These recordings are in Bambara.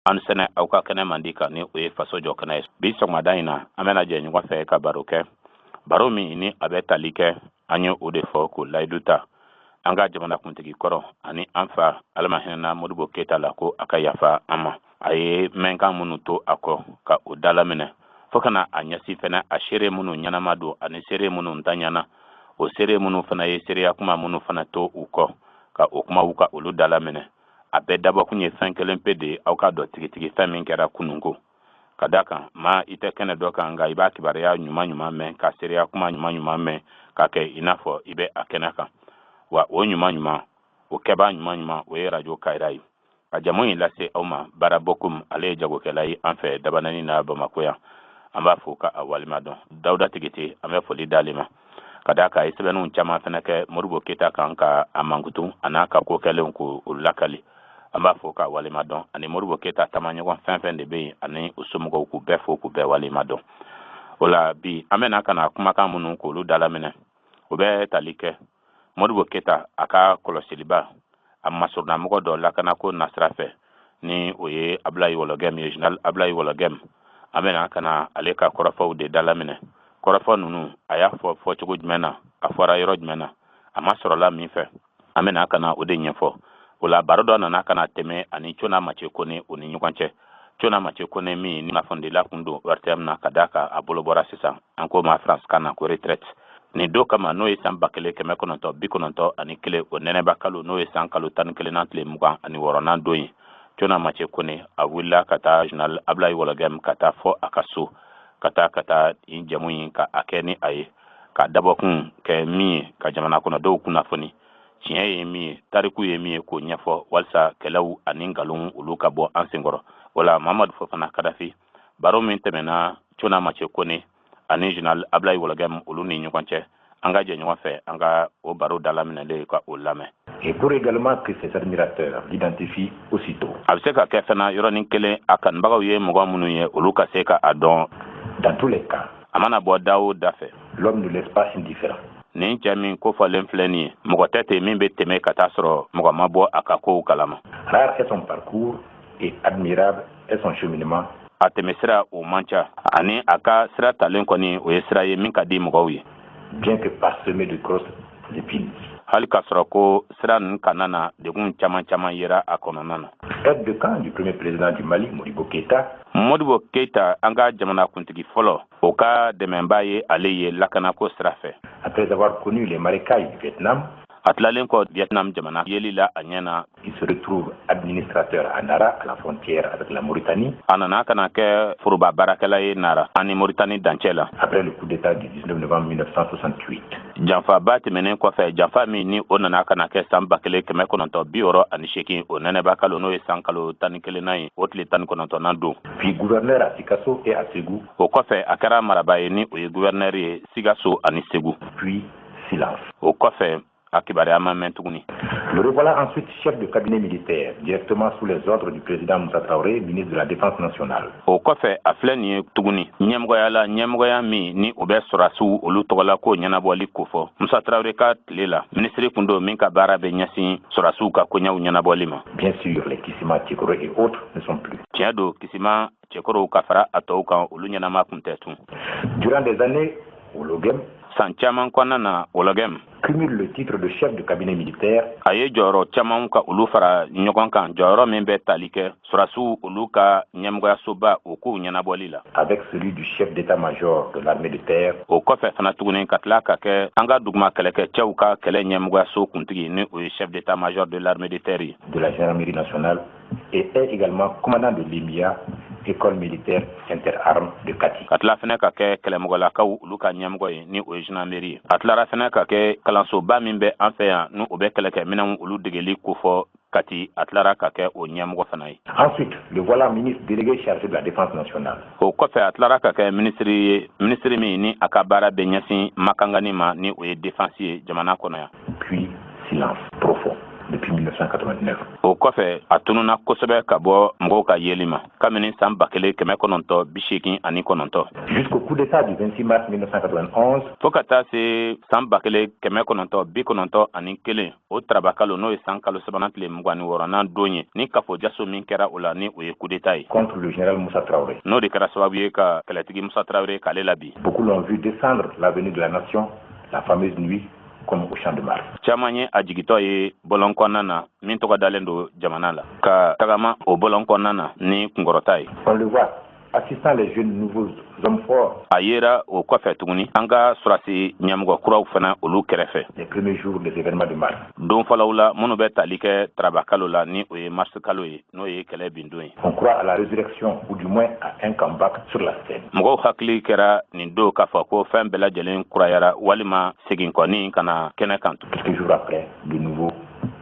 An sɛnɛ aw ka kɛnɛ man di kan ni o ye faso jɔ kɛnɛ ye. Bi sɔgɔmada in na, an bɛna jɛ ɲɔgɔn fɛ ka baro kɛ, baro min ni a bɛ tali kɛ, an ye o de fɔ k'o layidu ta an ka jamanakuntigi kɔrɔ ani an fa, Ala ma hinɛna Modibo Keyita la, ko a ka yafa an ma. A ye mɛnkan minnu to a kɔ, ka o dalaminɛ fo ka na a ɲɛsin fɛnɛ a seere minnu ɲɛnama don ani seere minnu ntanyana, o seere minnu fana ye seereya kuma minnu fana to u kɔ, ka o kumaw ka olu dalaminɛ. A bɛɛ dabɔkun ye fɛn kelen pe de ye, aw k'a dɔn tigitigi fɛn min kɛra kununko. Ka da kan ma, i tɛ kɛnɛ dɔ kan, nka i b'a kibaruya ɲuman ɲuman mɛn, ka seereya kuma ɲuman ɲuman mɛn, ka kɛ i n'a fɔ i bɛ a kɛnɛ kan. Wa o ɲuman ɲuman, o kɛbaa ɲuman ɲuman, o ye Arajo Kayira ye. Ka jamu in lase aw ma, Baara Bokum, ale ye jagokɛla ye an fɛ Dabanani na Bamakɔ yan. An b'a fo ka a walima dɔn. Dawuda Tigite, an bɛ foli d'ale ma, ka d'a kan a ye sɛbɛnniw caman fana kɛ Modibo Keyita kan, ka a mankutu a n'a ka ko kɛlenw k'o lakali. An b'a fo k'a walima dɔn, ani Modibo Keyita taamaɲɔgɔn fɛn fɛn de bɛ yen ani u somɔgɔw, k'u bɛɛ fo k'u bɛɛ walima dɔn. O la bi, an bɛna ka na kumakan minnu k'olu dalaminɛ, o bɛ tali kɛ Modibo Keyita a ka kɔlɔsiliba, a masurunnamɔgɔ dɔ lakanako nasira fɛ, ni o ye Abulayi Wɔlɔgɛm ye, général Abulayi Wɔlɔgɛm. An bɛna ka na ale ka kɔrɔfɔw de dalaminɛ. Kɔrɔfɔ ninnu, a y'a fɔ fɔcogo jumɛn na, a fɔra yɔrɔ jumɛn na, a ma sɔrɔla min fɛ, an bɛna ka na o de ɲɛfɔ. O la, baro dɔ nana ka na tɛmɛ ani Cona Mace Kone o ni ɲɔgɔn cɛ. Cona Mace Kone min ni kunnafonidila kun don ORTM na, ka d'a kan a bolo bɔra sisan, an ko ma France kan na ko retraite. Nin don kama, n'o ye san 1991, o nɛnɛba kalo, n'o ye san kalo 11nan tile 26nan don ye, Cona Mace Kone a wulila ka taa général Abulayi Wɔlɔgɛm, ka taa fɔ a ka so, ka taa nin jamu in ka a kɛ ni a ye, ka dabɔkun kɛ min ye ka jamana kɔnɔdenw kunnafoni, tiɲɛ ye min ye, tariku ye min ye, k'o ɲɛfɔ, walisa kɛlɛw ani nkalonw olu ka bɔ an senkɔrɔ. O la, Mamadu Fofana Kadafi, baro min tɛmɛna Cona Mace Kone ani général Abulayi Wɔlɔgɛm olu ni ɲɔgɔn cɛ, an ka jɛ ɲɔgɔn fɛ an ka o baro dalaminɛlen ka o lamɛn. Et pour également que ses admirateurs l'identifient aussitôt. A bɛ se ka kɛ fana yɔrɔnin kelen, a kanubagaw ye mɔgɔ minnu ye, olu ka se ka a dɔn. Dans tous les cas, a mana bɔ da o da fɛ, l'homme ne laisse pas indifférent. Nin cɛ min kofɔlen filɛ nin ye, mɔgɔ tɛ ten min bɛ tɛmɛ ka taa sɔrɔ mɔgɔ ma bɔ a ka kow kalama. Rare est son parcours et admirable est son cheminement. A tɛmɛsira o man ca, ani a ka sira talen kɔni, o ye sira ye min ka di mɔgɔw ye. Bien que parsemé de grosses épines. Hali k'a sɔrɔ ko sira ninnu kana na degun caman caman yera a kɔnɔna na. Aide de camp du premier président du Mali, Modibo Keïta, Modibo Keyita, an ka jamanakuntigi fɔlɔ, o ka dɛmɛba ye ale ye lakanako sira fɛ. Après avoir connu les marécages du Vietnam, A tilalen kɔ Vietnam jamana yeli la a ɲɛ na, il se retrouve administrateur à Nara, à la frontière avec la Mauritanie, a nana ka na kɛ foroba baarakɛla ye Nara ani Moritani dancɛ la. Après le coup d'État du 19 novembre 1968. Janfaba tɛmɛnen kɔfɛ, janfa min ni o nana ka na kɛ san 1968, o nɛnɛba kalo, n'o ye san kalo 11nan ye, o tile 19nan don. Puis gouverneur à Sikasso et à Ségou, O kɔfɛ, a kɛra maraba ye, ni o ye gouverneur ye Sikaso ani Segu. Puis silence. O kɔfɛ, a kibaruya ma mɛn tuguni. Le revoilà ensuite chef de cabinet militaire, directement sous les ordres du président Moussa Traoré, ministre de la Défense nationale. O kɔfɛ, a filɛ nin ye tuguni ɲɛmɔgɔya la, ɲɛmɔgɔya min ni o bɛ sɔrɔdasiw olu tɔgɔla ko ɲɛnabɔli kofɔ. Musa Tarawele ka tile la, minisiri kun don min ka baara bɛ ɲɛsin sɔrɔdasiw ka koɲɛw ɲɛnabɔli ma. Bien sûr, les Kissima, Tiegboro et autres ne sont plus. Tiɲɛ don, Kisima, Cɛkɔrɔw ka fara a tɔw kan, olu ɲɛnama kun tɛ tun. Durant des années, Ouologuem San caman kɔnɔna na, Wɔlɔgɛm cumule le titre de chef de cabinet militaire a ye jɔyɔrɔ caman ka olu fara ɲɔgɔn kan, jɔyɔrɔ min bɛ tali kɛ sɔrɔdasiw olu ka ɲɛmɔgɔyasoba o kow ɲɛnabɔli la. Avec celui du chef d'état-major de l'armée de terre. O kɔfɛ fana tuguni, ka tila ka kɛ an ka duguma kɛlɛkɛcɛw ka kɛlɛ ɲɛmɔgɔyaso kuntigi, ni o ye chef d'état-major de l'armée de terre ye. De la gendarmerie nationale et est également commandant de l'EMIA, école militaire interarmes de Kati. Ka tila fɛnɛ ka kɛ kɛlɛmɔgɔlakaw olu ka ɲɛmɔgɔ ye, ni o ye gendarmerie ye. A tilara fɛnɛ ka kɛ kalansoba min bɛ an fɛ yan, ni o bɛ kɛlɛkɛminɛnw olu degeli kofɔ Kati, a tilara ka kɛ o ɲɛmɔgɔ fana ye. Ensuite, le voilà ministre délégué chargé de la Défense nationale. O kɔfɛ, a tilara ka kɛ minisiri ye, minisiri min ni a ka baara bɛ ɲɛsin makangani ma, ni o ye défense ye jamana kɔnɔ yan. Puis, silence profond. depuis 1989. O kɔfɛ, a tununa kosɛbɛ ka bɔ mɔgɔw ka yeli ma kabini san 1989. Jusqu'au coup d'État du 26 mars 1991. Fo ka taa se san 1991, o tarabakalo, n'o ye san kalo sabanan tile 26nan don ye, ni kafo jaso min kɛra o la, ni o ye coup d'État ye contre le général Moussa Traoré. N'o de kɛra sababu ye ka kɛlɛtigi Musa Traoré k'ale labi. Beaucoup l'ont vu descendre l'avenue de la Nation, la fameuse nuit, comme au Champ de Mars. Caman ye a jigitɔ ye bɔlɔn kɔnɔna na min tɔgɔ dalen don jamana la, ka tagama o bɔlɔn kɔnɔna na ni kunkɔrɔta ye. On le voit assistant les jeunes nouveaux hommes forts. A yera o kɔfɛ tuguni an ka sɔrɔdasi ɲɛmɔgɔ kuraw fana, olu kɛrɛfɛ. Les premiers jours des événements de mars. Don fɔlɔw la minnu bɛ tali kɛ tarabakalo la, ni o ye mars kalo ye, n'o ye kɛlɛ bindon ye. On croit à la résurrection ou du moins à un comeback sur la scène. Mɔgɔw hakili kɛra nin don k'a fɔ ko fɛn bɛɛ lajɛlen kurayara, walima segin kɔni ka na kɛnɛ kan. Quelques jours après, de nouveau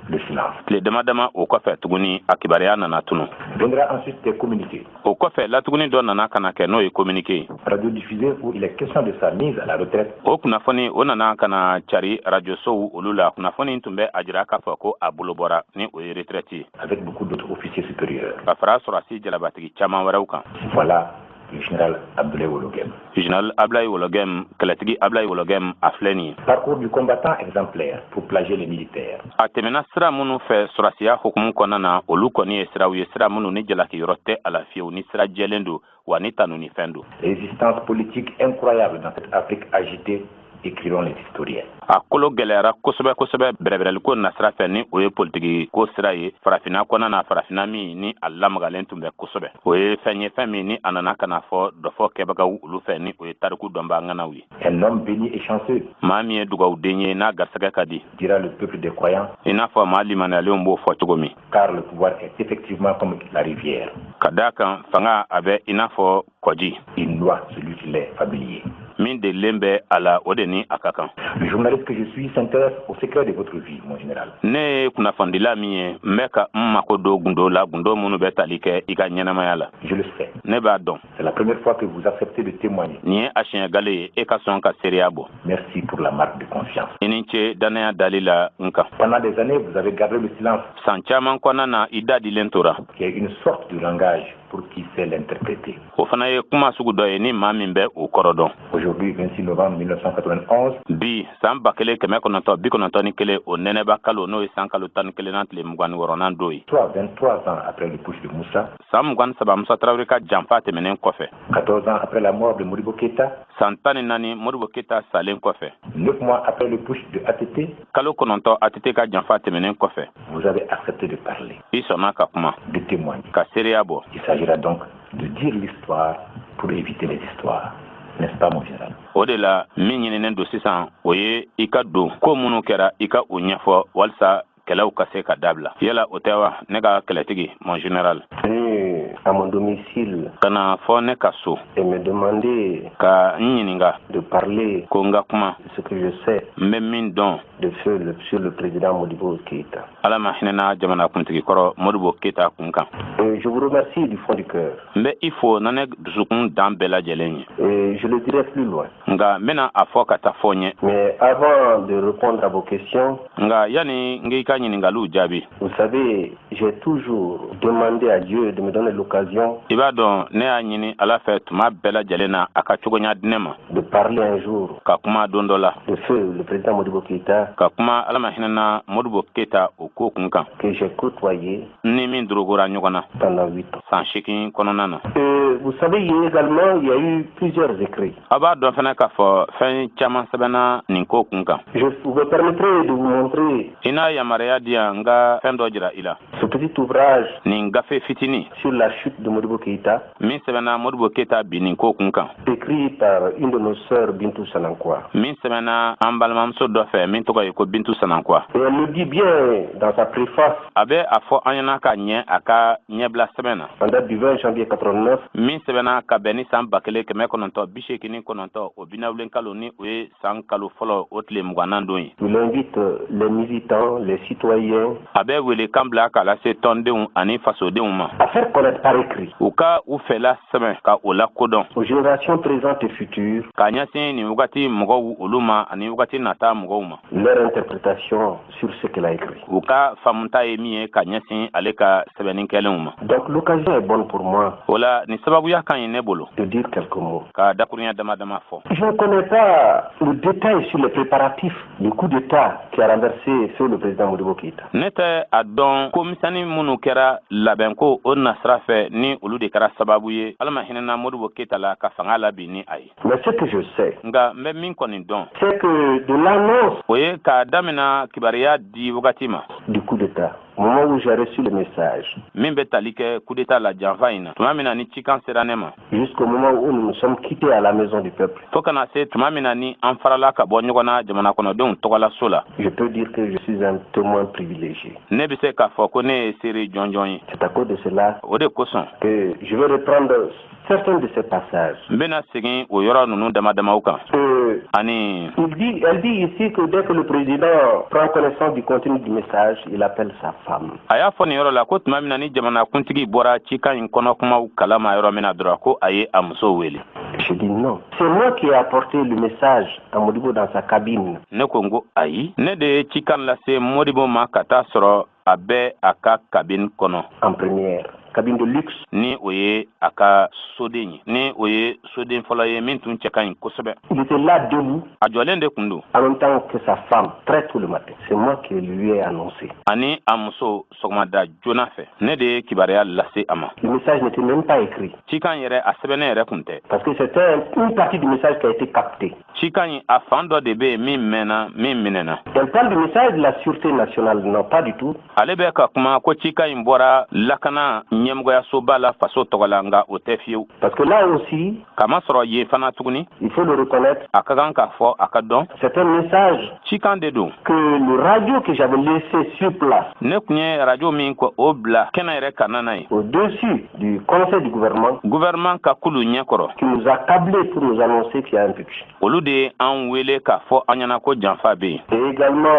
le silence. Tile dama dama o kɔfɛ tuguni, a kibaruya nana tunu. Viendra ensuite des communiqués. O kɔfɛ latuguni, dɔ nana ka na kɛ, n'o ye communiqué ye. Radiodiffusés où il est question de sa mise à la retraite. O kunnafoni o nana ka na cari arajosow olu la. Kunnafoni tun bɛ a jira k'a fɔ ko a bolo bɔra, ni o ye retraite ye. Avec beaucoup d'autres officiers supérieurs. Ka fara sɔrɔdasi jalabatigi caman wɛrɛw kan. Voilà le général Abdoulaye Ouologuem. Général Ablaye Ouologuem, kɛlɛtigi Ablaye Ouologuem, a filɛ nin ye. Parcours du combattant exemplaire pour plagier les militaires. A tɛmɛna sira minnu fɛ sɔrɔdasiya hukumu kɔnɔna na, olu kɔni ye siraw ye, sira minnu ni jalakiyɔrɔ tɛ a la fiyewu, ni sira jɛlen don wa ni tanuni fɛn don. Résistance politique incroyable dans cette Afrique agitée, écriront les historiens. A kolo gɛlɛyara kosɛbɛ kosɛbɛ bɛrɛbɛrɛliko nasira fɛ, ni o ye politiki ko sira ye farafinna kɔnɔna na, farafinna min ni a lamagalen tun bɛ kosɛbɛ. O ye fɛn ye, fɛn min ni a nana ka na fɔ dɔfɔ kɛbagaw olu fɛ, ni o ye tariku dɔnbaa ŋanaw ye. Un homme béni et chanceux. Maa min ye dugawuden ye n'a garisɛgɛ ka di. Dira le peuple des croyants. I n'a fɔ maa limaniyalenw b'o fɔ cogo min. Car le pouvoir est effectivement comme la rivière. Ka d'a kan fanga a bɛ i n'a fɔ kɔji. Il noie celui qui l'est familier. Min delilen bɛ a la, o de ni a ka kan. Le journaliste que je suis s'intéresse au secret de votre vie, mon général. Ne ye kunnafonidila min ye, n bɛ ka n mako don gundo la, gundo minnu bɛ tali kɛ i ka ɲɛnamaya la. Je le sais. Ne b'a dɔn. C'est la première fois que vous acceptez de témoigner. Nin ye a siɲɛ gale ye e ka sɔn ka seereya bɔ. Merci pour la marque de confiance. I ni ce dannaya dali la n kan. Pendant des années, vous avez gardé le silence. San caman kɔnɔna na, i da dilen tora. Qui est une sorte de langage pour qui sait l'interpréter. O fana ye kuma sugu dɔ ye ni maa min bɛ o kɔrɔ dɔn. Aujourd'hui, 26 novembre 1991, bi san 1991, o nɛnɛba kalo, n'o ye san kalo 11nan tile 26nan don ye, soit 23 ans après le putsch de Moussa, san 23 Musa Tarawele ka janfa tɛmɛnen kɔfɛ, 14 ans après la mort de Modibo Keïta, san 14 Modibo Keïta salen kɔfɛ, 9 mois après le putsch de ATT, kalo 9 ATT ka janfa tɛmɛnen kɔfɛ, vous avez accepté de parler, i sɔnna ka kuma, de témoigner. ka seereya bɔ. Il s'agira donc de dire l'histoire pour éviter les histoires. N'est-ce pas, mon général? O de la, min ɲininen don sisan, o ye i ka don ko minnu kɛra, i ka o ɲɛfɔ walisa kɛlɛw ka se ka dabila. Yala o tɛ wa, ne ka kɛlɛtigi, mon général? Venu à mon domicile Ka na fɔ ne ka so et me demander ka n ɲininga de parler ko n ka kuma de ce que je sais n bɛ min dɔn de feu le, sur le président Modibo Keïta. Ala ma hinɛna jamanakuntigi kɔrɔ Modibo Keïta kun kan. Et je vous remercie du fond du cœur. N bɛ i fo na ne dusukun dan bɛɛ lajɛlen ye. Et je le dirai plus loin. Nka n bɛna a fɔ ka taa fɔ n ye. Mais avant de répondre à vos questions, Nka yanni n k'i ka ɲininkaliw jaabi, vous savez, j'ai toujours demandé à Dieu de me donner l'occasion i b'a dɔn, ne y'a ɲini Ala fɛ tuma bɛɛ lajɛlen na a ka cogoɲa di ne ma de parler un jour ka kuma don dɔ la de feu le président Modibo Keïta ka kuma Ala ma hinɛna Modibo Keïta o ko kun kan que j'ai côtoyé ni min dorogora ɲɔgɔn na pendant 8 ans. san 8 kɔnɔna na. Vous savez, il y a également, il y a eu plusieurs écrits. A b'a dɔn fana k'a fɔ fɛn caman sɛbɛnna nin ko kun kan. Je vous me permettrez de vous montrer I n'a yamaruya di yan n ka fɛn dɔ jira i la, ce petit ouvrage nin gafe fitinin sur la chute de Modibo Keïta, min sɛbɛnna Modibo Keïta bin nin ko kun kan, écrit par une de nos sœurs, Bintou Sanankwa. min sɛbɛnna an balimamuso dɔ fɛ min tɔgɔ ye ko Bintu Sanankwa. Et elle le dit bien dans sa préface, A bɛ a fɔ an ɲɛna ka ɲɛ a ka ɲɛbila sɛbɛn na, en date du 20 janvier 89, min sɛbɛnna ka bɛn ni san 1989, o binawulen kalo, ni o ye san kalo fɔlɔ. kɔnɔntɔn, o tile 20nan don ye, Il invite les militants, les citoyens a bɛ wele kan bila k'a lase tɔndenw ani fasodenw ma à faire connaître par écrit u ka u fɛla sɛbɛn ka o lakodɔn aux générations présentes et futures k'a ɲɛsin nin wagati mɔgɔw olu ma ani wagati nata mɔgɔw ma leur interprétation sur ce qu'il a écrit. U ka faamuta ye min ye ka ɲɛsin ale ka sɛbɛnni kɛlenw ma. Donc l'occasion est bonne pour moi O la, nin sababuya ka ɲi ne bolo de dire quelques mots. ka dakurunya dama dama fɔ. Je ne connais pas le détail sur les préparatifs du coup d'État qui a renversé feu le président Modibo Keïta. Ne tɛ a dɔn ko misɛnnin minnu kɛra labɛnko o nasira fɛ, ni olu de kɛra sababu ye, Ala ma hinɛna Modibo Keyita la ka fanga labin ni a ye. Mais ce que je sais, Nka n bɛ min kɔni dɔn, c'est que de l'annonce o ye k'a damina kibaruya di wagati ma du coup d'État, au moment où j'ai reçu le message, min bɛ tali kɛ coup d'état la, janfa in na, tuma min na ni cikan sera ne ma, jusqu'au moment où nous nous sommes quittés à la maison du peuple, fo kana se tuma min na ni an farala ka bɔ ɲɔgɔn na jamana kɔnɔdenw tɔgɔlaso la, je peux dire que je suis un témoin privilégié. ne bɛ se k'a fɔ ko ne ye seere jɔnjɔn ye. C'est à cause de cela O de kosɔn que je vais reprendre certains de ces passages. n bɛna segin o yɔrɔ ninnu dama damaw kan. Ani Il dit, elle dit ici que dès que le président prend connaissance du contenu du message, il appelle sa femme. A y'a fɔ nin yɔrɔ la ko tuma min na ni jamanakuntigi bɔra cikan in kɔnɔ kumaw kalama yɔrɔ min na dɔrɔn, ko a ye a muso wele. Je dis non. C'est moi qui ai apporté le message à Modibo dans sa cabine. Ne ko n ko ayi, ne de ye cikan lase Modibo ma ka taa sɔrɔ a bɛ a ka cabine kɔnɔ. En première. Cabine de luxe. Ni o ye a ka soden ye, ni o ye soden fɔlɔ ye min tun cɛ ka ɲi kosɛbɛ. Il était là debout A jɔlen de tun don en même temps que sa femme, très tôt le matin. C'est moi qui lui ai annoncé. ani a muso sɔgɔmada joona fɛ. Ne de ye kibaruya lase a ma. Le message n'était même pas écrit. Cikan yɛrɛ, a sɛbɛnnen yɛrɛ tun tɛ. Parce que c'était une partie du message qui a été captée. Cikan in, a fan dɔ de bɛ yen min mɛnna, min minɛna. Elle parle du message de la sûreté nationale. Non, pas du tout. Ale bɛ ka kuma ko cikan in bɔra lakana ɲɛmɔgɔyasoba la faso tɔgɔ la, nka o tɛ fiyewu. Parce que là aussi, Kamasɔrɔ yen fana tuguni, il faut le reconnaître, a ka kan k'a fɔ, a ka dɔn, c'est un message cikan de don que le radio que j'avais laissé sur place, ne tun ye radio min kɔ o bila kɛnɛ yɛrɛ ka nana ye au-dessus du conseil du gouvernement, gouvernement ka kulu ɲɛkɔrɔ, qui nous a câblé pour nous annoncer qu'il y a un putsch. olu de ye an wele k'a fɔ an ɲɛna ko janfa bɛ yen. Et également,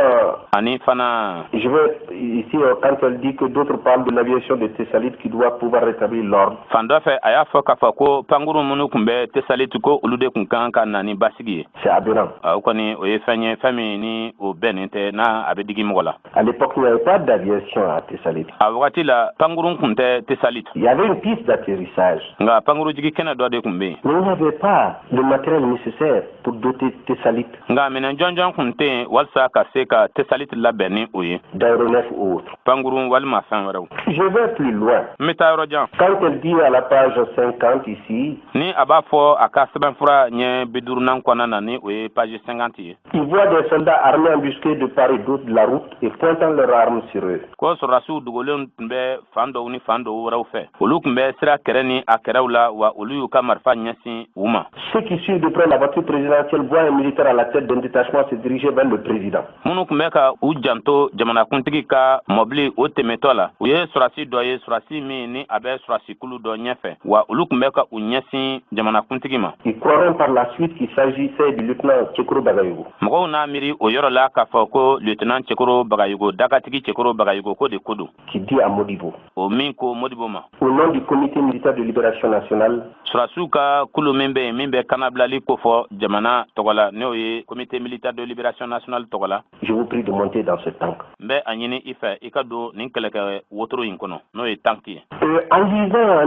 Ani fana, je veux ici, quand elle dit que d'autres parlent de l'aviation de Tessalit qui doit pouvoir rétablir l'ordre, fan dɔ fɛ, a y'a fɔ k'a fɔ ko pankuru minnu tun bɛ Tesaliti, ko olu de tun kan ka na ni basigi ye. C'est aberrant. O kɔni, o ye fɛn ye, fɛn min ni o bɛnnen tɛ, n'a a bɛ digi mɔgɔ la. À l'époque, il n'y avait pas d'aviation à Tessalit. A wagati la, pankurun tun tɛ Tesalit. Il y avait une piste d'atterrissage, Nka pankurujigi kɛnɛ dɔ de tun bɛ yen, mais il n'y avait pas le matériel nécessaire pour doter Tessalit nka minɛn jɔnjɔn tun tɛ yen walasa ka se ka Tesalit labɛn ni o ye, d'aéronefs ou autres. pankurun walima fɛn wɛrɛw. Je vais plus loin. N bɛ taa yɔrɔ jan. Quand elle dit à la page 50 ici, Ni a b'a fɔ a ka sɛbɛnfura ɲɛ 50nan kɔnɔna na, ni o ye page 50 ye, il voit des soldats armés embusqués de part et d'autre de la route et pointant leurs armes sur eux. ko sɔrɔdasiw dogolenw tun bɛ fan dɔw ni fan dɔw wɛrɛw fɛ, olu tun bɛ sira kɛrɛ ni a kɛrɛw la, wa olu y'u ka marifa ɲɛsin u ma. Ceux qui suivent de près la voiture présidentielle voient un militaire à la tête d'un détachement se diriger vers le président. Minnu tun bɛ ka u janto jamanakuntigi ka mɔbili o tɛmɛtɔ la, u ye sɔrɔdasi dɔ ye, sɔrɔdasi min ni a bɛ sɔrɔdasikulu dɔ ɲɛfɛ, wa olu tun bɛ ka u ɲɛsin jamanakuntigi ma. Ils croiront par la suite qu'il s'agissait du lieutenant Tchekoro Bagayogo. Mɔgɔw n'a miiri o yɔrɔ la k'a fɔ ko lieutenant Cɛkoro Bagayogo, dakatigi Cɛkoro Bagayogo, ko de ko don, Qui dit à Modibo, o min ko Modibo ma, au nom du comité militaire de libération nationale, sɔrɔdasiw ka kulu min bɛ yen, min bɛ kanabilali kofɔ jamana tɔgɔ la, n'o ye comité militaire de libération nationale tɔgɔ la, je vous prie de monter dans ce tank. n bɛ a ɲini i fɛ, i ka don nin kɛlɛkɛ wotoro in kɔnɔ, n'o ye tank ye. En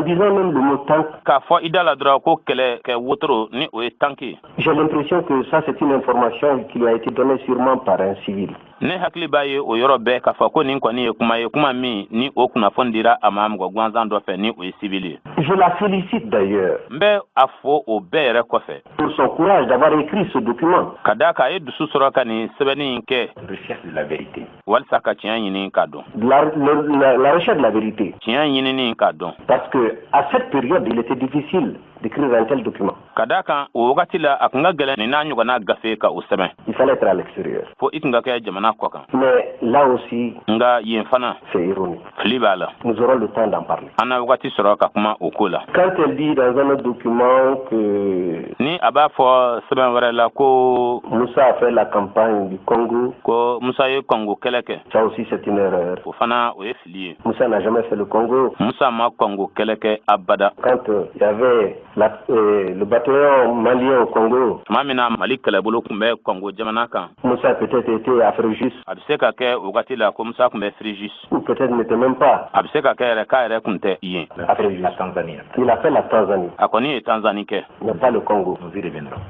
disant même le mot tank, K'a fɔ i da la dɔrɔn ko kɛlɛkɛ wotoro, ni o ye tank ye, j'ai l'impression que ça, c'est une information qui lui a été donnée sûrement par un civil. ne hakili b'a ye o yɔrɔ bɛɛ k'a fɔ ko nin kɔni ye kuma ye, kuma min ni o kunnafoni dira a ma mɔgɔ gansan dɔ fɛ, ni o ye civil ye. Je la félicite d'ailleurs N bɛ a fɔ o bɛɛ yɛrɛ kɔfɛ pour son courage d'avoir écrit ce document. ka d'a kan a ye dusu sɔrɔ ka nin sɛbɛnni in kɛ Recherche de la vérité. walisa ka tiɲɛ ɲini k'a dɔn. La recherche de la vérité. Tiɲɛ ɲinini k'a dɔn. Parce que à cette période, il était difficile d'écrire un tel document. Ka d'a kan, o wagati la, a kun ka gɛlɛn nin n'a ɲɔgɔnna gafe ka o sɛbɛn. Il fallait être à l'extérieur. Fo i tun ka kɛ jamana kɔ kan. Mais là aussi, Nka yen fana, c'est erroné. fili b'a la. Nous aurons le temps d'en parler. An na wagati sɔrɔ ka kuma o ko la. Quand elle dit dans un autre document que Ni a b'a fɔ sɛbɛn wɛrɛ la ko Moussa a fait la campagne du Congo, ko Musa ye Kɔngo kɛlɛ kɛ, ça aussi c'est une erreur. o fana, o ye fili ye. Moussa n'a jamais fait le Congo. Musa ma Kɔngo kɛlɛ kɛ abada. Quand il y avait le bataillon malien au Congo, Tuma min na Mali kɛlɛbolo tun bɛ Kɔngo jamana kan, Moussa a peut-être été à Fréjus, a bɛ se ka kɛ o wagati la ko Musa tun bɛ Fréjus, ou peut-être n'était même pas a bɛ se ka kɛ yɛrɛ k'a yɛrɛ tun tɛ yen. à Fréjus. La Tanzanie. Il a fait la Tanzanie, A kɔni ye Tanzanie kɛ, mais pas le Congo. Nous y reviendrons.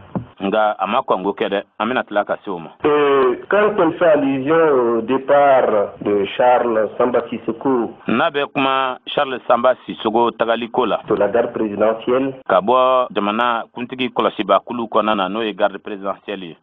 Nka a ma Kɔngo kɛ dɛ. An bɛna tila ka se o ma. Et quand elle fait allusion au départ de Charles Samba Sissoko N'a bɛ kuma Charles Samba Sissogo tagaliko la de la garde présidentielle, ka bɔ jamana kuntigi kɔlɔsibakulu kɔnɔna na, n'o ye garde présidentielle ye,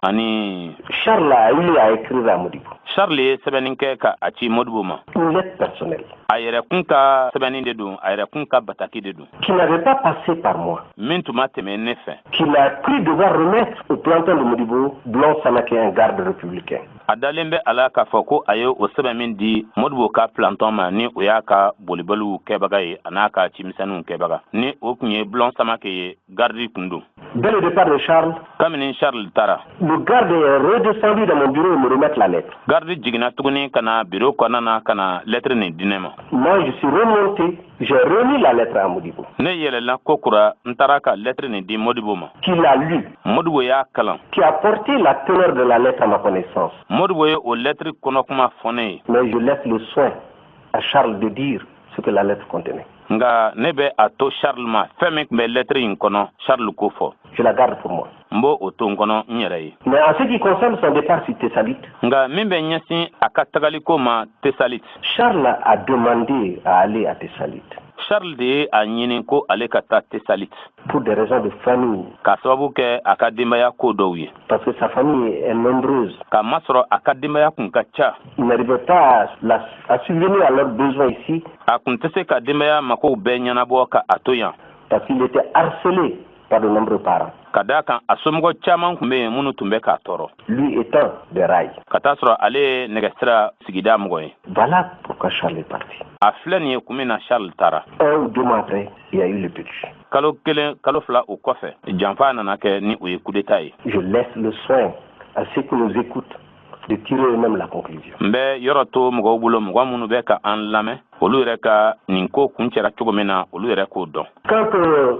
ani Charles a eu à écrire à Modibo Charles ye sɛbɛnni kɛ ka a ci Modibo ma, une lettre personnelle a yɛrɛkun ka sɛbɛnni de don, a yɛrɛkun ka bataki de don, qui n'avait pas passé par moi, min tun ma tɛmɛ ne fɛ, qu'il a cru devoir remettre au planton de Modibo, Blanc Samake, un garde républicain. A dalen bɛ a la k'a fɔ ko a ye o sɛbɛn min di Modibo ka planton ma, ni o y'a ka bolibaliw kɛbaga ye, a n'a ka cimisɛnninw kɛbaga, ni o tun ye Bulɔn Samake ye, garidi kun don. Dès le départ de Charles, Kabini Charles taara, le garde est redescendu dans mon bureau et me remettre la lettre. gardi jiginna tuguni ka na biro kɔnɔna na ka na lɛtiri nin di ne ma. Moi, je suis remonté, j'ai remis la lettre à Modibo, Ne yɛlɛla ko kura, n taara ka lɛtiri nin di Modibo ma. Qu'il a lu, Modibo y'a kalan. Qui a porté la teneur de la lettre à ma connaissance. Modibo ye o lɛtiri kɔnɔkuma fɔ ne ye. Mais je laisse le soin à Charles de dire ce que la lettre contenait. Nka ne bɛ a to Charles ma, fɛn min tun bɛ lɛtiri in kɔnɔ, Charles k'o fɔ. Je la garde pour moi. N b'o o to n kɔnɔ n yɛrɛ ye. Mais en ce qui concerne son départ sur Tessalit, Nka min bɛ ɲɛsin a ka tagaliko ma Tesalit, Charles a demandé à aller à Tessalit Charles de ye a ɲini ko ale ka taa Tesalit pour des raisons de famille, k'a sababu kɛ a ka denbaya ko dɔw ye, parce que sa famille est nombreuse. K'a masɔrɔ a ka denbaya kun ka ca. Il n'arrivait pas à subvenir à leurs besoins ici A kun tɛ se ka denbaya makow bɛɛ ɲɛnabɔ ka a to yan, parce qu'il était harcelé par de nombreux parents, ka daa kan a somɔgɔ caman kun bɛ yen minnu tun bɛ k'a tɔɔrɔ, lui étant des rails. ka taa sɔrɔ ale ye nɛgɛsira sigida mɔgɔ ye. Voilà pourquoi Charles est parti. A filɛ nin ye kun min na Charles taara. 1 ou 2 mois après, il y a eu le putsch. Kalo 1, kalo 2 o kɔfɛ, janfa nana kɛ, ni o ye coup d'état ye. Je laisse le soin à ceux qui nous écoutent de tirer eux-mêmes la conclusion. N bɛ yɔrɔ to mɔgɔw bolo, mɔgɔ minnu bɛ ka an lamɛn, olu yɛrɛ ka nin ko kun cɛra cogo min na, olu yɛrɛ k'o dɔn. Quand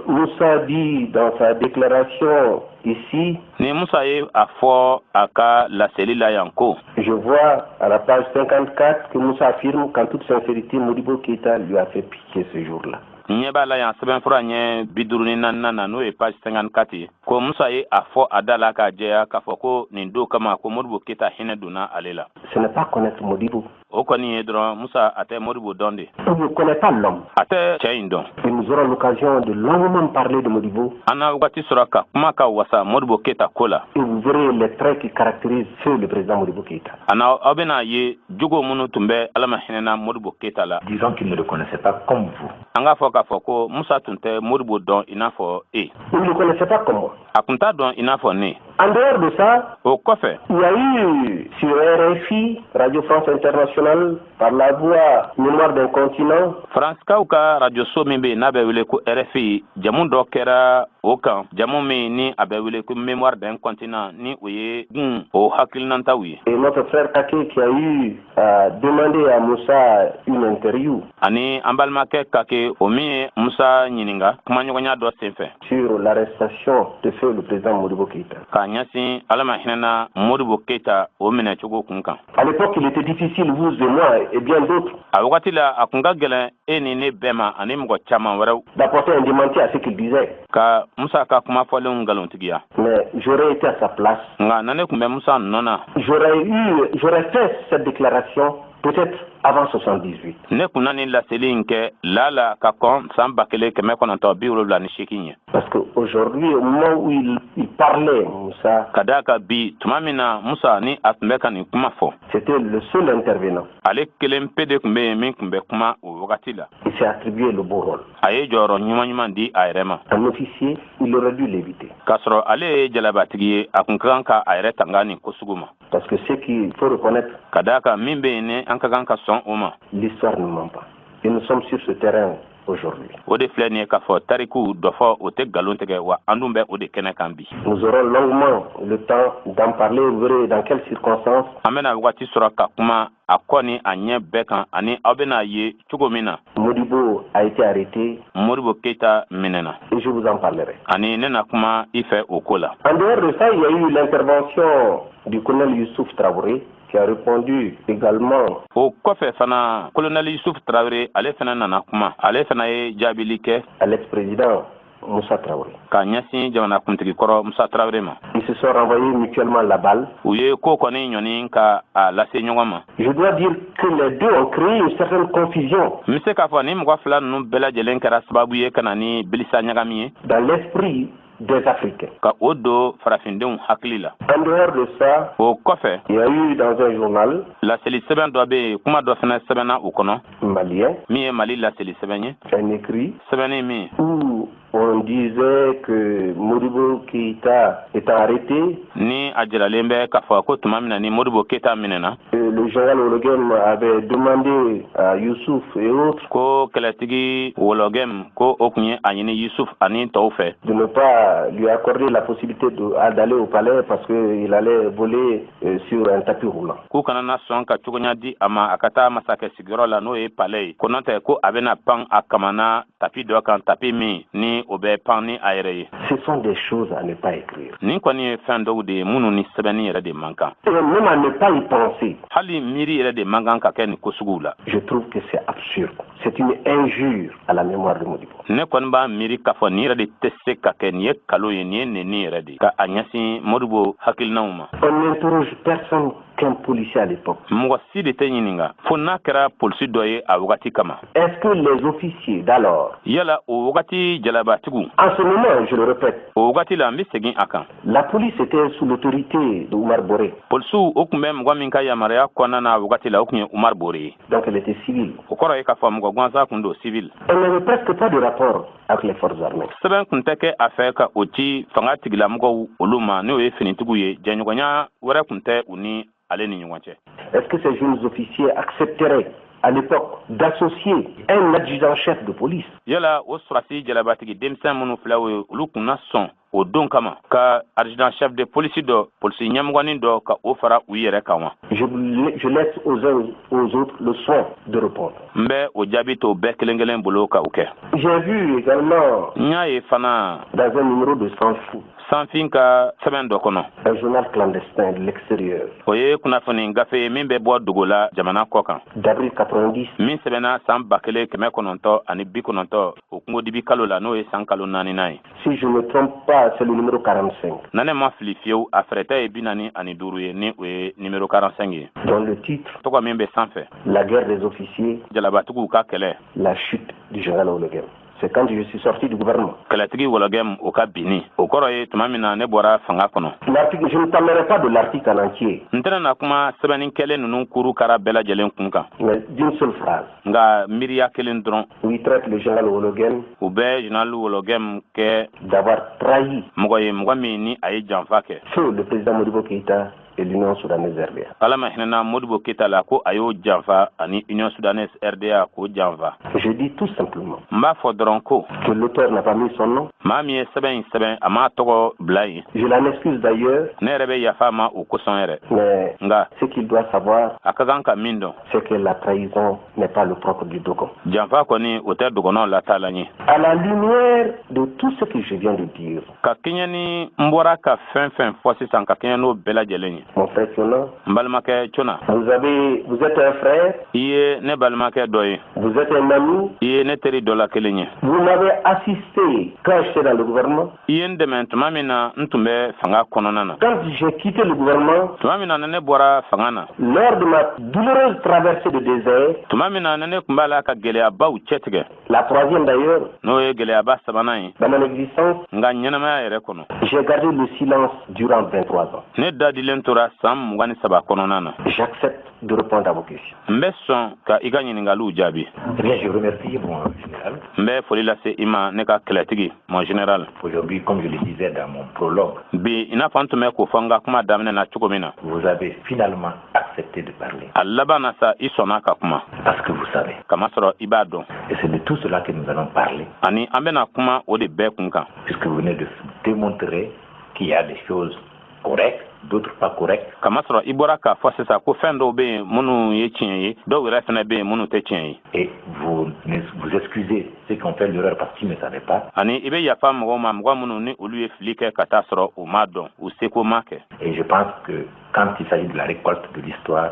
Moussa dit dans sa déclaration ici, Ni Musa ye a fɔ a ka laseli la yan ko, je vois à la page 54 que Moussa affirme qu'en toute sincérité, Modibo Keïta lui a fait pitié ce jour-là. N ɲɛ b'a la yan sɛbɛnfura ɲɛ 54nan na, n'o ye page 54 ye, ko Musa ye a fɔ a da la k'a jɛya k'a fɔ ko nin don kama, ko Modibo Keyita hinɛ donna ale la. Ce n'est pas connaître Modibo. O kɔni ye dɔrɔn, Musa a tɛ Modibo dɔn de. On ne connaît pas l'homme. A tɛ cɛɛ in dɔn. Et nous aurons l'occasion de longuement parler de Modibo. An na wagati sɔrɔ ka kuma ka wasa Modibo Keyita ko la. Et vous verrez les traits qui caractérisent feu le président Modibo Keïta. A na aw bɛna ye jogo minnu tun bɛ, Ala ma hinɛna Modibo Keyita la. Disons qu'il ne le connaissait pas comme vous. An k'a fɔ k'a fɔ ko Musa tun tɛ Modibo dɔn i n'a fɔ e. Il ne le connaissait pas comme moi. A tun t'a dɔn i n'a fɔ ne. En dehors de ça, O kɔfɛ, il y a eu sur RFI, Radio France Internationale, par la voix Mémoire d'un continent, Faransikaw ka rajoso min bɛ yen n'a bɛ wele ko RFI, jamu dɔ kɛra o kan, jamu min ni a bɛ wele ko Mémoire d'un continent, ni o ye gun o hakilinantaw ye, et notre frère Kake qui a eu à demander à Moussa une interview ani an balimakɛ Kake, o min ye Musa ɲininga kumaɲɔgɔnya dɔ senfɛ sur l'arrestation de feu le président Modibo Keïta. k'a ɲɛsin, Ala ma hinɛna Modibo Keyita, o minɛcogo kun kan. À l'époque, il était difficile, vous et moi, et bien d'autres, A wagati la, a kun ka gɛlɛn e ni ne bɛɛ ma ani mɔgɔ caman wɛrɛw d'apporter un démenti à ce qu'il disait. ka Musa ka kuma fɔlenw nkalontigiya. Mais j'aurais été à sa place. Nka na ne tun bɛ Musa nɔ na, J'aurais fait cette déclaration Peut-être avant 78. Ne kun na nin laseli in kɛ lala ka kɔn san 1978 ɲɛ. Parce qu'aujourd'hui, au moment où il parlait, Moussa, Ka d'a kan bi, tuma min na Musa ni a tun bɛ ka nin kuma fɔ, c'était le seul intervenant. ale kelen pe de tun bɛ yen min tun bɛ kuma o wagati la. Il s'est attribué le beau rôle. A ye jɔyɔrɔ ɲuman ɲuman di a yɛrɛ ma. Un officier, il aurait dû l'éviter. K'a sɔrɔ ale ye jalabatigi ye, a kun ka kan ka a yɛrɛ tanga nin ko sugu ma. Parce que ce qu'il faut reconnaître, Ka d'a kan min bɛ yen ni an ka kan ka sɔn o ma, l'histoire ne ment pas. Et nous sommes sur ce terrain aujourd'hui. o de filɛ nin ye k'a fɔ tariku dɔ fɔ, o tɛ nkalon tigɛ wa. An dun bɛ o de kɛnɛ kan bi. Nous aurons longuement le temps d'en parler, vous verrez dans quelles circonstances. An bɛna wagati sɔrɔ ka kuma a kɔ ni a ɲɛ bɛɛ kan, ani aw bɛna ye cogo min na Modibo a été arrêté Modibo Keyita minɛna. et je vous en parlerai. Ani ne na kuma i fɛ o ko la. En dehors de ça, il y a eu l'intervention du colonel Youssouf Traoré qui a répondu également. O kɔfɛ fana, colonel Yusuf Tarawele, ale fana nana kuma, ale fana ye jaabili kɛ à l'ex-président Moussa Traoré. ka ɲɛsin jamanakuntigi kɔrɔ Musa Tarawele ma. Ils se sont renvoyés mutuellement la balle. U ye ko kɔni ɲɔni ka a lase ɲɔgɔn ma. Je dois dire que les deux ont créé une certaine confusion N bɛ se k'a fɔ ni mɔgɔ fila ninnu bɛɛ lajɛlen kɛra sababu ye ka na ni bilisa ɲagami ye dans l'esprit des Africains. ka o don farafindenw hakili la. En dehors de ça, O kɔfɛ, il y a eu dans un journal laseli sɛbɛn dɔ bɛ yen, kuma dɔ fana sɛbɛnna o kɔnɔ malien min ye Mali laseli sɛbɛn ye, un écrit sɛbɛnni min où on disait que Modibo Keïta étant arrêté, ni a jiralen bɛ k'a fɔ ko tuma min na ni Modibo Keyita minɛna, le général Ouologuem avait demandé à Youssouf et autres ko kɛlɛtigi Wɔlɔgɛm ko o tun ye a ɲini Yusuf ani tɔw fɛ de ne pas lui accorder la possibilité d'aller au palais parce qu'il allait voler sur un tapis roulant. k'u kana na sɔn ka cogoya di a ma a ka taa masakɛ sigiyɔrɔ la, n'o ye palais ye, ko n'o tɛ ko a bɛna pan a kamana tapis dɔ kan, tapis min ni o bɛ pan ni a yɛrɛ ye. Ce sont des choses à ne pas écrire. Nin kɔni ye fɛn dɔw de ye minnu ni sɛbɛnni yɛrɛ de man kan. Et même à ne pas y penser. Hali miiri yɛrɛ de man kan ka kɛ nin ko suguw la. Je trouve que c'est absurde. C'est une injure à la mémoire de Modibo. Ne kɔni b'a miiri k'a fɔ nin yɛrɛ de tɛ se ka kɛ, nin ye kalo ye, nin ye neni yɛrɛ de ye ka a ɲɛsin Modibo hakilinaw ma. On n'interroge personne qu'un policier à l'époque. Mɔgɔ si de tɛ ɲininga fo n'a kɛra polisi dɔ ye a wagati kama. Est-ce que les officiers d'alors, Yala o wagati jalabatigiw, en ce moment, je le répète, o wagati la, n bɛ segin a kan, la police était sous l'autorité de Oumar Boré, polisiw o tun bɛ mɔgɔ min ka yamaruya kɔnɔna na wagati la, o tun ye Umar Bore ye. Donc elle était civile. O kɔrɔ ye k'a fɔ mɔgɔ gansan kun don, civil. Elle n'avait presque pas de rapport avec les forces armées. Sɛbɛn kun tɛ kɛ a fɛ ka o ci fanga tigilamɔgɔw olu ma, n'o ye finitigiw ye. Jɛɲɔgɔnya wɛrɛ kun tɛ u ni ale ni ɲɔgɔn cɛ. Est-ce que ces jeunes officiers accepteraient à l'époque d'associer un adjudant-chef de police Yala o sɔrɔdasi jalabatigi denmisɛn minnu filɛ, o ye olu kun na sɔn o don kama ka adjudant chef de police dɔ, polisi ɲɛmɔgɔnin dɔ, ka o fara u yɛrɛ kan wa? Je laisse aux uns aux autres le soin de répondre. N bɛ o jaabi to bɛɛ kelen kelen bolo ka o kɛ. J'ai vu également N y'a ye fana dans un numéro de Sanfin, Sanfin ka sɛbɛn dɔ kɔnɔ, un journal clandestin de l'extérieur, o ye kunnafoni gafe ye min bɛ bɔ dogo la jamana kɔ kan, d'avril 90, min sɛbɛnna san 1990, o kungodibi kalo la, n'o ye san kalo naaninan ye. Si je ne me trompe pas, c'est le numéro 45, Na ne ma fili fiyewu, a fɛrɛtɛ ye 45 ye, ni o ye numéro 45 ye, dont le titre, tɔgɔ min bɛ sanfɛ, La guerre des officiers, Jalabatigiw ka kɛlɛ, la chute du général Ouologuem. C'est quand je suis sorti du gouvernement. Kɛlɛtigi Wɔlɔgɛm, o ka binni. O kɔrɔ ye tuma min na ne bɔra fanga kɔnɔ. L'article, je ne parlerai pas de l'article en entier, N tɛna na kuma sɛbɛnni kɛlen ninnu kuru kara bɛɛ lajɛlen kun kan, mais d'une seule phrase, nka miiriya kelen dɔrɔn, où il traite le général Ouologuem u bɛ général Wɔlɔgɛm kɛ d'avoir trahi mɔgɔ ye, mɔgɔ min ni a ye janfa kɛ feu le président Modibo Keïta et l'Union soudanaise RDA. Ala ma hinɛna Modibo Keyita la, ko a y'o janfa ani Union soudanaise RDA k'o janfa. Je dis tout simplement N b'a fɔ dɔrɔn ko que l'auteur n'a pas mis son nom. maa min ye sɛbɛn in sɛbɛn, a m'a tɔgɔ bila yen. Je l'en excuse d'ailleurs, Ne yɛrɛ bɛ yafa a ma o kosɔn yɛrɛ, mais nka ce qu'il doit savoir, a ka kan ka min dɔn, c'est que la trahison n'est pas le propre du Dogon. janfa kɔni, o tɛ dɔgɔnɔ lataalan ye. À la lumière de tout ce que je viens de dire, Ka kɛɲɛ ni n bɔra ka fɛn fɛn fɔ sisan, ka kɛɲɛ n'o bɛɛ lajɛlen ye, Mon frère Tiona, N balimakɛ Cona, vous êtes un frère, i ye ne balimakɛ dɔ ye, vous êtes un ami, i ye ne teri dɔ la kelen ye. Vous m'avez assisté quand j'étais dans le gouvernement. I ye n dɛmɛ tuma min na n tun bɛ fanga kɔnɔna na. Quand j'ai quitté le gouvernement, Tuma min na ni ne bɔra fanga na, lors de ma douloureuse traversée de désert, tuma min na ni ne tun b'a la ka gɛlɛyabaw cɛtigɛ, la troisième d'ailleurs, n'o ye gɛlɛyaba sabanan ye dans mon existence, n ka ɲɛnamaya yɛrɛ kɔnɔ, j'ai gardé le silence durant 23 ans. Ne dadilen tora san 23 kɔnɔna na. J'accepte de répondre à vos questions. N bɛ sɔn ka i ka ɲiningaliw jaabi. Eh bien, je vous remercie, mon général. N bɛ foli lase i ma, ne ka kɛlɛtigi, mon général. Aujourd'hui, comme je le disais dans mon prologue, Bi, i n'a fɔ n tun bɛ k'o fɔ n ka kuma daminɛ na cogo min na, vous avez finalement accepté de parler a laban na sa, i sɔnna ka kuma parce que vous savez. Kamasɔrɔ i b'a dɔn. Et c'est de tout cela que nous allons parler, Ani an bɛna kuma o de bɛɛ kun kan, puisque vous venez de démontrer qu'il y a des choses correctes, d'autres pas correctes. Kamasɔrɔ i bɔra k'a fɔ sisan ko fɛn dɔw bɛ yen minnu ye tiɲɛ ye, dɔw yɛrɛ fɛnɛ bɛ yen minnu tɛ tiɲɛ ye. Et vous vous excusez ceux qui ont fait l'erreur parce qu'ils ne savaient pas. Ani i bɛ yafa mɔgɔw ma, mɔgɔ minnu ni olu ye fili kɛ ka taa sɔrɔ u m'a dɔn, u seko ma kɛ. Et je pense que quand il s'agit de la récolte de l'histoire,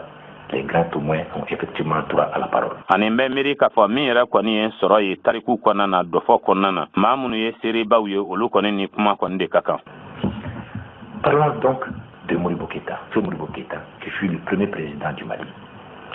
les grands témoins ont effectivement droit à la parole. Ani n bɛ miiri k'a fɔ min yɛrɛ kɔni ye sɔrɔ ye tariku kɔnɔna na, dɔfɔ kɔnɔna na, maa minnu ye seerebaw ye, olu kɔni ni kuma kɔni de ka kan. Parlons donc de Modibo Keïta, feu Modibo Keïta, qui fut le premier président du Mali,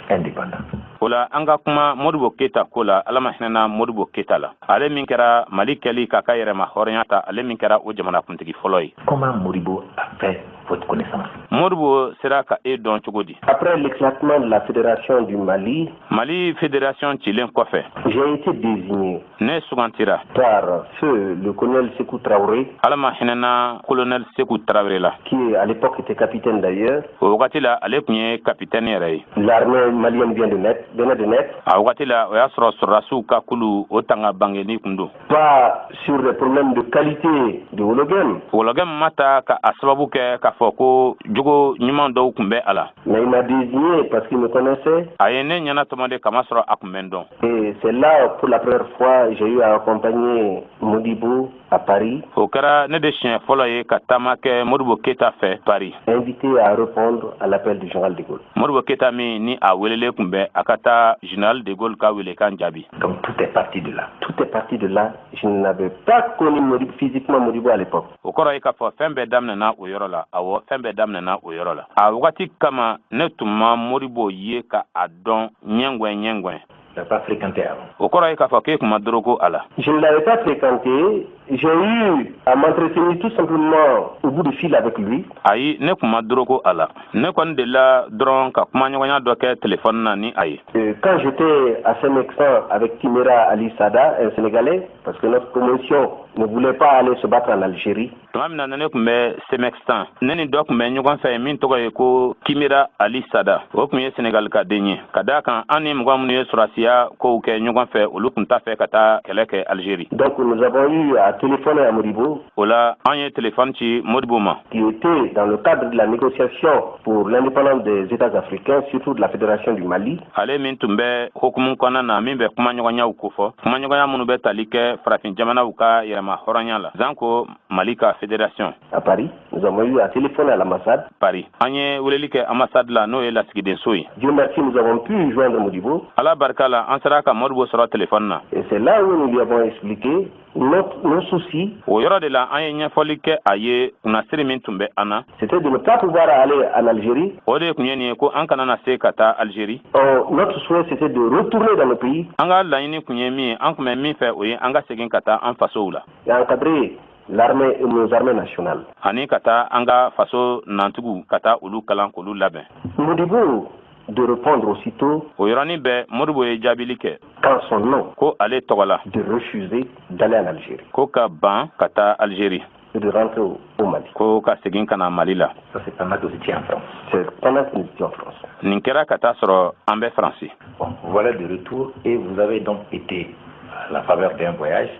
indépendant. O la, an ka kuma Modibo Keyita ko la. Ala ma hinɛna Modibo Keyita la, ale min kɛra Mali kɛli k'a ka yɛrɛma hɔrɔnya ta, ale min kɛra o jamanakuntigi fɔlɔ ye. Comment Modibo a fait votre connaissance? Modibo sera ka e dɔn cogo di? Après l'éclatement de la Fédération du Mali, Mali fédération cilen kɔfɛ, j'ai été désigné ne sugantira par feu le colonel Sékou Traoré, Ala ma hinɛna colonel Seku Tarawele la, qui à l'époque était capitaine d'ailleurs. O wagati la, ale tun ye capitaine yɛrɛ ye. L'armée malienne vient de naître, venait de naître. A wagati la, o y'a sɔrɔ sɔrɔdasiw ka kulu o tanga bangeni kun don. Pas sur des problèmes de qualité de Ouologuem, Wɔlɔgɛ ma ta ka a sababu kɛ k'a fɔ ko jogo ɲuman dɔw tun bɛ a la. Mais il m'a désigné parce qu'il me connaissait. A ye ne ɲɛna tɔmɔ de, kamasɔrɔ a tun bɛ n dɔn. Et c'est là, pour la première fois, j'ai eu à accompagner Modibo à Paris, O kɛra ne de siɲɛ fɔlɔ ye ka taama kɛ Modibo Keyita fɛ Paris. Invité à répondre à l'appel du général de Gaulle. Modibo Keyita min ni a welelen tun bɛ a ka taa général de Gaulle ka welekan jaabi. Donc tout est parti de là. Tout est parti de là. Je n'avais pas connu Modibo, physiquement Modibo à l'époque. O kɔrɔ ye k'a fɔ fɛn bɛɛ daminɛna o yɔrɔ la. Awɔ, fɛn bɛɛ daminɛna o yɔrɔ la. A wagati kama, ne tun ma Modibo ye ka a dɔn ɲɛngwɛn ɲɛngwɛn. Vous n'avez pas fréquenté avant. O kɔrɔ ye k'a fɔ k'e tun ma doroko a la. Je ne l'avais pas fréquenté. J'ai eu à m'entretenir tout simplement au bout de fil avec lui. Ayi, ne tun ma doroko a la. Ne kɔni delila dɔrɔn ka kumaɲɔgɔnya dɔ kɛ telefɔni na ni a ye. Quand j'étais à Saint-Mexan avec Kimera Ali Sada, un Sénégalais, parce que notre promotion ne voulait pas aller se battre en Algérie, Tuma min na ne tun bɛ Semextan, ne ni dɔ tun bɛ ɲɔgɔn fɛ min tɔgɔ ye ko Kimira Ali Sada, o tun ye Senegali ka den ye, ka d'a kan an ni mɔgɔ minnu ye sɔrɔsiya kow kɛ ɲɔgɔn fɛ, olu tun t'a fɛ ka taa kɛlɛ kɛ Algérie. Donc nous avons eu à téléphoner à Modibo, O la, an ye telefɔni ci Modibo ma, qui était dans le cadre de la négociation pour l'indépendance des États africains, surtout de la Fédération du Mali. Ale min tun bɛ hokumu kɔnɔna na min bɛ kumaɲɔgɔnyaw kofɔ, kumaɲɔgɔnya minnu bɛ tali kɛ farafin jamanaw ka yɛrɛma hɔrɔnya la, zanko Mali ka fédération. À Paris. Nous avons eu à téléphoner à l'ambassade. Paris, an ye weleli kɛ ambassade la, n'o ye lasigidenso ye. Dieu merci, nous avons pu joindre Modibo. Ala barika la, an sera ka Modibo sɔrɔ telefɔni na. Et c'est là où nous lui avons expliqué nos soucis. O yɔrɔ de la, an ye ɲɛfɔli kɛ a ye kunnasiri min tun bɛ an na. C'était de ne pas pouvoir aller en Algérie. O de tun ye nin ye ko an kana na se ka taa Algérie. Or, notre souhait, c'était de retourner dans le pays An ka laɲini tun ye min ye, an tun bɛ min fɛ, o ye an ka segin ka taa an fasow la et encadrer l'armée, nos armées nationales. Ani ka taa an ka faso nantigiw, ka taa olu kalan k'olu labɛn. Modibo de répondre aussitôt O yɔrɔnin bɛɛ, Modibo ye jaabili kɛ qu'en son nom, ko ale tɔgɔ la, de refuser d'aller en Algérie ko ka ban ka taa Algérie et de rentrer au Mali. ko ka segin ka na Mali la. Ça, c'est pendant que vous étiez en France. C'est pendant que nous étions en France. Nin kɛra ka taa sɔrɔ an bɛ Faransi. Bon, voilà de retour et vous avez donc été, à la faveur d'un voyage,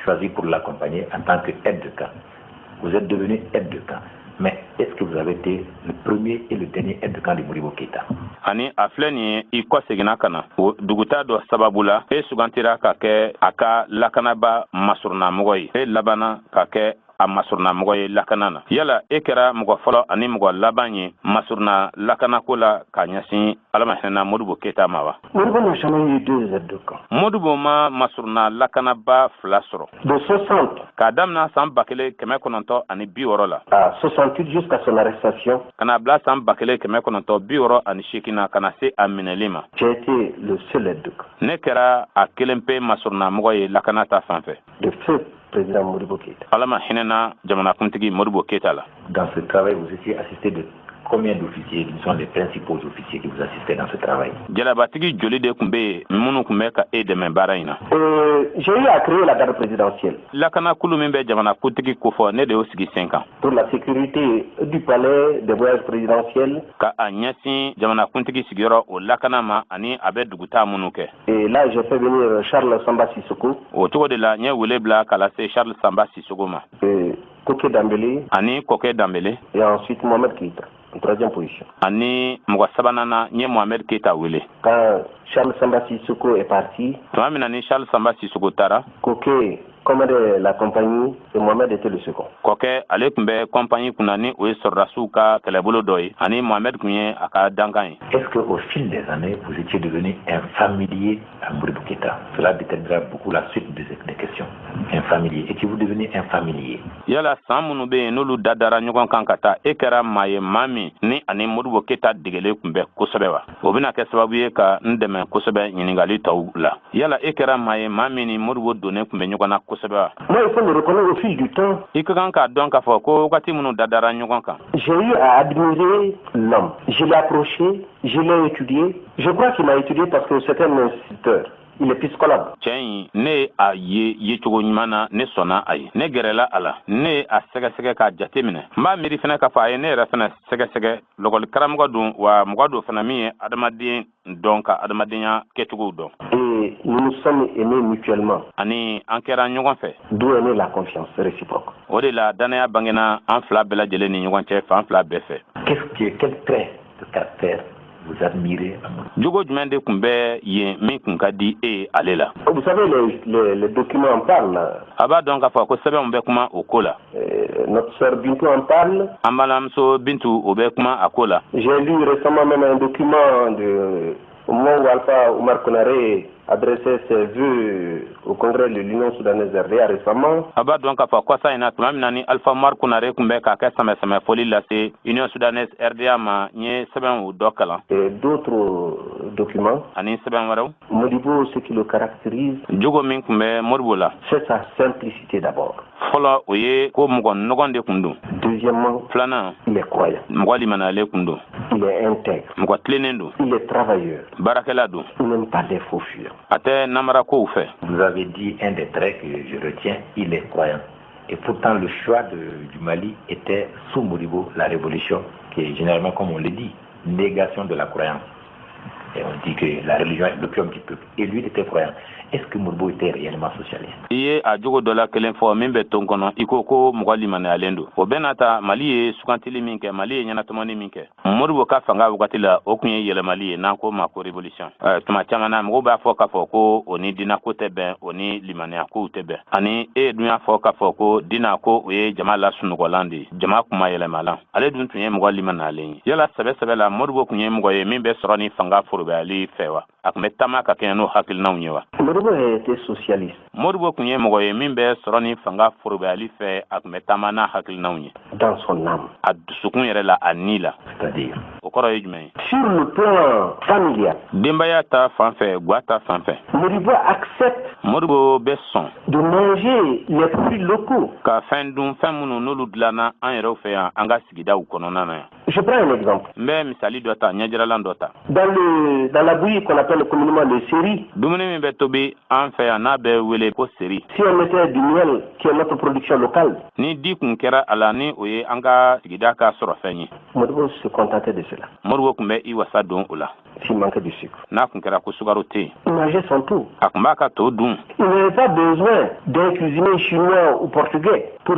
choisi pour l'accompagner en tant qu'aide de camp. Vous êtes devenu aide de camp. Mais est-ce que vous avez été le premier et le dernier aide de camp de Modibo Keïta? Ani a filɛ nin ye, i kɔ seginna ka na o duguta dɔ sababu la, e sugantira ka kɛ a ka lakanaba masurunamɔgɔ ye, e labanna ka kɛ a masurunamɔgɔ ye lakana na. Yala e kɛra mɔgɔ fɔlɔ ani mɔgɔ laban ye masuruna lakanako la ka ɲɛsin Ala ma hinɛna Modibo Keyita ma wa? Modibo n'a jamais eu deux aides de camp. Modibo ma masuruna lakanaba fila sɔrɔ. De 60 K'a damina san 1960 la, à 68 jusqu'à son arrestation, ka na bila san 1968 na, ka na se a minɛli ma, j'ai été le seul aide de camp ne kɛra a kelen pe masurunamɔgɔ ye lakana ta fan fɛ de feu président Modibo Keïta. Ala ma hinɛna jamanakuntigi Modibo Keyita la. Dans ce travail, vous étiez assisté de combien d'officiers? Qui sont les principaux officiers qui vous assistaient dans ce travail? Jalabatigi joli de tun bɛ yen minnu tun bɛ ka e dɛmɛ baara in na? J'ai eu à créer la garde présidentielle Lakanakulu min bɛ jamanakuntigi kofɔ, ne de y'o sigi sen kan pour la sécurité du palais, des voyages présidentiels. ka a ɲɛsin jamanakuntigi sigiyɔrɔ o lakana ma ani a bɛ dugutaa minnu kɛ. Et là, j'ai fait venir Charles Samba Sissoko, O cogo de la, n ye wele bila ka lase Charles Samba Sissoko ma, et Koké Dambélé ani Kɔkɛ Danbele, et ensuite Mohamed Keïta, en troisième position. ani mɔgɔ sabanan na, n ye Mohamed Keyita wele. Quand Charles Samba Sissoko est parti, Tuma min na ni Charles Samba Sissoko taara, Koké commandait la compagnie et Mohamed était le second. Kɔkɛ, ale tun bɛ kɔnpaɲi kunna, ni o ye sɔrɔdasiw ka kɛlɛbolo dɔ ye, ani Mohamed tun ye a ka dankan ye. Est-ce qu'au fil des années, vous étiez devenu un familier à Modibo Keïta? Cela déterminera beaucoup la suite des questions. Un familier. Étiez-vous devenu un familier? Yala san minnu bɛ yen n'olu da dara ɲɔgɔn kan ka taa, e kɛra maa ye, maa min ni ani Modibo Keyita degelen tun bɛ kosɛbɛ wa? O bɛna kɛ sababu ye ka n dɛmɛ kosɛbɛ ɲininkali tɔw la. Yala e kɛra maa ye, maa min ni Modibo donnen tun bɛ ɲɔgɔn na kosɛbɛ wa? Moi, il faut me reconnaître, au fil du temps, I ka kan k'a dɔn k'a fɔ ko wagati minnu da dara ɲɔgɔn kan, j'ai eu à admirer l'homme. Je l'ai approché, je l'ai étudié. Je crois qu'il m'a étudié parce que c'est un instituteur. Il est psychologue. Cɛ in, ne ye a ye yecogo ɲuman na, ne sɔnna a ye, ne gɛrɛla a la, ne ye a sɛgɛsɛgɛ k'a jate minɛ. N b'a miiri fɛnɛ k'a fɔ a ye ne yɛrɛ fɛnɛ sɛgɛsɛgɛ. Lɔkɔli karamɔgɔ don wa, mɔgɔ don fana min ye adamaden dɔn, ka adamadenya kɛcogow dɔn. Et nous nous sommes aimés mutuellement. Ani an kɛra ɲɔgɔn fɛ. D'où est née la confiance réciproque. O de la dannaya bangena an fila bɛɛ lajɛlen ni ɲɔgɔn cɛ, fan fila bɛɛ fɛ. Quel trait de caractère vous admirez à Modibo? Jogo jumɛn de tun bɛ yen min tun ka di e ye ale la? Vous savez, les documents en parlent. A b'a dɔn k'a fɔ ko sɛbɛnw bɛ kuma o ko la. Notre sœur Bintou en parle. An balimamuso Bintu, o bɛ kuma a ko la. J'ai lu récemment même un document au moment où Alpha Oumar Konaré adressait ses vœux au congrès de l'Union soudanaise RDA récemment. A b'a dɔn k'a fɔ kɔsa in na, tuma min na ni Alpha Umar Konare tun bɛ k'a kɛ sɛmɛ foli lase Union soudanaise RDA ma, n ye sɛbɛn dɔ kalan. Et d'autres documents. Ani sɛbɛn wɛrɛw. Modibo, ce qui le caractérise, Jogo min tun bɛ Modibo la, c'est sa simplicité d'abord. fɔlɔ, o ye ko mɔgɔ nɔgɔn de tun don. Deuxièmement, Filanan, il est croyant. mɔgɔ limaniyalen tun don. Il est intègre. Mɔgɔ tilennen don. Il est travailleur. Baarakɛla don. Il n'aime pas les faux fuyants. A tɛ namara kow fɛ. Vous avez dit un des traits que je retiens, il est croyant. Et pourtant, le choix du Mali était, sous Modibo, la révolution, qui est généralement, comme on le dit, négation de la croyance. Et on dit que la religion est l'opium du peuple. Et lui, il était croyant. Est-ce que Modibo était réellement socialiste? I ye a jogo dɔ la kelen fɔ min bɛ ton kɔnɔ, i ko ko mɔgɔ limaniyalen don. O bɛɛ n'a ta, Mali ye sugantili min kɛ, Mali ye ɲɛnatɔmɔni min kɛ Modibo ka fanga wagati la, o tun ye yɛlɛmali ye n'an ko ma ko révolution. Tuma caman na, mɔgɔw b'a fɔ k'a fɔ ko o ni diinako tɛ bɛn, o ni limaniya kow tɛ bɛn. Ani e dun y'a fɔ k'a fɔ ko diina ko o ye jama la sunɔgɔlan de ye, jama kuma yɛlɛmalan. Ale dun tun ye mɔgɔ limaniyalen ye. Yala sɛbɛ sɛbɛ la, Modibo tun ye mɔgɔ ye min bɛ sɔrɔ ni fanga forobayali fɛ wa? A tun bɛ taama ka kɛɲɛ n'o hakilinaw ye wa? Modibo était socialiste. Modibo tun ye mɔgɔ ye min bɛ sɔrɔ ni fanga forobayali fɛ, a tun bɛ taama n'a hakilinaw ye dans son âme. a dusukun yɛrɛ la, a ni la. C'est-à-dire? O kɔrɔ ye jumɛn ye? Sur le plan familial, Denbaya ta fan fɛ, gwa ta fan fɛ, Modibo accepte Modibo bɛ sɔn de manger les fruits locaux. ka fɛn dun, fɛn minnu n'olu dilanna an yɛrɛw fɛ yan, an ka sigidaw kɔnɔna na yan. Je prends un exemple. N bɛ misali dɔ ta, ɲɛjiralan dɔ ta. Dans la bouillie qu'on appelle communément le seri, Dumuni min bɛ tobi an fɛ yan n'a bɛ wele ko seri, si on mettait du miel, qui est notre production locale, ni di kun kɛra a la, ni o ye an ka sigida ka sɔrɔ fɛn ye, Modibo se contentait de cela. Modibo tun bɛ i wasa don o la. S'il manquait du sucre. N'a kun kɛra ko sukaro tɛ yen. Il mangeait son tô. A kun b'a ka to dun. Il n'avait pas besoin d'un cuisinier chinois ou portugais pour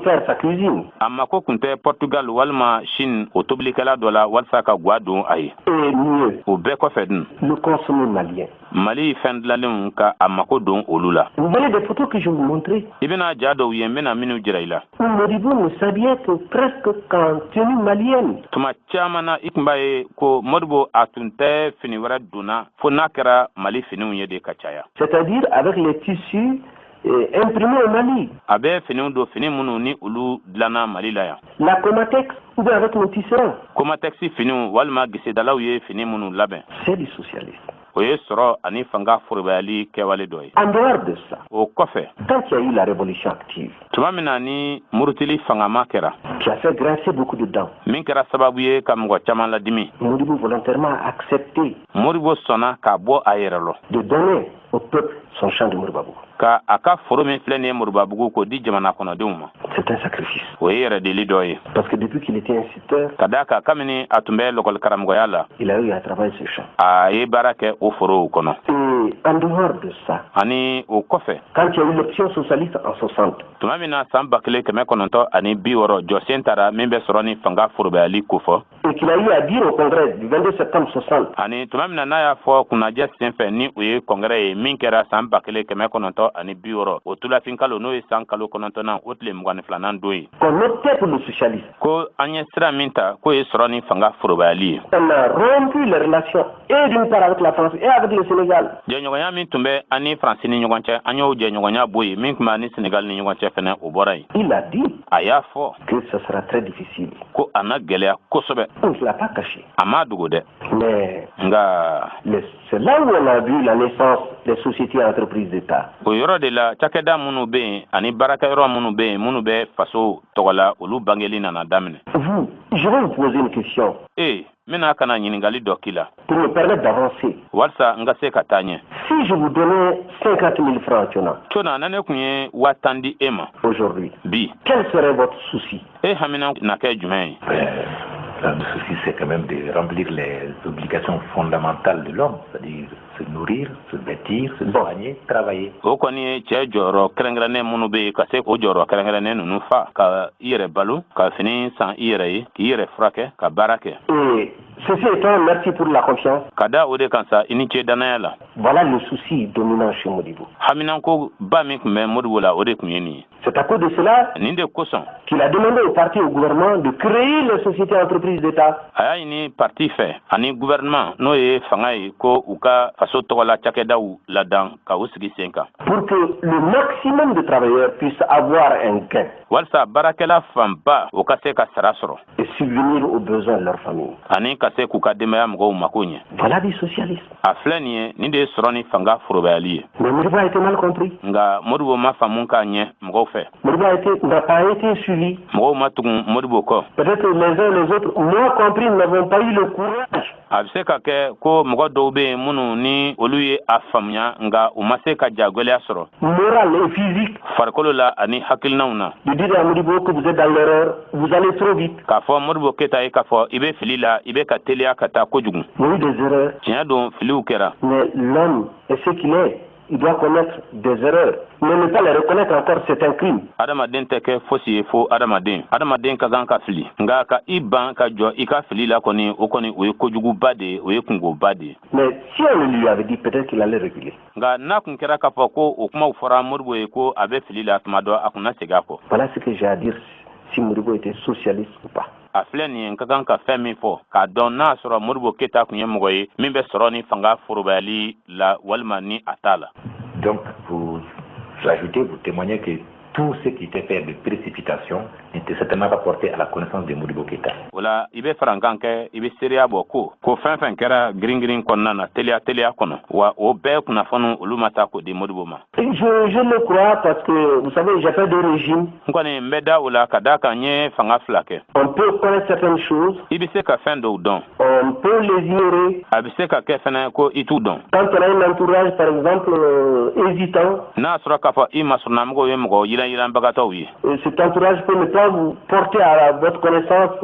faire sa cuisine. A mako kun tɛ Portugal walima Chine o tobilikɛla dɔ la walasa ka gwa don a ye. Et mieux, O bɛɛ kɔfɛ dun, le consommer malien. Mali fɛn dilanlenw ka a mako don olu la. Vous voyez des photos que je vous montrais I bɛna ja dɔw ye n bɛna minnu jira i la, où Modibo ne s'habillait que presque qu'en tenue malienne. Tuma caman na, i tun b'a ye ko Modibo a tun tɛ fini wɛrɛ donna fo n'a kɛra Mali finiw ye de ka caya. C'est-à-dire avec les tissus imprimés au Mali. A bɛ finiw don, fini minnu ni olu dilanna Mali la yan. La Comatex ou bien avec nos tisserands. Comatex finiw walima gesedalaw ye fini minnu labɛn. C'est du socialisme. O ye sɔrɔ ani fanga forobayali kɛwale dɔ ye. En dehors de ça, O kɔfɛ, quand il y a eu la révolution active, tuma min na ni murutili fangama kɛra, qui a fait grincer beaucoup de dents, min kɛra sababu ye ka mɔgɔ caman ladimi, Modibo volontairement a accepté Modibo sɔnna k'a bɔ a yɛrɛ lɔ de donner au peuple son champ de Moribabougou. ka a ka foro min filɛ nin ye Moribabugu k'o di jamana kɔnɔdenw ma. C'est un sacrifice. O ye yɛrɛdeli dɔ ye. Parce que depuis qu'il était instituteur, Ka d'a kan, kabini a tun bɛ lɔkɔlikaramɔgɔya la, il a eu à travailler ce champ. a ye baara kɛ o forow kɔnɔ. Et en dehors de ça, Ani o kɔfɛ, quand il y a eu l'option socialiste en 60, tuma min na san 1960 jɔsen tara min bɛ sɔrɔ ni fanga forobayali kofɔ, et qu'il a eu à dire au congrès du 22 septembre 60 ani tuma min na n'a y'a fɔ kunnajɛ senfɛ, ni o ye kɔngɛrɛ ye min kɛra san 1960 o tulafin kalo, n'o ye san kalo 9nan o tile 22nan don ye, qu'on optait pour le socialisme, ko an ye sira min ta k'o ye sɔrɔ ni fanga forobayali ye, on a rompu les relations et d'une part avec la France et avec le Sénégal. Jɛɲɔgɔnya min tun bɛ an ni Faransi ni ɲɔgɔn cɛ, an y'o jɛɲɔgɔnya bɔ yen. Min tun bɛ an ni Senegal ni ɲɔgɔn cɛ fɛnɛ, o bɔra yen. Il a dit A y'a fɔ que ce sera très difficile. ko a na gɛlɛya kosɛbɛ. On ne se l'a pas caché. A m'a dogo dɛ. Mais Nka c'est là où on a vu la naissance des sociétés et entreprises d'État. o yɔrɔ de la, cakɛda minnu bɛ yen ani baarakɛyɔrɔ minnu bɛ yen, minnu bɛ faso tɔgɔ la, olu bangeli nana daminɛ. Vous, je vais vous poser une question Ee, n bɛna ka na ɲininkali dɔ k'i la pour me permettre d'avancer. walasa n ka se ka taa ɲɛ. Si je vous donnais 50 000 francs, Tiona, Cona, na ne kun ye 10.000 di e ma aujourd'hui, bi, quel serait votre souci? e hamina na kɛ jumɛn ye? Le souci, c'est quand même de remplir les obligations fondamentales de l'homme, c'est-à-dire se nourrir, se vêtir, se soigner, travailler. O kɔni ye cɛ jɔyɔrɔ kɛrɛnkɛrɛnnen minnu bɛ yen, ka se k'o jɔyɔrɔ kɛrɛnkɛrɛnnen ninnu fa: ka i yɛrɛ balo, ka fini san i yɛrɛ ye, k'i yɛrɛ furakɛ, ka baara kɛ. Et ceci étant, merci pour la confiance. Ka da o de kan sa, i ni ce danaya la. Voilà le souci dominant chez Modibo. Haminanko ba min tun bɛ Modibo la, o de tun ye nin ye. C'est à cause de cela Nin de kosɔn qu'il a demandé au parti, au gouvernement, de créer les sociétés entreprises d'État. a y'a ɲini parti fɛ ani gouvernement, n'o ye fanga ye, ko u ka faso tɔgɔla cakɛdaw ladan ka u sigi sen kan pour que le maximum de travailleurs puissent avoir un gain walasa baarakɛla fanba o ka se ka sara sɔrɔ et subvenir aux besoins de leur famille. ani ka se k'u ka denbaya mɔgɔw mako ɲɛ. Voilà du socialisme. A filɛ nin ye, nin de ye sɔrɔ ni fanga forobayali ye. Mais Modibo a été mal compris. Nka Modibo ma faamu k'a ɲɛ mɔgɔw fɛ. Modibo n'a pas été suivi. Mɔgɔw ma tugun Modibo kɔ. Peut-être les uns et les autres, moi compris, n'avons pas eu le courage A bɛ se ka kɛ ko mɔgɔ dɔw bɛ yen minnu ni olu ye a faamuya, nka u ma se ka jagɛlɛya sɔrɔ moral et physique farikolo la ani hakilinaw na de dire à Modibo que vous êtes dans l'erreur, vous allez trop vite. k'a fɔ Modibo Keyita ye k'a fɔ i bɛ fili la, i bɛ ka teliya ka taa kojugu. Il y a eu des erreurs, Tiɲɛ don, filiw kɛra. mais l'homme est ce qu'il est. Il doit commettre des erreurs. Mais ne pas les reconnaître encore, c'est un crime. Adamaden tɛ kɛ fosi ye fo adamaden. Adamaden ka kan ka fili, nka ka i ban ka jɔ i ka fili la kɔni, o kɔni o ye kojuguba de ye, o ye kungoba de ye. Mais si on le lui avait dit, peut-être qu'il allait reculer. Nka n'a kun kɛra k'a fɔ ko o kumaw fɔra Modibo ye ko a bɛ fili la, tuma dɔ a kun na segin a kɔ. Voilà ce que j'ai à dire si Modibo était socialiste ou pas. A filɛ nin ye, n ka kan ka fɛn min fɔ k'a dɔn n'a sɔrɔ Modibo Keyita kun ye mɔgɔ ye min bɛ sɔrɔ ni fanga forobayali la walima ni a t'a la. Donc, vous ajoutez, vous témoignez que tout ce qui était fait de précipitation n'était certainement pas porté à la connaissance de Modibo Keïta. O la, i bɛ farankan kɛ, i bɛ seereya bɔ ko fɛn fɛn kɛra girin-girin kɔnɔna na, teliya teliya kɔnɔ wa, o bɛɛ kunnafoniw olu ma taa k'o di Modibo ma. Je le crois parce que, vous savez, j'ai fait deux régimes. N kɔni n bɛ da o la, ka d'a kan n ye fanga fila kɛ. On peut connaître certaines choses, I bɛ se ka fɛn dɔw dɔn, on peut les ignorer. a bɛ se ka kɛ fɛnɛ ko i t'u dɔn. Quand on a un entourage, par exemple, hésitant, N'a sɔrɔ k'a fɔ i masurunamɔgɔw ye mɔgɔ Yiranyiranbagatɔw ye. Cet entourage peut ne pas vous porter à votre connaissance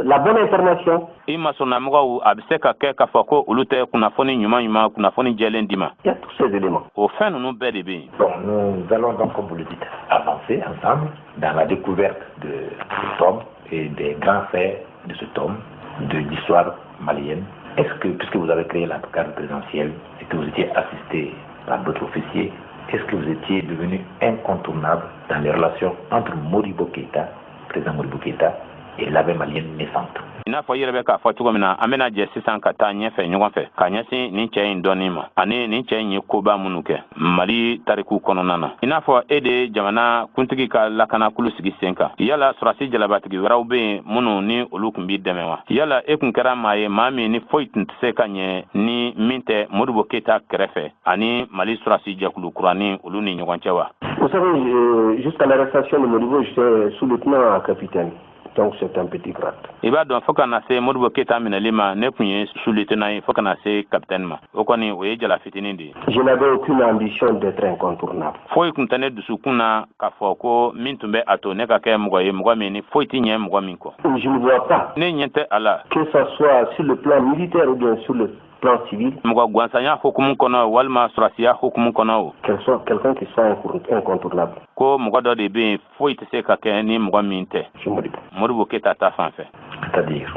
la bonne information. I masɔnnamɔgɔw, a bɛ se ka kɛ k'a fɔ ko olu tɛ kunnafoni ɲuman ɲuman, kunnafoni jɛlen di ma. Il y a tous ces éléments. O fɛn ninnu bɛɛ de bɛ yen. Bon, nous allons donc, comme vous le dites, avancer ensemble dans la découverte de cet homme et des grands faits de cet homme, de l'histoire malienne. Est-ce que, puisque vous avez créé la garde présidentielle et que vous étiez assisté par d'autres officiers, est-ce que vous étiez devenu incontournable dans les relations entre Modibo Keïta, président Modibo Keïta, et l'armée malienne naissante? I n'a fɔ i yɛrɛ bɛ k'a fɔ cogo min na, an bɛna jɛ sisan ka taa ɲɛfɛ ɲɔgɔn fɛ ka ɲɛsin nin cɛ in dɔnni ma ani nin cɛ in ye koba minnu kɛ Mali tariku kɔnɔna na. I n'a fɔ e de ye jamana kuntigi ka lakanakulu sigi sen kan, yala sɔrɔdasi jalabatigi wɛrɛw bɛ yen minnu ni olu tun b'i dɛmɛ wa? Yala e kun kɛra maa ye, maa min ni foyi tun tɛ se ka ɲɛ ni min tɛ Modibo Keyita kɛrɛfɛ ani Mali sɔrɔdasi jɛkulu kuranin olu ni ɲɔgɔn cɛ wa? Vous savez, jusqu'à l'arrestation de Modibo, j'étais sous-lieutenant à capitaine. Donc c'est un petit grade. I b'a dɔn, fo ka na se Modibo Keyita minɛli ma, ne tun ye sous-lieutenant ye fo ka na se capitaine ma. O kɔni, o ye jala fitinin de ye. Je n'avais aucune ambition d'être incontournable. Foyi tun tɛ ne dusukun na k'a fɔ ko min tun bɛ a to ne ka kɛ mɔgɔ ye, mɔgɔ min ni foyi tɛ ɲɛ mɔgɔ min kɔ. Je ne vois pas, Ne ɲɛ tɛ a la, que ce soit sur le plan militaire ou bien sur le plan civil, mɔgɔ gansanya hukumu kɔnɔ walima sɔrɔdasiya hukumu kɔnɔ o, qu'elle soit quelqu'un qui soit incontournable. ko mɔgɔ dɔ de bɛ yen, foyi tɛ se ka kɛ ni mɔgɔ min tɛ. C'est Modibo. Modibo Keyita ta fan fɛ. C'est-à-dire?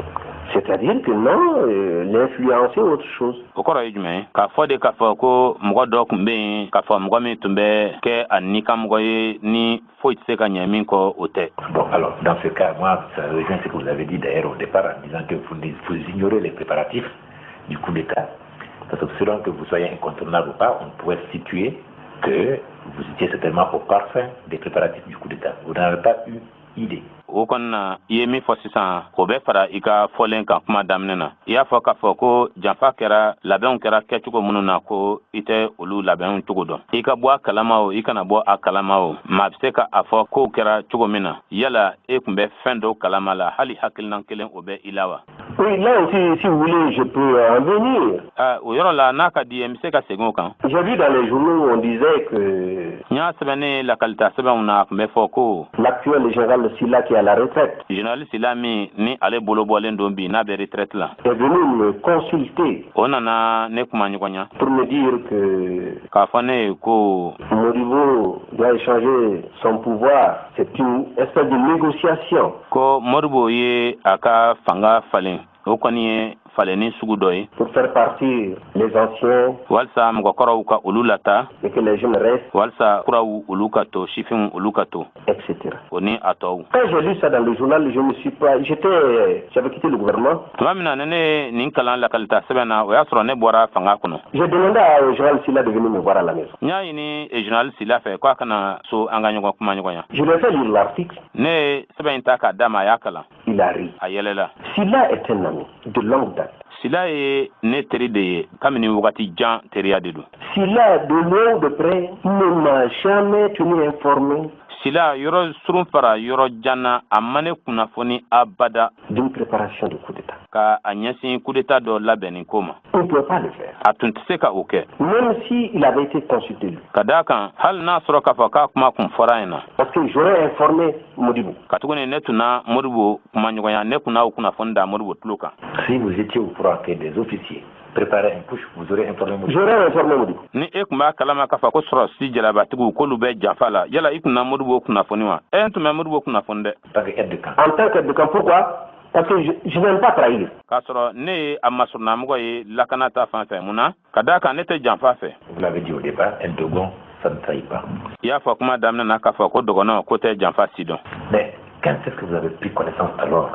C'est-à-dire que non, l'influencer autre chose. O kɔrɔ ye jumɛn ye? K'a fɔ de k'a fɔ ko mɔgɔ dɔ tun bɛ yen, k'a fɔ mɔgɔ min tun bɛ kɛ a ni ka mɔgɔ ye ni foyi tɛ se ka ɲɛ min kɔ, o tɛ. Bon, alors, dans ce cas, moi, ça rejoint ce que vous avez dit d'ailleurs au départ en disant que vous, vous ignorez les préparatifs du coup d'État. Parce que selon que vous soyez incontournable ou pas, on pourrait situer que vous étiez certainement au parfum des préparatifs du coup d'État. Vous n'en avez pas eu idée. O kɔni na, i ye min fɔ sisan, o bɛ fara i ka fɔlen kan kuma daminɛ na. I y'a fɔ k'a fɔ ko janfa kɛra, labɛnw kɛra kɛcogo minnu na, ko i tɛ olu labɛnw cogo dɔn. I ka bɔ a kalama o, i kana bɔ a kalama o, maa bɛ se ka a fɔ kow kɛra cogo min na. Yala e tun bɛ fɛn dɔw kalama la, hali hakilina kelen, o bɛ i la wa? Oui, là aussi, si vous voulez, je peux en venir. Ah, o yɔrɔ la, n'a ka di ye, n bɛ se ka segin o kan. J'ai vu dans les journaux où on disait que N y'a sɛbɛnni lakalita sɛbɛnw na, a tun bɛ fɔ ko l'actuel général Silla, qui est à la retraite, général Sila min ni ale bolo bɔlen don bi, n'a bɛ retraite la, est venu me consulter o nana ne kuma ɲɔgɔn ɲa pour me dire que k'a fɔ ne ye ko Modibo doit échanger son pouvoir. C'est une espèce de négociation ko Modibo ye a ka fanga falen, o kɔni ye falenni sugu dɔ ye pour faire partir les anciens walisa mɔgɔkɔrɔw ka olu lata et que les jeunes restent, walisa kuraw olu ka to, sifinw olu ka to, etc. o ni a tɔw. Quand j'ai lu ça dans le journal, je me suis pas, j'avais quitté le gouvernement. Tuma min na ne ye nin kalan lakalita sɛbɛn na, o y'a sɔrɔ ne bɔra fanga kɔnɔ. J'ai demandé au général Silla de venir me voir à la maison. N y'a ɲini général Sila fɛ k'a kana so, an ka ɲɔgɔn kuma ɲɔgɔn ya. Je lui ai fait lire l'article. Ne ye sɛbɛn in ta k'a d'a ma, a y'a kalan. Il a ri. A yɛlɛla. Silla est un ami de longue date. Sila ye ne teri de ye kabini wagati jan, teriya de don. Silla, de loin ou de près, ne m'a jamais tenu informé Sila, yɔrɔ surun fara yɔrɔ jan na, a ma ne kunnafoni abada d'une préparation de coup d'État. ka a ɲɛsin coup d'État dɔ labɛnni ko ma. Il ne pouvait pas le faire. A tun tɛ se ka o kɛ. Même s'il avait été consulté, lui. Ka d'a kan, hali n'a sɔrɔ k'a fɔ k'a kuma kun fɔra yen na. Parce que j'aurais informé Modibo. Katuguni ne tun na Modibo kuma ɲɔgɔnya, ne kun n'aw kunnafoni da Modibo tulo kan. Si vous étiez au courant que des officiers préparaient un putsch, vous aurez informé Modibo. J'aurais informé Modibo. Ni e tun b'a kalama k'a fɔ ko sɔrɔdasi jalabatigiw k'olu bɛ janfa la, yala i kun na Modibo kunnafoni wa? E, n tun bɛ Modibo kunnafoni dɛ. En tant qu'aide de camp. En tant qu'aide de camp, pourquoi? Parce que je n'aime pas trahir. K'a sɔrɔ ne ye a masurunamɔgɔ ye lakana ta fan fɛ. Mun na? Ka d'a kan ne tɛ janfa fɛ. Vous l'avez dit au départ, un dogon, ça ne trahit pas. I y'a fɔ kuma daminɛ na k'a fɔ ko dɔgɔnɔ ko tɛ janfa si dɔn. Mais quand est-ce que vous avez pris connaissance alors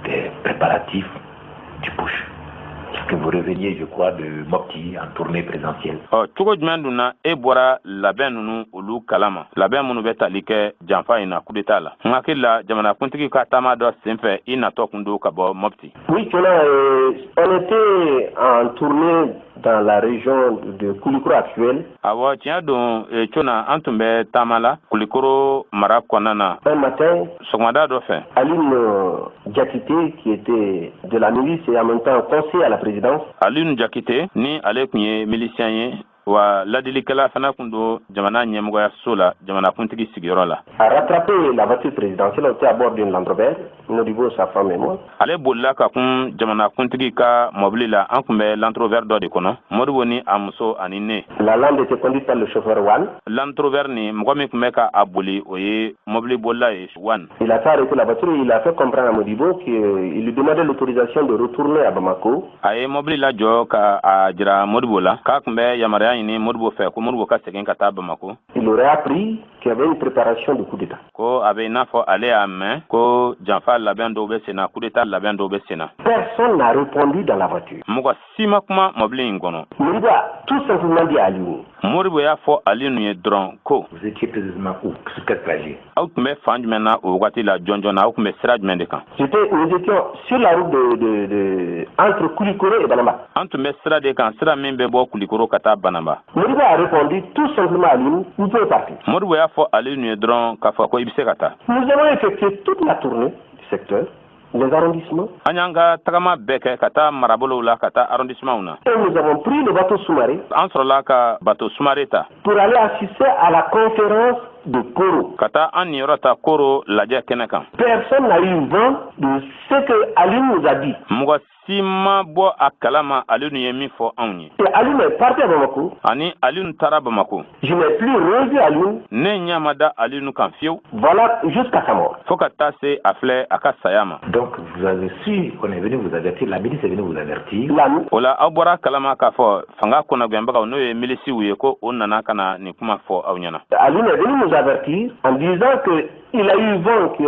des préparatifs du putsch? Que vous reveniez, je crois, de Mopti en tournée présidentielle. Ɔ, cogo jumɛn dun na e bɔra labɛn ninnu olu kalama, labɛn minnu bɛ tali kɛ janfa in na, coup d'État la? N hakili la, jamanakuntigi ka taama dɔ sen fɛ, i natɔ kun don ka bɔ Mopti. Oui, on était en tournée dans la région de Koulikoro actuelle. Awɔ, tiɲɛ don, Cona, an tun bɛ taama la Kulikoro mara kɔnɔna na. Un matin, Sɔgɔmada dɔ fɛ, Alioune Diakité, qui était de la milice et en même temps conseiller à la présidence, Alioune Jakite, ni ale tun ye milicien ye. Wa ladilikɛla fana tun don jamana ɲɛmɔgɔyaso la, jamanakuntigi sigiyɔrɔ la. A rattrapé la voiture présidentielle. On était à bord d'une Land Rover, Modibo, sa femme et moi. Ale bolila ka kun jamanakuntigi ka mɔbili la. An tun bɛ Land Rover dɔ de kɔnɔ, Modibo ni a muso ani ne. La Land était conduite par le chauffeur Wan. Land Rover ni, mɔgɔ min tun bɛ ka a boli, o ye mɔbili bolila ye, Wan. Il a fait arrêter la voiture et il a fait comprendre à Modibo qu'il lui demandait l'autorisation de retourner à Bamako. A ye mɔbili lajɔ ka a jira Modibo la k'a tun bɛ yamaruya ɲini Modibo fɛ ko Modibo ka segin ka taa Bamako. Il aurait appris qu'il y avait une préparation de coup d'État. Ko a bɛ i n'a fɔ ale y'a mɛn ko janfa labɛn dɔw bɛ sen na, coup d'État labɛn dɔw bɛ sen na. Personne n'a répondu dans la voiture. Mɔgɔ si ma kuma mɔbili in kɔnɔ. Modibo a tout simplement dit à Alioune. Modibo y'a fɔ Alioune ye dɔrɔn ko: Vous étiez précisément où? Sur quel trajet? Aw tun bɛ fan jumɛn na o wagati la jɔn jɔn na? Aw tun bɛ sira jumɛn de kan? Nous étions sur la route entre Koulikoro et Banamba. An tun bɛ sira de kan, sira min bɛ bɔ Kulikoro ka taa Banamba. Modibo a répondu tout simplement à Alioune: vous pouvez partir. Modibo y'a fɔ Alioune ye dɔrɔn k'a fɔ ko i bɛ se ka taa. Nous avons effectué toute la tournée du secteur, les arrondissements. An y'an ka tagama bɛɛ kɛ ka taa marabolow la, ka taa arrondissementw na. Et nous avons pris le bateau Soumaré. An sɔrɔla ka bateau Soumaré ta. Pour aller assister à la conférence de Koro. Ka taa an niyɔrɔ ta Koro lajɛ kɛnɛ kan. Personne n'a eu vent de ce que Alioune nous a dit. Mɔgɔ si ma bɔ a kalama Alioune ye min fɔ anw ye. Et Alioune est parti à Bamako. Ani Alioune taara Bamako. Je n'ai plus revu Alioune. Ne ɲɛ ma da Alioune kan fiyewu. Voilà, jusqu'à sa mort. Fo ka taa se a filɛ a ka saya ma. Donc vous avez su qu'on est venu vous avertir, la milice est venue vous avertir. La O la, aw bɔra kalama k'a fɔ fanga kɔnɔgɛnbagaw, n'o ye milisiw ye, ko o nana ka na nin kuma fɔ aw ɲɛna. Alioune est venu nous avertir en disant qu'il a eu vent qu'il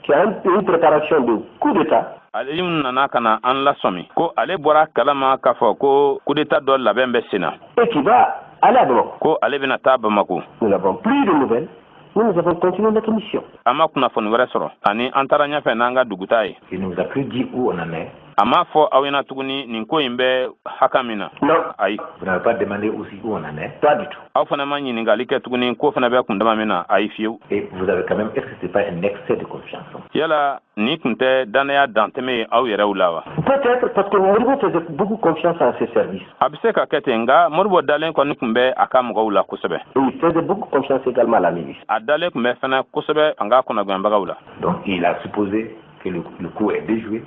y a une préparation de coup d'État. Alioune nana ka na an lasɔmi ko ale bɔra kalama k'a fɔ ko coup d'État dɔ labɛn bɛ sen na. Et qu'il va aller à Bamako. Ko ale bɛna taa Bamako. Nous n'avons plus de nouvelles. Nous, nous avons continué notre mission. An ma kunnafoni wɛrɛ sɔrɔ ani an taara ɲɛfɛ n'an ka duguta ye. Il ne nous a plus dit où on en est. A m'a fɔ aw ɲɛna tuguni nin ko in bɛ haka min na? Non. Ayi. Vous n'avez pas demandé aussi où on en est. Pas du tout. Aw fana ma ɲininkali kɛ tuguni ko fana bɛ kundama min na? Ayi, fiyewu. Et vous avez quand même, est-ce que ce n'est pas un excès de confiance? Yala nin tun tɛ dannaya dantɛmɛ ye aw yɛrɛw la wa? Peut-être parce que Modibo faisait beaucoup confiance à ses services. A bɛ se ka kɛ ten, nka Modibo dalen kɔni tun bɛ a ka mɔgɔw la kosɛbɛ. Et il faisait beaucoup confiance également à la milice. A dalen tun bɛ fana kosɛbɛ fanga kɔnɔgɛnbagaw la. Donc il a supposé que le coup est déjoué.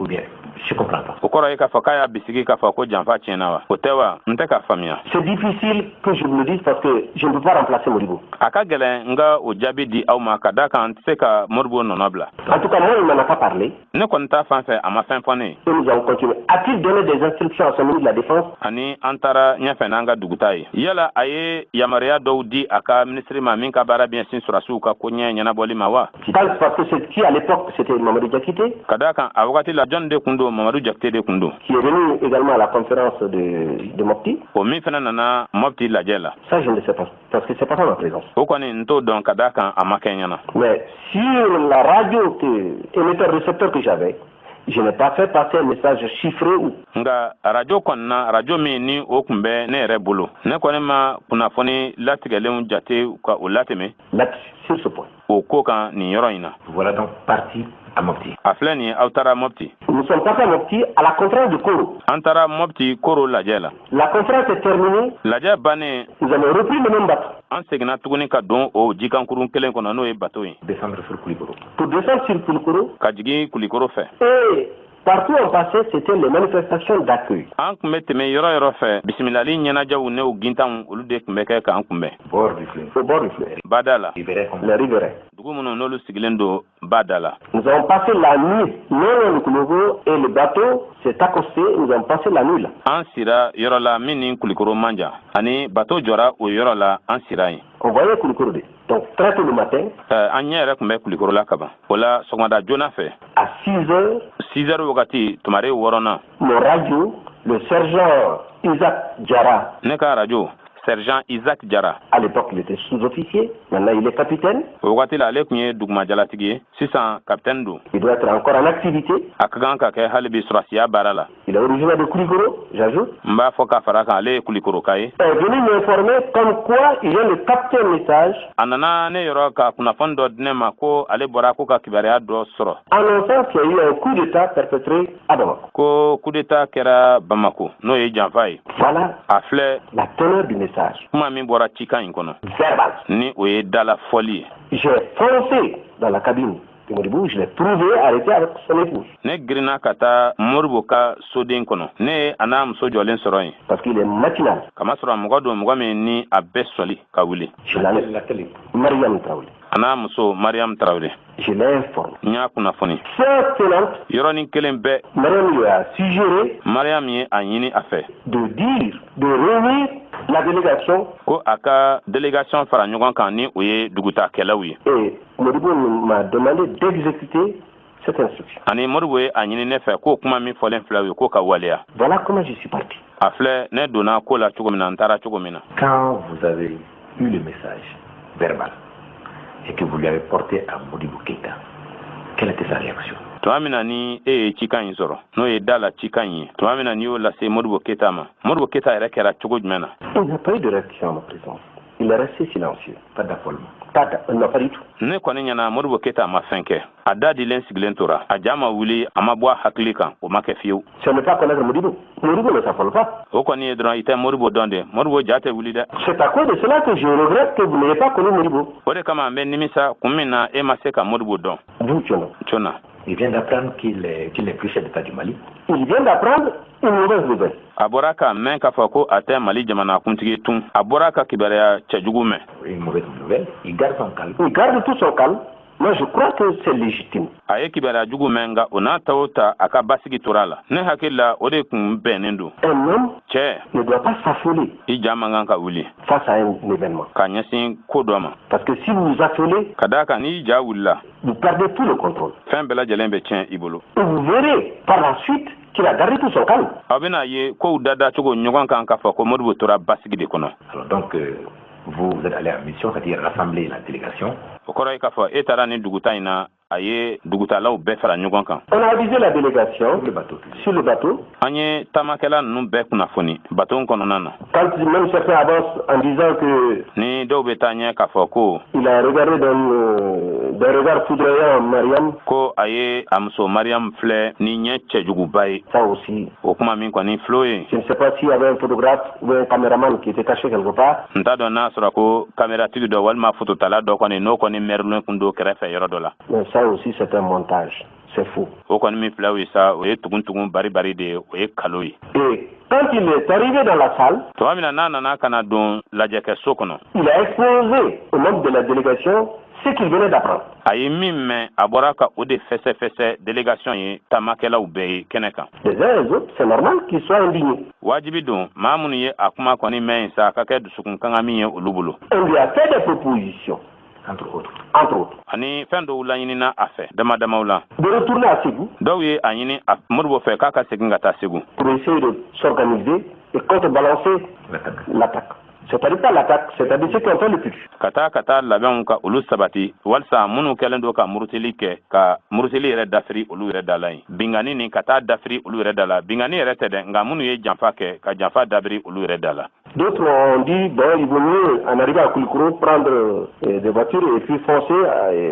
Ou bien, je ne comprends pas. O kɔrɔ ye k'a fɔ k'a y'a bisigi k'a fɔ ko janfa tiɲɛna wa? O tɛ wa? N tɛ k'a faamuya. C'est difficile que je vous le dise parce que je ne peux pas remplacer Modibo. A ka gɛlɛn n ka o jaabi di aw ma, ka da kan n tɛ se ka Modibo nɔnɔ bila. En tout cas, moi, il ne m'en a pas parlé. Ne kɔni ta fan fɛ, a ma fɛn fɔ ne ye. Et nous avons continué. A-t-il donné des instructions à son ministre de la Défense? Ani an taara ɲɛfɛ n'an ka duguta ye, yala a ye yamaruya dɔw di a ka minisiri ma min ka baara bɛ sin sɔrɔdasiw ka koɲɛ ɲɛnabɔli ma wa? Parce que c'est qui à l'époque, c'était Mamadou Diakité. Ka da kan a wagati la, jɔn de kun don? Mamadu Jakite de kun don. Qui est venu également à la conférence de Mopti. O min fana nana Mopti lajɛ la. Ça, je ne sais pas, parce que c'est pas ma présence. O kɔni, n t'o dɔn, ka da kan a ma kɛ ɲɛna. Mais sur la radio que, émetteur récepteur que j'avais, je n'ai pas fait passer un message chiffré ou. Nka arajo kɔni na, arajo min ni o tun bɛ ne yɛrɛ bolo, ne kɔni ma kunnafoni latigɛlenw jate ka o latɛmɛ. Là, sur ce point. O ko kan nin yɔrɔ in na. Voilà donc parti à Mopti. A filɛ nin ye, aw taara Mopti. Nous sommes partis à Mopti à la conférence de Koro. An taara Mopti Koro lajɛ la. La conférence est terminée. Lajɛ bannen. Nous avons repris le même bateau. An seginna tuguni ka don o jikankurun kelen kɔnɔ, n'o ye bateau ye. Descendre sur Koulikoro. Pour descendre sur Koulikoro. Ka jigin Kulikoro fɛ. Et partout où on passait, c'était les manifestations d'accueil. An tun bɛ tɛmɛ yɔrɔ yɔrɔ fɛ, bisimilali ɲɛnajɛw n'o gintanw, olu de tun bɛ kɛ k'an kunbɛn. Bord du fleuve. Au bord du fleuve. Bada la. Riverains comme Les riverains. Dugu minnu n'olu sigilen don ba da la. Nous avons passé la nuit non loin de Koulikoro et le bateau s'est accosté. Nous avons passé la nuit là. An sira yɔrɔ la min ni Kulikoro man jan, ani bateau jɔra o yɔrɔ la, an sira yen. On voyait Koulikoro. Donc très tôt le matin. An ɲɛ yɛrɛ tun bɛ Kulikoro la kaban. O la, sɔgɔmada joona fɛ, À 6 heures, 6 heures wagati, tumare wɔɔrɔnan, mon radio, le sergent Isaac Diarra, ne ka arajo, Sergent Isaac Jara. À l'époque, il était sous-officier. Maintenant, il est capitaine. O wagati la, ale tun ye dugumajalatigi ye, sisan capitaine don. Il doit être encore en activité. A ka kan ka kɛ hali bi sɔrɔsiya baara la. Il est originaire de Koulikoro, j'ajoute. N b'a fɔ ka fara kan, ale ye Kulikoroka ye. Est venu m'informer comme quoi il vient de capter un message A nana ne yɔrɔ ka kunnafoni dɔ di ne ma ko ale bɔra ko ka kibaruya dɔ sɔrɔ annonçant qu'il y a eu un coup d'État perpétré à Bamako. ko coup d'État kɛra Bamako, n'o ye janfa ye. Voilà A filɛ la teneur du message kuma min bɔra cikan in kɔnɔ, verbal. ni o ye dala fɔli ye. J'ai foncé dans la cabine de Modibo, je l'ai trouvé arrêté avec son épouse. Ne girinna ka taa Moribo ka soden kɔnɔ, ne ye a n'a muso jɔlen sɔrɔ yen. Parce qu'il est matinal. Kamasɔrɔ mɔgɔ don, mɔgɔ min ni a bɛɛ sɔli ka wuli. Je l'ai Laquelle? Mariam Traoré. A n'a muso Mariam Tarawele. Je l'ai informé. N y'a kunnafoni. Séance tenante, Yɔrɔnin kelen bɛɛ, Mariam lui a suggéré Mariam ye a ɲini a fɛ de dire, de réunir la délégation ko a ka délégation fara ɲɔgɔn kan, ni o ye dugutakɛlaw ye. Et Modibo m'a demandé d'exécuter cette instruction. Ani Moribo ye a ɲini ne fɛ k'o kuma min fɔlen filɛ ye, k'o ka waleya. Voilà comment je suis parti. A filɛ ne donna ko la cogo min na, n taara cogo min na. Quand vous avez eu le message verbal et que vous lui avez porté à Modibo Keïta, quelle était sa réaction? Tuma min na ni e ye cikan in sɔrɔ, n'o ye da la cikan in ye, tuma min na n'i y'o lase Modibo Keyita ma, Modibo Keyita yɛrɛ kɛra cogo jumɛn na? Il n'y a pas eu de réaction à ma présence. Il est resté silencieux. Pas d'affolement? Pas non, pas du tout. Ne kɔni ɲɛna, Modibo Keyita ma fɛn kɛ, a da dilen sigilen tora, a ja ma wuli, a ma bɔ a hakili kan, o ma kɛ fiyewu. C'est ne pas connaître Modibo. Modibo ne s'affole pas. O kɔni ye dɔrɔn i tɛ Modibo dɔn de, Modibo ja tɛ wuli dɛ. C'est à cause de cela que je regrette que vous n'ayez pas connu Modibo. O de kama n bɛ nimisa kun min na e ma se ka Modibo dɔn. D'où tu en Cona. Il vient d'apprendre qu'il n'est plus chef d'État du Mali. Il vient d'apprendre une mauvaise nouvelle. A bɔra ka mɛn k'a fɔ ko a tɛ Mali jamana kuntigi tun, a bɔra ka kibaruya cɛjugu mɛn. Une mauvaise nouvelle. Il garde son calme. Il garde tout son calme. Moi, je crois que c'est légitime. A ye kibaruya jugu mɛn, nka o n'a ta o ta, a ka basigi tora a la. Ne hakili la, o de kun bɛnnen don. Un homme Cɛ ne doit pas s'affoler i ja man kan ka wuli face à un événement. ka ɲɛsin ko dɔ ma. Parce que si vous vous affolez, Ka d'a kan n'i ja wulila, vous perdez tout le contrôle. fɛn bɛɛ lajɛlen bɛ tiɲɛ i bolo. Et vous verrez par la suite qu'il a gardé tout son calme. Aw bɛna ye kow dada cogo ɲɔgɔn kan k'a fɔ ko Modibo tora basigi de kɔnɔ. Alors donc, vous, vous êtes allé en mission, c'est-à-dire rassembler la délégation. O kɔrɔ ye k'a fɔ e taara ni duguta in na, a ye dugutalaw bɛɛ fara ɲɔgɔn kan. On a avisé la délégation Sur le bateau toujours. Sur le bateau. An ye taamakɛla ninnu bɛɛ kunnafoni baton kɔnɔna na. Quand même certains avancent en disant que Ni dɔw bɛ taa ɲɛ k'a fɔ ko il a regardé d'un regard foudroyant Mariam, ko a ye a muso Mariam filɛ ni ɲɛ cɛjuguba ye, ça aussi, o kuma min kɔni filɛ ye, je ne sais pas s'il y avait un photographe ou un caméraman qui était caché quelque part. N t'a dɔn n'a sɔrɔ ko kameratigi dɔ walima fototala dɔ kɔni, n'o kɔni mɛrilen kun don kɛrɛfɛ yɔrɔ dɔ la. Mais ça aussi, c'est un montage. C'est faux. O kɔni min filɛ o ye sa, o ye tugun-tugun bari-bari de ye, o ye kalo ye. Et quand il est arrivé dans la salle, Tuma min na n'a nana ka na don lajɛkɛso kɔnɔ, il a exposé aux membres de la délégation ce qu'il venait d'apprendre. a ye min mɛn, a bɔra ka o de fɛsɛfɛsɛ délégation ye, taamakɛlaw bɛɛ ye kɛnɛ kan. Les uns et les autres, c'est normal qu'ils soient indignés. Wajibi don maa minnu ye a kuma kɔni mɛn yen sa, a ka kɛ dusukun kanga min ye olu bolo. On lui a fait des propositions, Entre autres. Entre autres, Ani fɛn dɔw laɲinina a fɛ dama damaw la. de retourner à Ségou Dɔw ye a ɲini a Modibo fɛ k'a ka segin ka taa Segu pour essayer de s'organiser et contrebalancer L'attaque. L'attaque. C'est-à-dire pas l'attaque, c'est-à-dire ceux qui ont fait le putsch. Ka taa labɛnw ka olu sabati walisa minnu kɛlen don ka murutili kɛ, ka murutili yɛrɛ dafiri olu yɛrɛ da la yen, bingani nin ka taa dafiri olu yɛrɛ da la, bingani yɛrɛ tɛ dɛ, nka minnu ye janfa kɛ, ka janfa dabiri olu yɛrɛ da la. D'autres ont dit, bon, il vaut mieux, en arrivant à Koulikoro, prendre des voitures et puis foncer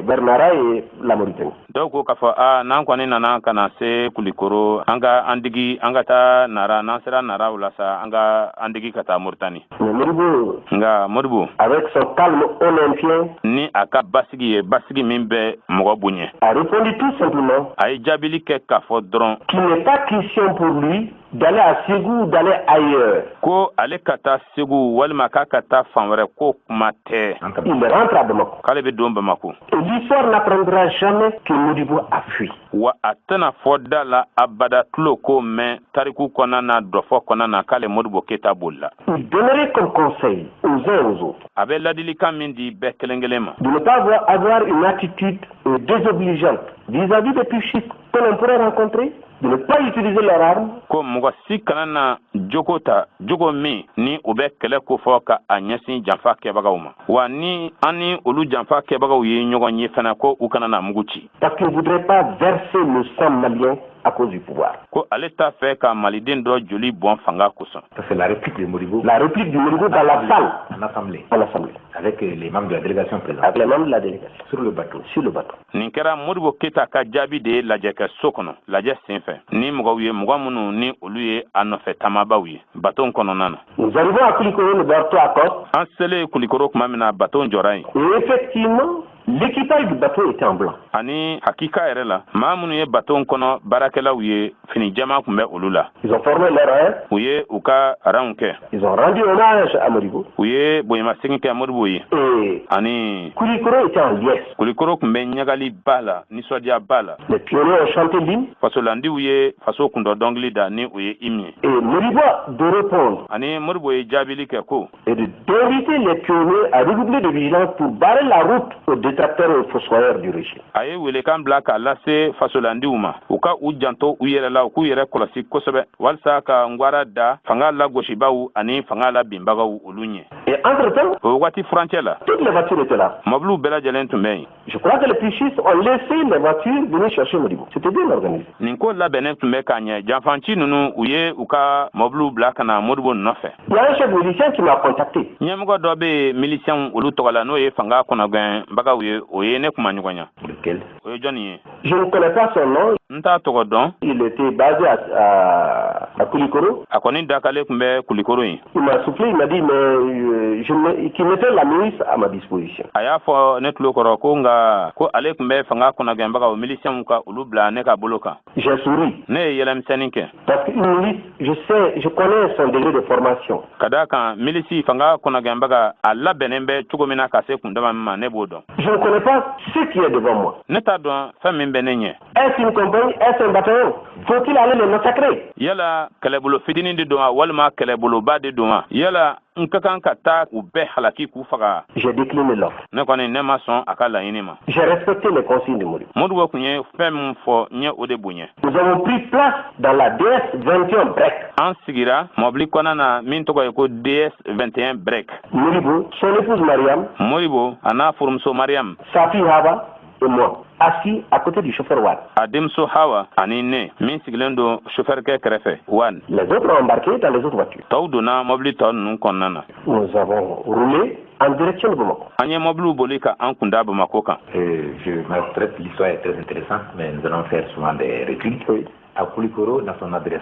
vers Nara et la Mauritanie. Dɔw ko k'a fɔ a n'an kɔni nana ka na se Kulikoro, an ka an digi, an ka taa Nara, n'an sera Nara o la sa, an ka an digi ka taa Moritani. Mais Modibo, Nka Modibo, avec son calme olympien, ni a ka basigi ye, basigi min bɛ mɔgɔ bonya, a répondu tout simplement a ye jaabili kɛ k'a fɔ dɔrɔn qu'il n'est pas question pour lui d'aller à Ségou ou d'aller ailleurs. ko ale ka taa Segu walima k'a ka taa fan wɛrɛ, ko kuma tɛ. Il rentre à Bamako. K'ale bɛ don Bamako. Et l'histoire n'apprendra jamais que Modibo a fui. Wa a tɛna fɔ da la abada, tulo ko mɛn tariku kɔnɔna na, dɔfɔ kɔnɔna na, k'ale Modibo Keyita bolila. Il donnerait comme conseil aux uns et aux autres A bɛ ladilikan min di bɛɛ kelen kelen ma, de ne pas avoir une attitude désobligeante vis-à-vis des putschistes que l'on pourrait rencontrer. de ne pas utiliser leur arme. Ko mɔgɔ si kana na jogo ta, jogo min ni o bɛ kɛlɛ kofɔ ka a ɲɛsin janfa kɛbagaw ma. Wa ni an ni olu janfa kɛbagaw ye ɲɔgɔn ye fana, ko u kana na mugu ci. Parce qu'il ne voudrait pas verser le sang malien à cause du pouvoir. Ko ale t'a fɛ ka maliden dɔ joli bɔn fanga kosɔn. C'est la réplique de Modibo. La réplique du Modibo dans la salle. En assemblée. En assemblée. Avec les membres de la délégation présente. Avec les membres de la délégation. Sur le bateau. Sur le bateau. Nin kɛra Modibo Keyita ka jaabi de ye lajɛkɛ so kɔnɔ, lajɛ sen fɛ, ni mɔgɔw ye, mɔgɔ minnu ni olu ye a nɔfɛ taamabaw ye bato kɔnɔna na. Nous arrivons à Koulikoro, le bateau accoste. An selen Kulikoro tuma min na, bato jɔra yen. Et effectivement, l'équipage du bateau était en blanc. Ani hakika yɛrɛ la, maa minnu ye bato kɔnɔ baarakɛlaw ye, fini jɛman tun bɛ olu la. Ils ont formé leur rang. U ye u ka ranw kɛ. Ils ont rendu hommage à Modibo. U ye bonyamasegin kɛ Modibo ye. Et ani Koulikoro était en liesse. Kulikoro tun bɛ ɲagaliba la, nisɔndiyaba la. Les pionniers ont chanté l'hymne. Fasolandiw ye faso kundɔ dɔnkili da, ni o ye hymne ye. Et Modibo de répondre. Ani Modibo ye jaabili kɛ ko Et de d'inviter les pionniers à redoubler de vigilance pour barrer la route aux détracteurs et aux fossoyeurs du régime. A ye welekan bila k'a lase fasolandiw ma, u ka u janto u yɛrɛ la, u k'u yɛrɛ kɔlɔsi kosɛbɛ, walisa ka ngwara da fanga lagosibaw ani fanga labinbagaw olu ɲɛ. Et entre-temps, o waati furancɛ la, toutes les voitures étaient là. Mɔbiliw bɛɛ lajɛlen tun bɛ yen. Je crois que les putschistes ont laissé les voitures venir chercher Modibo. C'était bien organisé. Nin ko labɛnnen tun bɛ k'a ɲɛ. Janfanci ninnu, u ye u ka mɔbiliw bila ka na Modibo nɔfɛ. Il y a un chef milicien qui m'a contacté. Ɲɛmɔgɔ dɔ bɛ yen milisiyɛnw olu tɔgɔ la, n'o ye fanga kɔnɔgɛnbagaw ye, o ye ne kuma ɲɔgɔn ɲa. Lequel? O ye jɔnni ye? Je ne connais pas son nom. N t'a tɔgɔ dɔn. Il était basé à Koulikoro. A kɔni dakale tun bɛ Kulikoro yen. Il m'a soufflé, il m'a dit mais, qu'il mettait la milice à ma disposition. A y'a fɔ ne tulo kɔrɔ ko nka ko ale tun bɛ fanga kɔnɔgɛnbagaw, milisiyɛnw, ka olu bila ne ka bolo kan. J'ai souri. Ne ye yɛlɛmisɛnnin kɛ. Parce qu'une milice, je sais, je connais son degré de formation. Ka d'a kan milisi, fanga kɔnɔgɛnbaga, a labɛnnen bɛ cogo min na ka se kundama min ma, ne b'o dɔn. Je ne connais pas ce qui est devant moi. Ne t'a dɔn fɛn min bɛ ne ɲɛ. Est-ce une compagnie? Est-ce un bataillon? Faut-il aller les massacrer? Yala kɛlɛbolo fitinin de don wa, walima kɛlɛboloba de don wa? Yala n ka kan ka taa u bɛɛ halaki k'u faga? J'ai décliné l'offre. Ne kɔni, ne ma sɔn a ka laɲini ma. J'ai respecté les consignes de Modibo. Modibo tun ye fɛn min fɔ, n ye o de bonya. Nous avons pris place dans la DS 21 Break. An sigira mɔbili kɔnɔna na min tɔgɔ ye ko DS 21 Break. Modibo, son épouse Mariam, Modibo a n'a furumuso Mariam, sa fille Haba et moi, assis à côté du chauffeur Wan. A denmuso Hawa ani ne min sigilen don sofɛrikɛ kɛrɛfɛ, Wan. Les autres ont embarqué dans les autres voitures. Tɔw donna mɔbili tɔ ninnu kɔnɔna na. Nous avons roulé en direction de Bamako. An ye mɔbiliw boli ka an kunda Bamako kan. Je m'arrête, l'histoire est très intéressante, mais nous allons faire souvent des reculs. Oui. À Koulikoro, dans son adresse,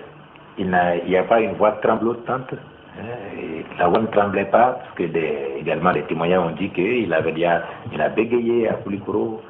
il n'y a pas une voix tremblotante, hein, et la voix ne tremblait pas, parce que également les témoignages ont dit qu'il avait déjà, il a bégayé à Koulikoro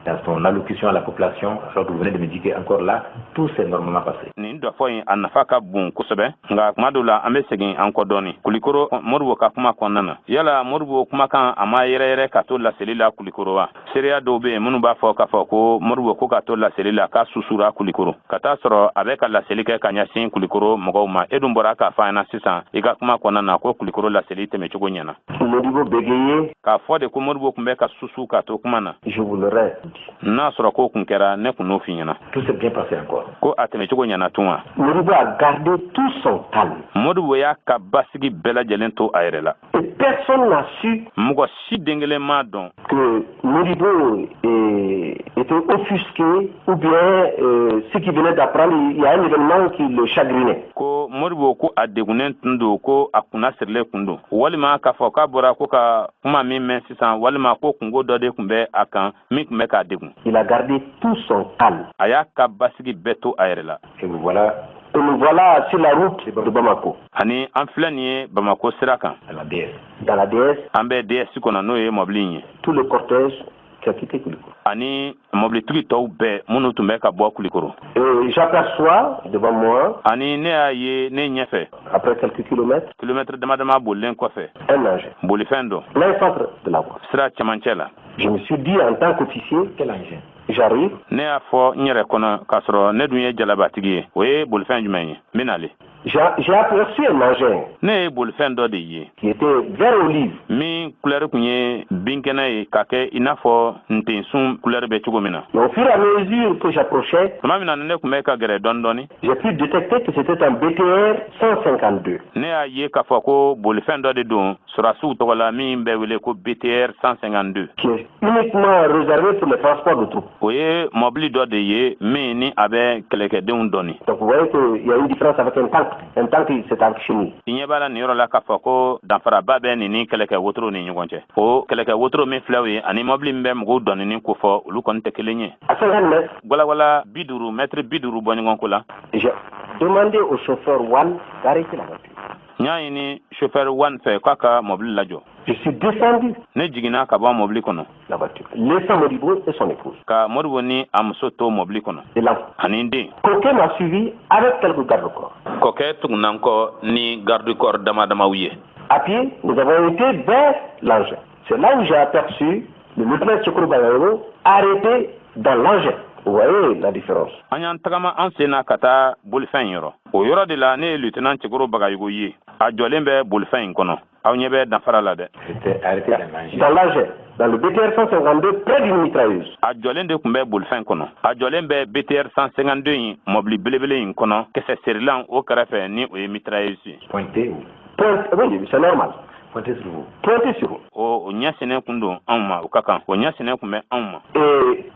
dans son allocution à la population, alors que vous venez de me dire qu'encore là, tout s'est normalement passé. Nin dɔfɔ in, a nafa ka bon kosɛbɛ, nka kuma dɔw la an bɛ segin an kɔ dɔɔni Kulikoro, Modibo ka kuma kɔnɔna na. Yala Modibo kumakan, a ma yɛrɛ yɛrɛ ka to laseli la Kulikoro wa? Seereya dɔw bɛ yen minnu b'a fɔ k'a fɔ ko Modibo ko ka to laseli la k'a susura Kulikoro, ka taa sɔrɔ a bɛ ka laseli kɛ ka ɲɛsin Kulikoro mɔgɔw ma. E dun bɔra k'a fɔ an ɲɛna sisan i ka kuma kɔnɔna na ko Kulikoro laseli tɛmɛcogo ɲɛna. Modibo bégayait, K'a fɔ de ko Modibo tun bɛ ka susu ka to kuma na, je vous l'aurais dit. n'a sɔrɔ ko kun kɛra, ne kun n'o f'i ɲɛna. Tout s'est bien passé encore. Ko a tɛmɛcogo ɲɛna tun wa? Modibo a gardé tout son calme. Modibo y'a ka basigi bɛɛ lajɛlen to a yɛrɛ la. Et personne n'a su Mɔgɔ si den kelen m'a dɔn que Modibo était offusqué ou bien ce qu'il venait d'apprendre, il y a un événement qui le chagrinait. ko Modibo ko a degunnen tun don, ko a kunna sirilen kun don, walima k'a fɔ k'a bɔra ko ka kuma min mɛn sisan, walima ko kungo dɔ de tun bɛ a kan min tun bɛ k'a degun. Il a gardé tout son calme. A y'a ka basigi bɛɛ to a yɛrɛ la. Et vous voilà Et nous voilà sur la route de Bamako, Ani an filɛ nin ye Bamako sira kan, à la DS. Dans la DS, an bɛ DS kɔnɔ, n'o ye mɔbili in ye, tout le cortège qui a quitté Koulikoro. Ani mɔbilitigi tɔw bɛɛ minnu tun bɛ ka bɔ Kulikoro. Et j'aperçois devant moi, Ani ne y'a ye ne ɲɛfɛ, après quelques kilomètres, kilomɛtiri dama dama bolilen kɔfɛ, un engin, bolifɛn dɔ plein centre de la voie. sira cɛmancɛ la. Je me suis dit en tant qu'officier, Quel engin? J'arrive, Ne y'a fɔ n yɛrɛ kɔnɔ, k'a sɔrɔ ne dun ye jalabatigi ye, o ye bolifɛn jumɛn ye? N bɛ nale. J'ai aperçu un engin Ne ye bolifɛn dɔ de ye qui était vert olive. min kulɛri tun ye binkɛnɛ ye ka kɛ i n'a fɔ ntensun kulɛri bɛ cogo min na. Mais au fur et à mesure que j'approchais, Tuma min na ni ne tun bɛ ka gɛrɛ dɔɔni dɔɔni, j'ai pu détecter que c'était un BTR 152. ne y'a ye k'a fɔ ko bolifɛn dɔ de don sɔrɔdasiw tɔgɔ la min bɛ wele ko BTR 152, qui est uniquement réservé pour le transport de troupes. O ye mɔbili dɔ de ye min ni a bɛ kɛlɛkɛdenw dɔɔni. Donc vous voyez qu'il y a une différence avec un tank. Un tank, c'est avec chenille. I ɲɛ b'a la nin yɔrɔ la k'a fɔ ko danfaraba bɛ nin ni kɛlɛkɛ wotoro ni ɲɔgɔn cɛ. O kɛlɛkɛ wotoro min filɛ o ye ani mɔbili min bɛ mɔgɔw dɔɔni ko fɔ, olu kɔni tɛ kelen ye. À 50 mètres, Gwalagwala 50 mɛtiri 50 bɔ ɲɔgɔn ko la, j'ai demandé au chauffeur One d'arrêter la voiture. N y'a ɲini chauffeur One fɛ k'a ka mɔbili lajɔ. Je suis descendu Ne jiginna ka bɔ mɔbili kɔnɔ de la voiture, laissant Modibo et son épouse ka Modibo ni a muso to mɔbili kɔnɔ et l'enfant. ani den. Coquet m'a suivi avec quelques gardes-corps. Kɔkɛ tugunna n kɔ ni garde corps dama damaw ye. À pied, nous avons été vers l'engin. C'est là où j'ai aperçu le lieutenant Tiegboro Bagayogo arrêté dans l'engin. Vous voyez la différence. An y'an tagama an sen na ka taa bolifɛn in yɔrɔ. O yɔrɔ de la ne ye lieutenant Tiegboro Bagayogo ye, a jɔlen bɛ bolifɛn in kɔnɔ. Aw ɲɛ bɛ danfara la dɛ. C'était arrêté dans l'engin. Dans l'engin, dans le BTR 152, près d'une mitrailleuse. A jɔlen de tun bɛ bolifɛn kɔnɔ, a jɔlen bɛ BTR 152 in, mɔbili belebele in kɔnɔ, kisɛ serilan o kɛrɛfɛ ni o ye mitrailleuse ye. Pointé où? Pointe, oui, c'est normal. Pointé sur vous. Pointé sur nous. O ɲɛsinnen kun don anw ma, o ka kan o ɲɛsinnen kun bɛ anw ma. Et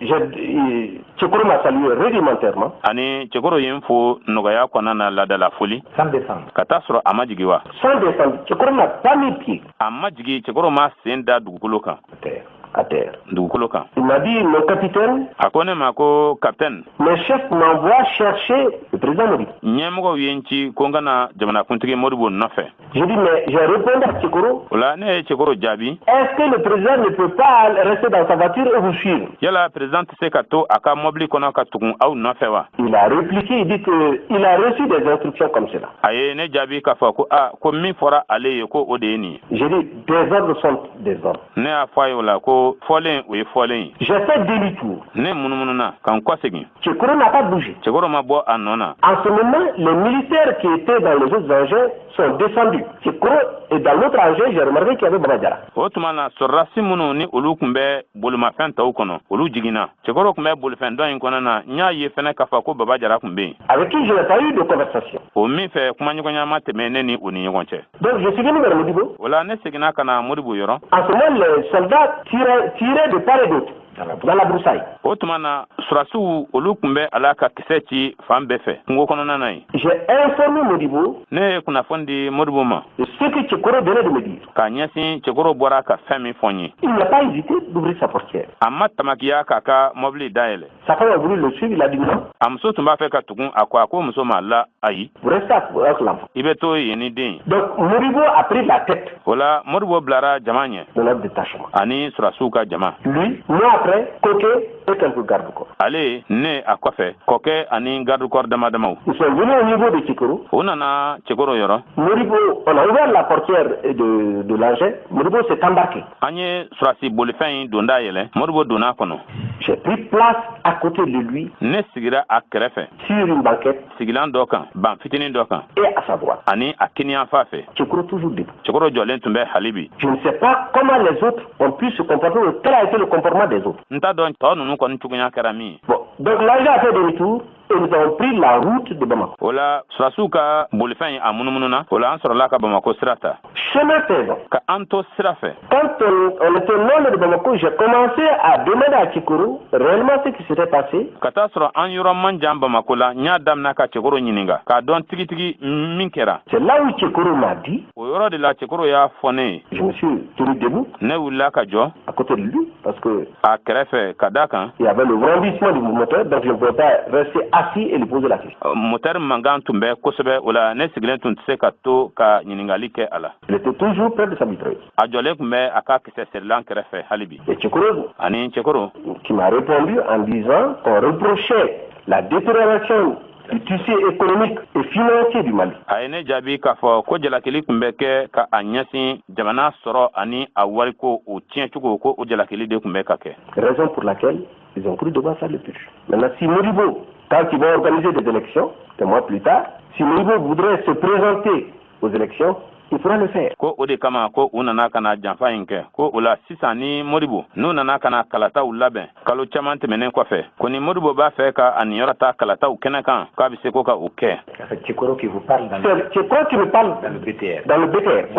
Tiegboro m'a salué rudimentairement. Ani Cɛkɔrɔ ye n fo nɔgɔya kɔnɔna na, laadala foli. Sans descendre. Ka taa sɔrɔ a ma jigi wa? Sans descendre. Tiegboro n'a pas mis pied A ma jigi, Cɛkɔrɔ ma sen da dugukolo kan. À terre. À terre. Dugukolo kan. Il m'a dit, mon capitaine, A ko ne ma ko capitaine, mes chefs m'envoient chercher le président Modibo. ɲɛmɔgɔw ye n ci ko n ka na jamanakuntigi Modibo nɔfɛ. J'ai dit, mais j'ai répondu à Tiegboro, O la ne ye Cɛkɔrɔ jaabi, est-ce que le président ne peut pas rester dans sa voiture et vous suivre? yala président tɛ se ka to a ka mɔbili kɔnɔ ka tugun aw nɔfɛ wa? Il a répliqué, il dit qu'il a reçu des instructions comme cela. A ye ne jaabi k'a fɔ ko a ko min fɔra ale ye, ko o de ye nin ye. J'ai dit, des ordres sont des ordres. Ne y'a fɔ a ye o la ko fɔlen, o ye fɔlen ye. J'ai fait demi-tour. Ne munumununa ka n kɔsegin. Tiegboro n'a pas bougé. Cɛkɔrɔ ma bɔ a nɔ na. En ce moment, les militaires qui étaient dans les autres engins sont descendus. Tiegboro, et dans l'autre engin, j'ai remarqué qu'il y avait Baba Diarra. O tuma na sɔrɔdasi minnu ni olu tun bɛ bolimafɛn tɔw kɔnɔ, olu jiginna. Cɛkɔrɔ tun bɛ bolifɛn dɔ in kɔnɔ na, n y'a ye fɛnɛ k'a fɔ ko Baba Jara tun bɛ yen, Avec qui je n'ai pas eu de conversation. o min fɛ kumaɲɔgɔnya ma tɛmɛ ne ni o ni ɲɔgɔn cɛ. Donc je suis venu vers Modibo. O la ne seginna ka na Modibo yɔrɔ. En ce moment, les soldats tiraient, tiraient de part et d'autre Dans la dans la broussaille. O tuma na sɔrɔdasiw, olu tun bɛ a la ka kisɛ ci fan bɛɛ fɛ kungo kɔnɔna na yen. J'ai informé Modibo Ne ye kunnafoni di Modibo ma de ce que Tiegboro venait de me dire. k'a ɲɛsin Cɛkɔrɔ bɔra ka fɛn min fɔ n ye. Il n'a pas hésité d'ouvrir sa portière. A ma tamakiya k'a ka mɔbili dayɛlɛ. Sa femme a voulu le suivre, il a dit non. A muso tun b'a fɛ ka tugun a kɔ, a ko muso ma la ayi, Vous restez avec l'enfant. i bɛ to yen ni den ye. Donc Modibo a pris la tête O la Modibo bilara jama ɲɛ de notre détachement. ani sɔrɔdasiw ka jama. Lui, moi après, Coquet et quelques gardes-corps. Ale, ne a kɔfɛ, Kɔkɛ ani garde-corps dama damaw. Ils sont venus au niveau de Tiegboro. U nana Cɛkɔrɔ yɔrɔ. Modibo, on a ouvert la portière de l'engin. Modibo s'est embarqué. An ye sɔrɔdasi bolifɛn in donda yɛlɛ, Modibo donna kɔnɔ. J'ai pris place à côté de lui Ne sigira a kɛrɛfɛ sur une banquette sigilan dɔ kan, ban fitinin dɔ kan, et à sa droite. ani a kiniyanfan fɛ. Tiegboro toujours debout. Cɛkɔrɔ jɔlen tun bɛ hali bi. Je ne sais pas comment les autres ont pu se comporter ou quel a été le comportement des autres. N t'a dɔn tɔ ninnu kɔni cogoya kɛra min ye. Bon, donc l'engin a fait demi-tour et nous avons pris la route de Bamako. O la sɔrɔdasiw ka bolifɛn in a munumununa, o la an sɔrɔla ka Bamako sira ta. Chemin faisant, Ka an to sira fɛ, quand on était non loin de Bamako, j'ai commencé à demander à Tiegboro réellement ce qui s'était passé. Ka taa sɔrɔ an yɔrɔ man jan Bamako la, n y'a daminɛ ka Cɛkɔrɔ ɲininka k'a dɔn tigitigi min kɛra. C'est là où Tiegboro m'a dit, O yɔrɔ de la Cɛkɔrɔ y'a fɔ ne ye, je me suis tenu debout ne wulila ka jɔ à côté de lui parce que a kɛrɛfɛ ka da kan il y avait le vrombissement du moteur, donc je ne pouvais pas rester assis et lui poser la question. Motɛri mankan tun bɛ kosɛbɛ, o la ne sigilen tun tɛ se ka to ka ɲininkali kɛ a la. Il était toujours près de sa mitrailleuse. A jɔlen tun bɛ a ka kisɛ serilan kɛrɛfɛ hali bi. Et Tiegboro Ani Cɛkɔrɔ qui m'a répondu en disant qu'on reprochait la détérioration du tissu économique et financier du Mali. A ye ne jaabi k'a fɔ ko jalakili tun bɛ kɛ ka a ɲɛsin jamana sɔrɔ ani a wariko o tiɲɛcogo, ko o jalakili de tun bɛ ka kɛ. Raison pour laquelle ils ont cru devoir faire le putsch. Maintenant, si Modibo, Quand ils vont organiser des élections, 2 mois plus tard, si Modibo voudrait se présenter aux élections, il pourra le faire. Ko o de kama ko u nana ka na janfa in kɛ. Ko o la sisan, ni Modibo n'u nana ka na kalataw labɛn kalo caman tɛmɛnen kɔfɛ, ko ni Modibo b'a fɛ ka a niyɔrɔ ta kalataw kɛnɛ kan, k'a bɛ se ko ka o kɛ. C'est Tchekoro qui vous parle dans le, Tchekoro qui me parle dans le BTR. Dans le BTR.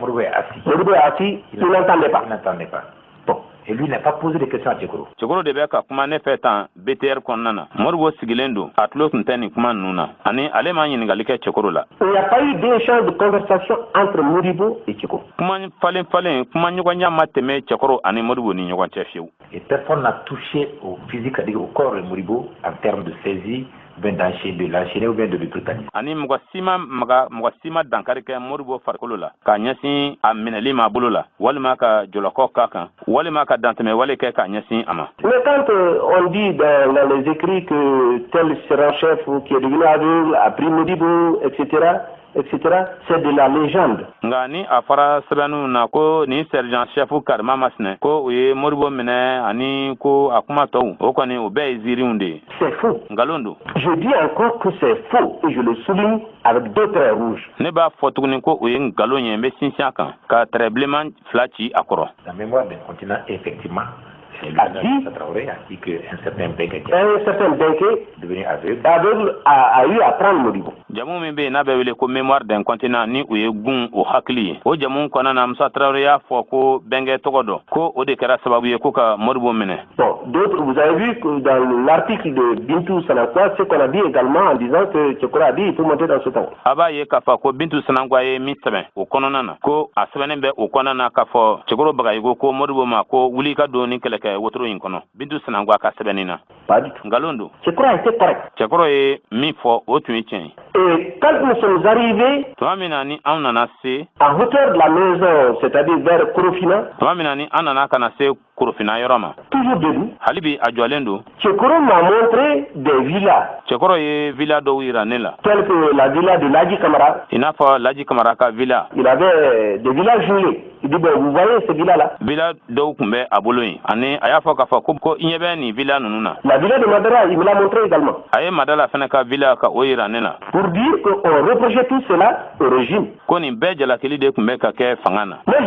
Modibo est assis. Modibo est assis, il n'entendait pas. Il n'entendait pas. Bon. Et lui n'a pas posé de questions à Tchekoro. Cɛkɔrɔ de bɛ ka kuma ne fɛ tan BTR kɔnɔna na. Modibo sigilen don, a tulo tun tɛ nin kuma ninnu na, ani ale ma ɲininkali kɛ Cɛkɔrɔ la. Il n'y a pas eu d'échange de conversation entre Modibo et Tchekoro. Kuma falen falen, kuma ɲɔgɔnya ma tɛmɛ Cɛkɔrɔ ani Modibo ni ɲɔgɔn cɛ fiyewu. Et personne n'a touché au physique, c'est-à-dire au corps de Modibo, en termes de saisie, ou bien de l'enchaîner ou bien de le brutaliser. Ani mɔgɔ si ma maga, mɔgɔ si ma dankari kɛ Modibo farikolo la k'a ɲɛsin a minɛli ma bolo la, walima ka jɔlɔkɔ k'a kan, walima ka dantɛmɛ wale kɛ k'a ɲɛsin a ma. Mais quand on dit dans les écrits que tel sergent-chef qui est devenu aveugle a pris Modibo, etc., etc., c'est de la légende. Nka ni a fɔra sɛbɛnniw na ko nin sergent chef karima masinɛ ko u ye Modibo minɛ, ani ko a kuma tɔw, o kɔni o bɛɛ ye ziiriw de ye. C'est faux. Nkalon don. Je dis encore que c'est faux et je le souligne avec deux traits rouges. Ne b'a fɔ tuguni ko o ye nkalon ye, n bɛ sinsin a kan ka tɛrɛ bilenman fila ci a kɔrɔ. La mémoire d'un continent, effectivement, c'est A dit- Traoré a dit qu'un certain Benke Un certain Benke, devenu aveugle, aveugle, a eu à prendre Modibo. Jamu min bɛ yen n'a bɛ wele ko Mémoire d'un continent, ni o ye gun o hakili ye, o jamu kɔnɔna na, Musa Tarawele y'a fɔ ko bɛnkɛ tɔgɔ dɔ ko o de kɛra sababu ye ko ka Modibo minɛ. Bon, d'autres, vous avez vu que dans l'article de Bintou Sanakwa, ce qu'on a dit également en disant que Tchekoro a dit il faut monter dans ce temps. A b'a ye k'a fɔ ko Bintu Sanankwa ye min sɛbɛn o kɔnɔna na, ko a sɛbɛnnen bɛ o kɔnɔna na k'a fɔ Cɛkɔrɔ Bagayogo ko Modibo ma ko wuli ka don ni kɛlɛkɛ wotoro in kɔnɔ. Bintu Sanankwa ka sɛbɛnni na. Pas du tout. Nkalon don. Tchekoro a été correct. Cɛkɔrɔ ye min fɔ, o tun ye tiɲɛ ye. Et quand nous sommes arrivés Tuma min na ni anw nana se à hauteur de la maison, c'est-à-dire vers Korofina, tuma min na ni an nana ka na se Korofina yɔrɔ ma, toujours debout, hali bi a jɔlen don, Tchekoro m'a montré des villas, Cɛkɔrɔ ye villa dɔw yira ne la, telles que la villa de Ladji Kamara. I n'a fɔ Laji Kamara ka villa. Il avait des villas jumelées. Il dit, bon, vous voyez ces villas-là? Villa dɔw tun bɛ a bolo yen, ani a y'a fɔ k'a fɔ ko i ɲɛ bɛ nin villa ninnu na. La villa de Madara, il me l'a montré également. A ye Madala fana ka villa ka o yira ne la. Pour dire qu'on reprochait tout cela au régime. Ko nin bɛɛ jalakili de tun bɛ ka kɛ fanga na. Moi,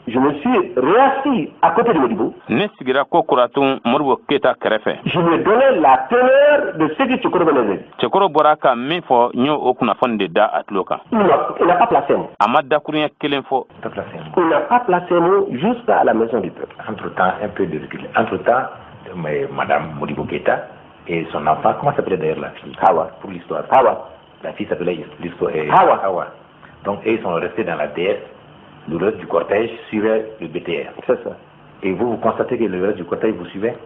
je me suis réassis à côté de Modibo. Ne sigira ko kuratun Modibo Keyita kɛrɛfɛ. Je lui ai donné la teneur de ce que Tchekoro venait de dire. Cɛkɔrɔ bɔra ka min fɔ, n y'o o kunnafoni de da a tulo kan. Il n'a pas placé un mot. A ma dakuruɲɛ kelen fɔ. Pas placé un mot. Il n'a pas placé un mot jusqu'à la maison du peuple. Entre-temps, un peu de recul. Entre-temps, mais Madame Modibo Keïta et son enfant, comment s'appelait d'ailleurs la fille? Hawa. Pour l'histoire. Hawa. La fille s'appelait l'histoire. Hawa. Hawa. Donc, eux, ils sont restés dans la DS. Le reste du cortège suivait le BTR. C'est ça. Et vous, vous constatez que le reste du cortège vous suivait?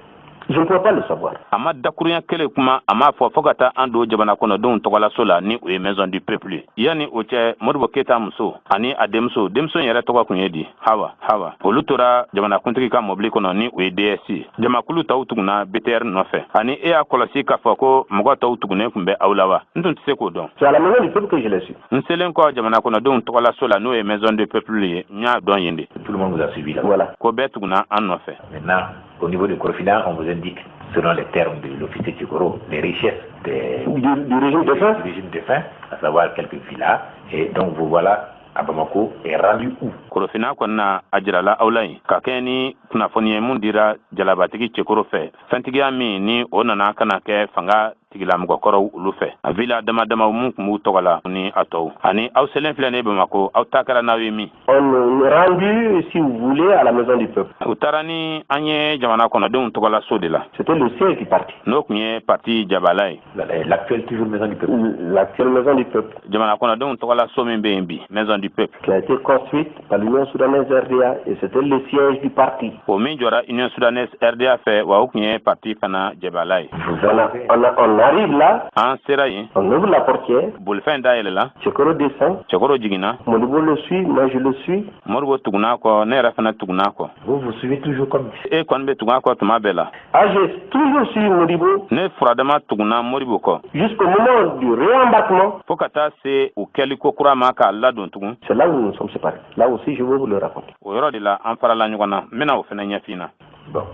Je ne peux pas le savoir. A ma dakuruɲɛ kelen kuma, a m'a fɔ fo ka taa an don jamana kɔnɔdenw tɔgɔlaso la, ni o ye Maison du Peuple ye. Yanni o cɛ, Modibo Keyita muso ani a denmuso, denmuso in yɛrɛ tɔgɔ kun ye di? Hawa. Hawa, olu tora jamanakuntigi ka mɔbili kɔnɔ, ni o ye DS ye. Jamakulu tɔw tuguna BTR nɔfɛ. Ani e y'a kɔlɔsi k'a fɔ ko mɔgɔ tɔw tugunnen tun bɛ aw la wa? N tun tɛ se k'o dɔn. C'est à la maison du peuple que je l'ai su. N selen kɔ jamana kɔnɔdenw tɔgɔlaso la, n'o ye Maison du Peuple ye, n y'a dɔn yen de. Tout le monde vous a suivi là. Voilà. Ko bɛɛ tuguna an nɔfɛ. Maintenant, au niveau de Korofina, on vous indique, selon les termes de l'officier Tchekoro, les richesses Du régime défunt. Du régime défunt, à savoir quelques villas. Et donc, vous voilà à Bamako et rendu où? Korofina kɔni na, a jirala aw la yen ka kɛ ni kunnafoni ye mun dira jalabatigi Cɛkoro fɛ, fɛntigiya min ni o nana ka na kɛ fanga tigilamɔgɔkɔrɔw olu fɛ, a villa dama dama mun tun b'u tɔgɔ la ni a tɔw. Ani aw selen filɛ ne Bamako, aw ta kɛra n'aw ye min? On nous rendu, si vous voulez, à la maison du peuple. U taara ni an ye jamana kɔnɔdenw tɔgɔlaso de la. C'était le siège du parti. N'o tun ye parti jabala ye. L'actuelle toujours maison du peuple. L'actuelle maison du peuple. Jamana kɔnɔdenw tɔgɔlaso min bɛ yen bi, Maison du Peuple. Qui a été construite par l'Union soudanaise RDA et c'était le siège du parti. O min jɔra Union soudanaise RDA fɛ, wa o tun ye parti fana jabala ye. On arrive là. An sera yen. On ouvre la portière. Bolifɛn dayɛlɛla. Tchekoro descend. Cɛkɔrɔ jiginna. Modibo le suit, moi je le suis. Modibo tugunna kɔ, ne yɛrɛ fana tugunna kɔ. Vous, vous suivez toujours comme E kɔni bɛ tugun a kɔ tuma bɛɛ la. Ah, j'ai toujours suivi Modibo. Ne furadama tugunna Modibo kɔ. Jusqu'au moment du réembarquement. Fo ka taa se u kɛli ko kura ma k'a ladon tugun. C'est là où nous nous sommes séparés. Là aussi, je vais vous le raconter. O yɔrɔ de la an farala ɲɔgɔn na, n bɛna o fana ɲɛfin na. Bon.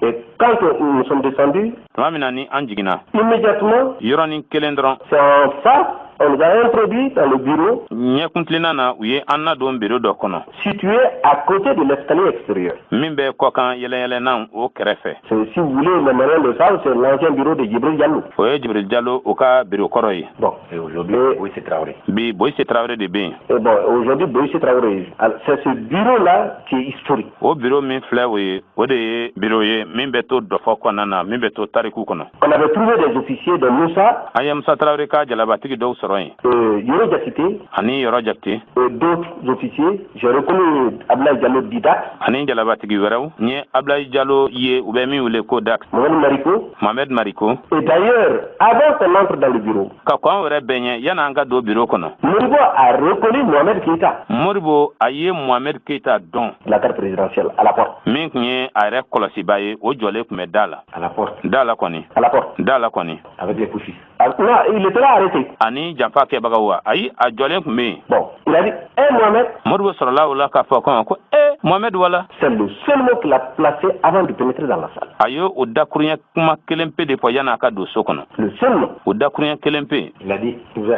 Et quand nous sommes descendus, Tuma min na ni an jiginna, immédiatement, yɔrɔnin kelen dɔrɔn, c'est en face, on nous a introduits dans le bureau ɲɛkuntilenna na, u ye an nadon biro dɔ kɔnɔ situé à côté de l'escalier extérieur. min bɛ kɔkan yɛlɛyɛlɛnnaw o kɛrɛfɛ. C'est, si vous voulez, les manières de ça, c'est l'ancien bureau de Djibril Diallo. O ye Jibril Jalo o ka biro kɔrɔ ye. Bon. Et aujourd'hui, oui, c'est Traoré. Bi, Boyise Tarawele de bɛ yen. Et bon, aujourd'hui, Boïssé Traoré, alors, c'est ce bureau-là qui est historique. O biro min filɛ, o ye o de ye biro ye min bɛ to dɔfɔ kɔnɔna na, min bɛ to tariku kɔnɔ. On avait trouvé des officiers de Moussa, An ye Musa Tarawele ka jalabatigi dɔw sɔrɔ yen, Yoro Diakité, ani Yɔrɔ Jakite, et d'autres officiers. J'ai reconnu Ablaye Diallo dit Dax, ani jalabatigi wɛrɛw. N ye Ablayi Jalo ye, u bɛ min wele ko Dax, Mohamed Mariko. Mohamed Mariko. Et d'ailleurs, avant qu'on entre dans le bureau, Ka kɔn an yɛrɛ bɛɛ ɲɛ, yan'an ka don biro kɔnɔ, Modibo a reconnu Mohamed Keïta, Modibo a ye Mohamed Keita dɔn, de la garde présidentielle, à la porte. min tun ye a yɛrɛ kɔlɔsiba ye, o jɔlen tun bɛ da la. À la porte, Da la kɔni. À la porte. Da la kɔni. Avec les putschistes. Ah, non, il était là arrêté. Ani janfa kɛbagaw wa? Ayi, a jɔlen tun bɛ yen. Bon, il a dit, hé Mohamed, Modibo sɔrɔla o la k'a fɔ kɔn ko: "E Mohamed wala." c'est le seul mot qu'il a placé avant de pénétrer dans la salle. A ye o dakuruɲɛ kuma kelen pe de fɔ yan'a ka don so kɔnɔ. Le seul mot. O dakuruɲɛ kelen pe. Il a dit, il vous a-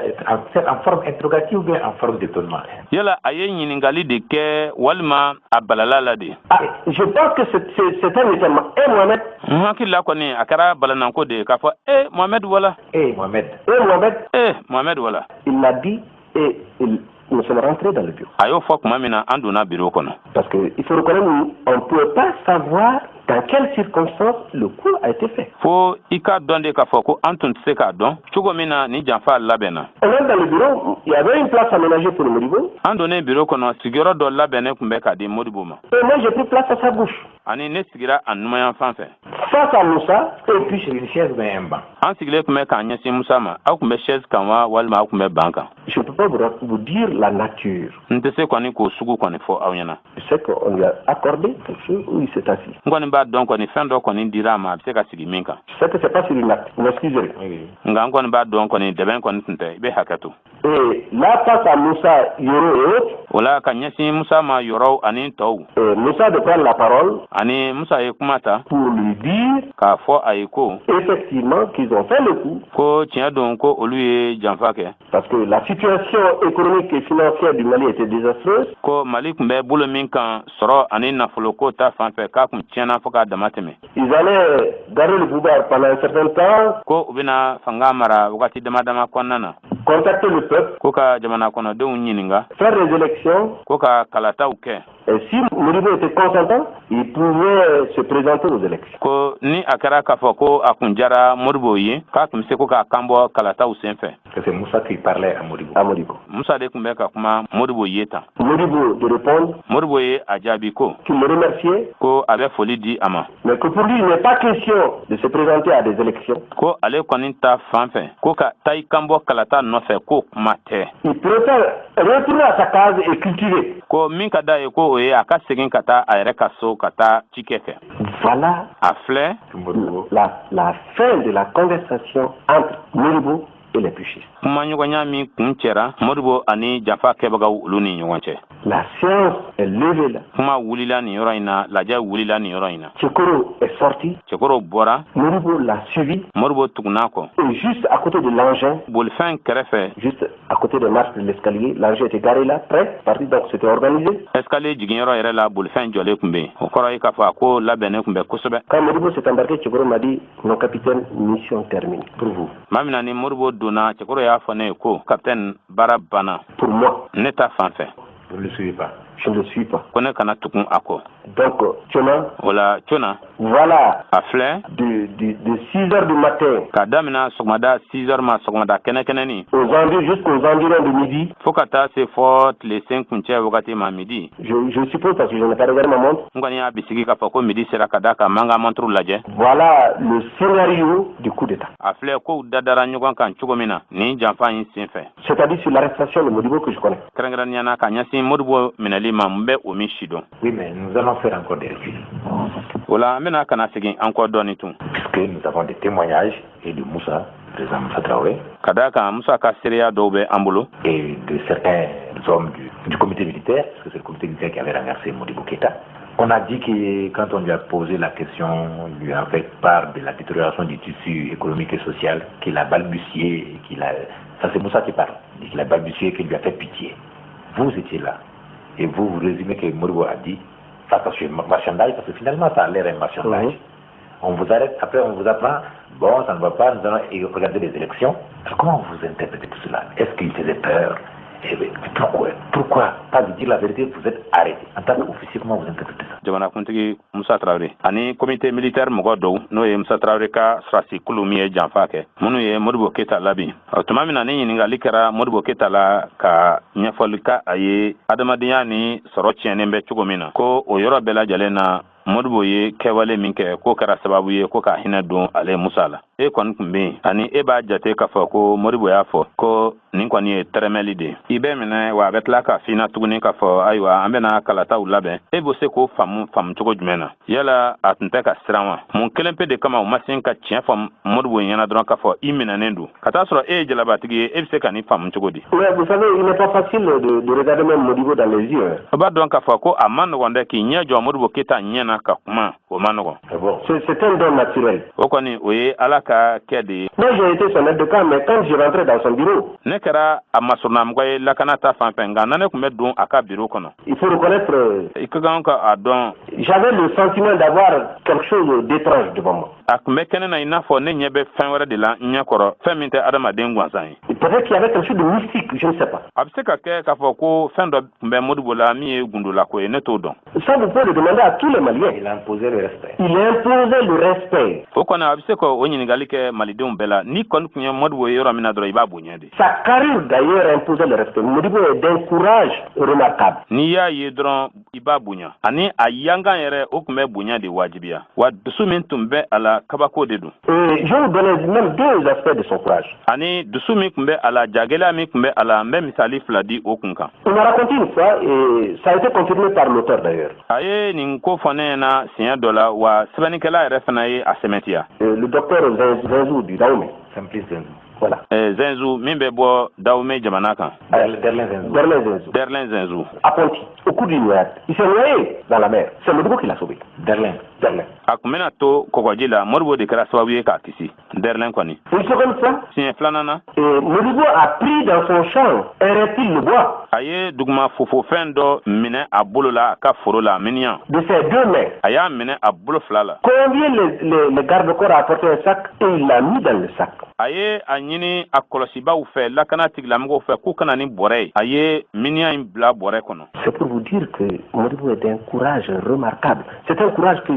c'est en forme interrogative ou bien en forme d'étonnement? Yala a ye ɲininkali de kɛ walima a balala la de? Ah, je pense que c'est un étonnement. Hé Mohamed, N hakili la kɔni, a kɛra balananko de ye k'a fɔ: "E Mohamed wala." Eh Mohamed, hé Mohamed, "E Mohamed wala." il l'a dit et nous sommes rentrés dans le bureau. A y'o fɔ tuma min na, an donna biro kɔnɔ. Parce qu'il faut reconnaître, on ne pouvait pas savoir dans quelles circonstances le coup a été fait. Fo i k'a dɔn de k'a fɔ ko an tun tɛ se k'a dɔn cogo min na ni janfa labɛnna. On entre dans le bureau, il y avait une place aménagée pour le Modibo. An donnen biro kɔnɔ, sigiyɔrɔ dɔ labɛnnen tun bɛ k'a di Modibo ma. Et moi, j'ai pris place à sa gauche. Ani ne sigira a numayan fan fɛ. Face à Moussa, et puis sur une chaise ou bien un banc. An sigilen tun bɛ k'an ɲɛsin Musa ma. Aw tun bɛ chaise kan wa, walima aw tun bɛ banc kan? Je ne peux pas vous dire la nature. N tɛ se kɔni k'o sugu kɔni fɔ aw ɲɛna. Je sais qu'on lui a accordé quelque chose où il s'est assis. N kɔni b'a dɔn kɔni, fɛn dɔ kɔni dira a ma, a bɛ se ka sigi min kan. Je sais que c'est pas sur une natte. Vous m'excuserez. Oui. Nka n kɔni b'a dɔn kɔni, dɛbɛn kɔni tun tɛ. I bɛ hakɛ to. Et là, face à Moussa, Yoro et autres, O la, ka ɲɛsin Musa ma, Yɔrɔw ani tɔw, et Moussa de prendre la parole ani Musa ye kuma ta pour lui dire k'a fɔ a ye ko effectivement qu'ils ont fait le coup ko tiɲɛ don ko olu ye janfa kɛ, parce que la situation économique et financière du Mali était désastreuse. ko Mali tun bɛ bolo min kan, sɔrɔ ani nafoloko ta fan fɛ, k'a kun tiɲɛna fo k'a dama tɛmɛ. Ils allaient garder le pouvoir pendant un certain temps, Ko u bɛna fanga mara wagati dama dama kɔnɔna na, contacter le peuple, ko ka jamana kɔnɔdenw ɲininka, faire des élections. ko ka kalataw kɛ. Et si Modibo était consentant, il pouvait se présenter aux élections. Ko ni a kɛra k'a fɔ ko a kun jara Modibo ye, k'a tun bɛ se ko k'a kan bɔ kalataw sen fɛ. Que c'est Moussa qui parlait à Modibo. À Modibo. Musa de tun bɛ ka kuma Modibo ye tan. Modibo de répondre Modibo ye a jaabi ko qu'il le remerciait, ko a bɛ foli di a ma, mais que pour lui, il n'est pas question de se présenter à des élections. ko ale kɔni ta fan fɛ, ko ka taa i kan bɔ kalata nɔfɛ, ko kuma tɛ. Il préfère retourner à sa case et cultiver. Ko min ka d'a ye, ko o ye a ka segin ka taa a yɛrɛ ka so ka taa cikɛ kɛ. Voilà A filɛ Modibo. la fin de la conversation entre Modibo et les putschistes. Kumaɲɔgɔnya min kun cɛra Modibo ani janfa kɛbagaw olu ni ɲɔgɔn cɛ. La séance est levée là. Kuma wulila nin yɔrɔ in na, lajɛ wulila nin yɔrɔ in na. Tchekoro est sorti. Cɛkɔrɔw bɔra. Modibo l'a suivi. Modibo tugunna kɔ. Et juste à côté de l'engin, Bolifɛn kɛrɛfɛ, juste à côté des marches de l'escalier, l'engin était garé là, prêt, parti, donc c'était organisé. Escalier jiginyɔrɔ yɛrɛ la, bolifɛn jɔlen tun bɛ yen. O kɔrɔ ye k'a fɔ a ko labɛnnen tun bɛ kosɛbɛ. Quand Modibo s'est embarqué, Tchekoro m'a dit, mon capitaine, mission terminée. Pour vous. Maa min na ni Modibo donna, cɛkɔrɔ y'a fɔ ne ye ko: "Capitaine, baara banna." Pour moi, Ne ta fan fɛ. Vous ne le suivez pas. Je ne le suis pas. Ko ne kana tugun a kɔ. Donc, Tiona, O la cona, voilà, a filɛ, de 6 heures du matin k'a damina sɔgɔmada 6 heures ma, sɔgɔmada kɛnɛ kɛnɛni, jusqu'aux environs de midi, fo ka taa se fɔ tile sen kuncɛ wagati ma, midi. je suppose parce que je n'ai pas regardé ma montre, N kɔni y'a bisigi k'a fɔ ko midi sera, ka da kan man ka montre lajɛ. voilà le scénario du coup d'État. A filɛ kow dadara ɲɔgɔn kan cogo min na nin janfa in sen fɛ. C'est-à-dire sur l'arrestation de Modibo que je connais. Kɛrɛnkɛrɛnnenya na, ka ɲɛsin Modibo minɛli ma, n bɛ o min si dɔn. Oui, mais nous allons faire encore des reculs. O la, an bɛna ka na segin an kɔ dɔɔni tun. Puisque nous avons des témoignages et de Moussa, président Moussa Traoré, Ka d'a kan Musa ka seereya dɔw bɛ an bolo, et de certains hommes du comité militaire, parce que c'est le comité militaire qui avait renversé Modibo Keïta. On a dit que quand on lui a posé la question, on lui a fait part de la détérioration du tissu économique et social, qu'il a balbutié, qu'il a... Ça, c'est Moussa qui parle. Qu'il a balbutié, qu'il lui a fait pitié. Vous étiez là. Et vous, vous résumez que Modibo a dit, face à ce marchandage, parce que finalement, ça a l'air un marchandage. Oui. On vous arrête, après on vous apprend, bon, ça ne va pas, nous allons regarder les élections. Alors, comment vous interprétez tout cela? Est-ce qu'il faisait peur? Eh bien, pourquoi pas de dire la vérité, vous êtes arrêté? En tant qu'officier, comment vous interprétez ça? Jamanakuntigi Musa Traoré ani comité militaire mɔgɔ dɔw, n'o ye Musa Traoré ka sɔrɔsi kulu min ye janfa kɛ, minnu ye Modibo Keyita labin. O tuma min na ni ɲininkali kɛra Modibo Keyita la ka ɲɛfɔli ka a ye adamadenya ni sɔrɔ tiɲɛnen bɛ cogo min na, ko o yɔrɔ bɛɛ lajɛlen na, Modibo ye kɛwale min kɛ, k'o kɛra sababu ye ko ka hinɛ don ale Musa la. E kɔni tun bɛ yen, ani e b'a jate k'a fɔ ko Modibo y'a fɔ ko nin kɔni ye tɛrɛmɛli de ye, i bɛ minɛ wa, a bɛ tila k'a f'i na tuguni k'a fɔ ayiwa, an bɛna kalataw labɛn. E bɛ se k'o faamu faamu cogo jumɛn na? Yala a tun tɛ ka siran wa? Mun kelen pe de kama u ma se ka tiɲɛ fɔ Modibo ɲɛna dɔrɔn k'a fɔ i minɛnen don, ka taa sɔrɔ e ye jalabatigi ye? E bɛ se ka nin faamu cogo di? Mais vous savez, il n'est pas facile de regarder même Modibo dans les yeux. O b'a dɔn k'a fɔ ko a ma nɔgɔn dɛ, k'i ɲɛ jɔ Modibo Keyita ɲɛ na ka kuma, o ma nɔgɔn. Ah bon? C'est un don naturel. O kɔni, o ye Ala ka kɛ de ye. Moi, j'ai été son aide de camp, mais quand je rentrais dans son bureau, Ne kɛra a masurunamɔgɔ ye lakana ta fan fɛ, nka na ne tun bɛ don a ka biro kɔnɔ, il faut reconnaître, i ka kan ka a dɔn, j'avais le sentiment d'avoir quelque chose d'étrange devant moi. A tun bɛ kɛnɛ na i n'a fɔ ne ɲɛ bɛ fɛn wɛrɛ de la n ɲɛ kɔrɔ, fɛn min tɛ adamaden gansan ye. Et peut-être qu'il y avait quelque chose de mystique, je ne sais pas. A bɛ se ka kɛ k'a fɔ ko fɛn dɔ tun bɛ Modibo la min ye gundolako ye, ne t'o dɔn. Ça, vous pouvez le demander à tous les Maliens. Il imposait le respect. Il imposait le respect. O kɔni, a bɛ se ka o ɲininkali kɛ malidenw bɛɛ la. N'i kɔni tun ye Modibo ye yɔrɔ min na dɔrɔn, i b'a bonya de. Sa carrure d'ailleurs imposait le respect. Modibo est d'un courage remarquable. N'i y'a ye dɔrɔn, i b'a bonya. Ani a yankan yɛrɛ, o tun bɛ bonya de wajibiya wa. Dusu min tun bɛ a la, kabako de don. Et je vais vous donner même deux aspects de son courage. Ani dusu min tun bɛ a la, jagɛlɛya min tun bɛ a la, n bɛ misali fila di o kun kan. On m'a raconté une fois, et ça a été confirmé par l'auteur d'ailleurs. A ye nin ko fɔ ne ɲɛna siɲɛ dɔ la wa, sɛbɛnnikɛla yɛrɛ fana ye a sɛmɛntiya. Le docteur Zinzou du Dahomey. Simplice Zinzou. Voilà. Zinzou min bɛ bɔ Dahomey jamana kan. Derlin Zinzou. Derlin Zinzou. Derlin Zinzou. À Ponty, au cours d'une noyade. Il s'est noyé dans la mer. C'est Modibo qui l'a sauvé. Derlin. Derlin. A tun bɛna to kɔgɔji la, Modibo de kɛra sababu ye k'a kisi, Derlin kɔni. Une seconde fois, Siɲɛ filanan na, et Modibo a pris dans son champ un reptile de bois a ye duguma fofofɛn dɔ minɛ a bolo la a ka foro la, miniyan. de ses deux mains. A y'a minɛ a bolo fila la. Convié les gardes-corps à apporter un sac et il l'a mis dans le sac. A ye a ɲini a kɔlɔsibaw fɛ, lakana tigilamɔgɔw fɛ, k'u kana ni bɔrɛ ye. A ye miniyan in bila bɔrɛ kɔnɔ. C'est pour vous dire que Modibo est d'un courage remarquable. C'est un courage que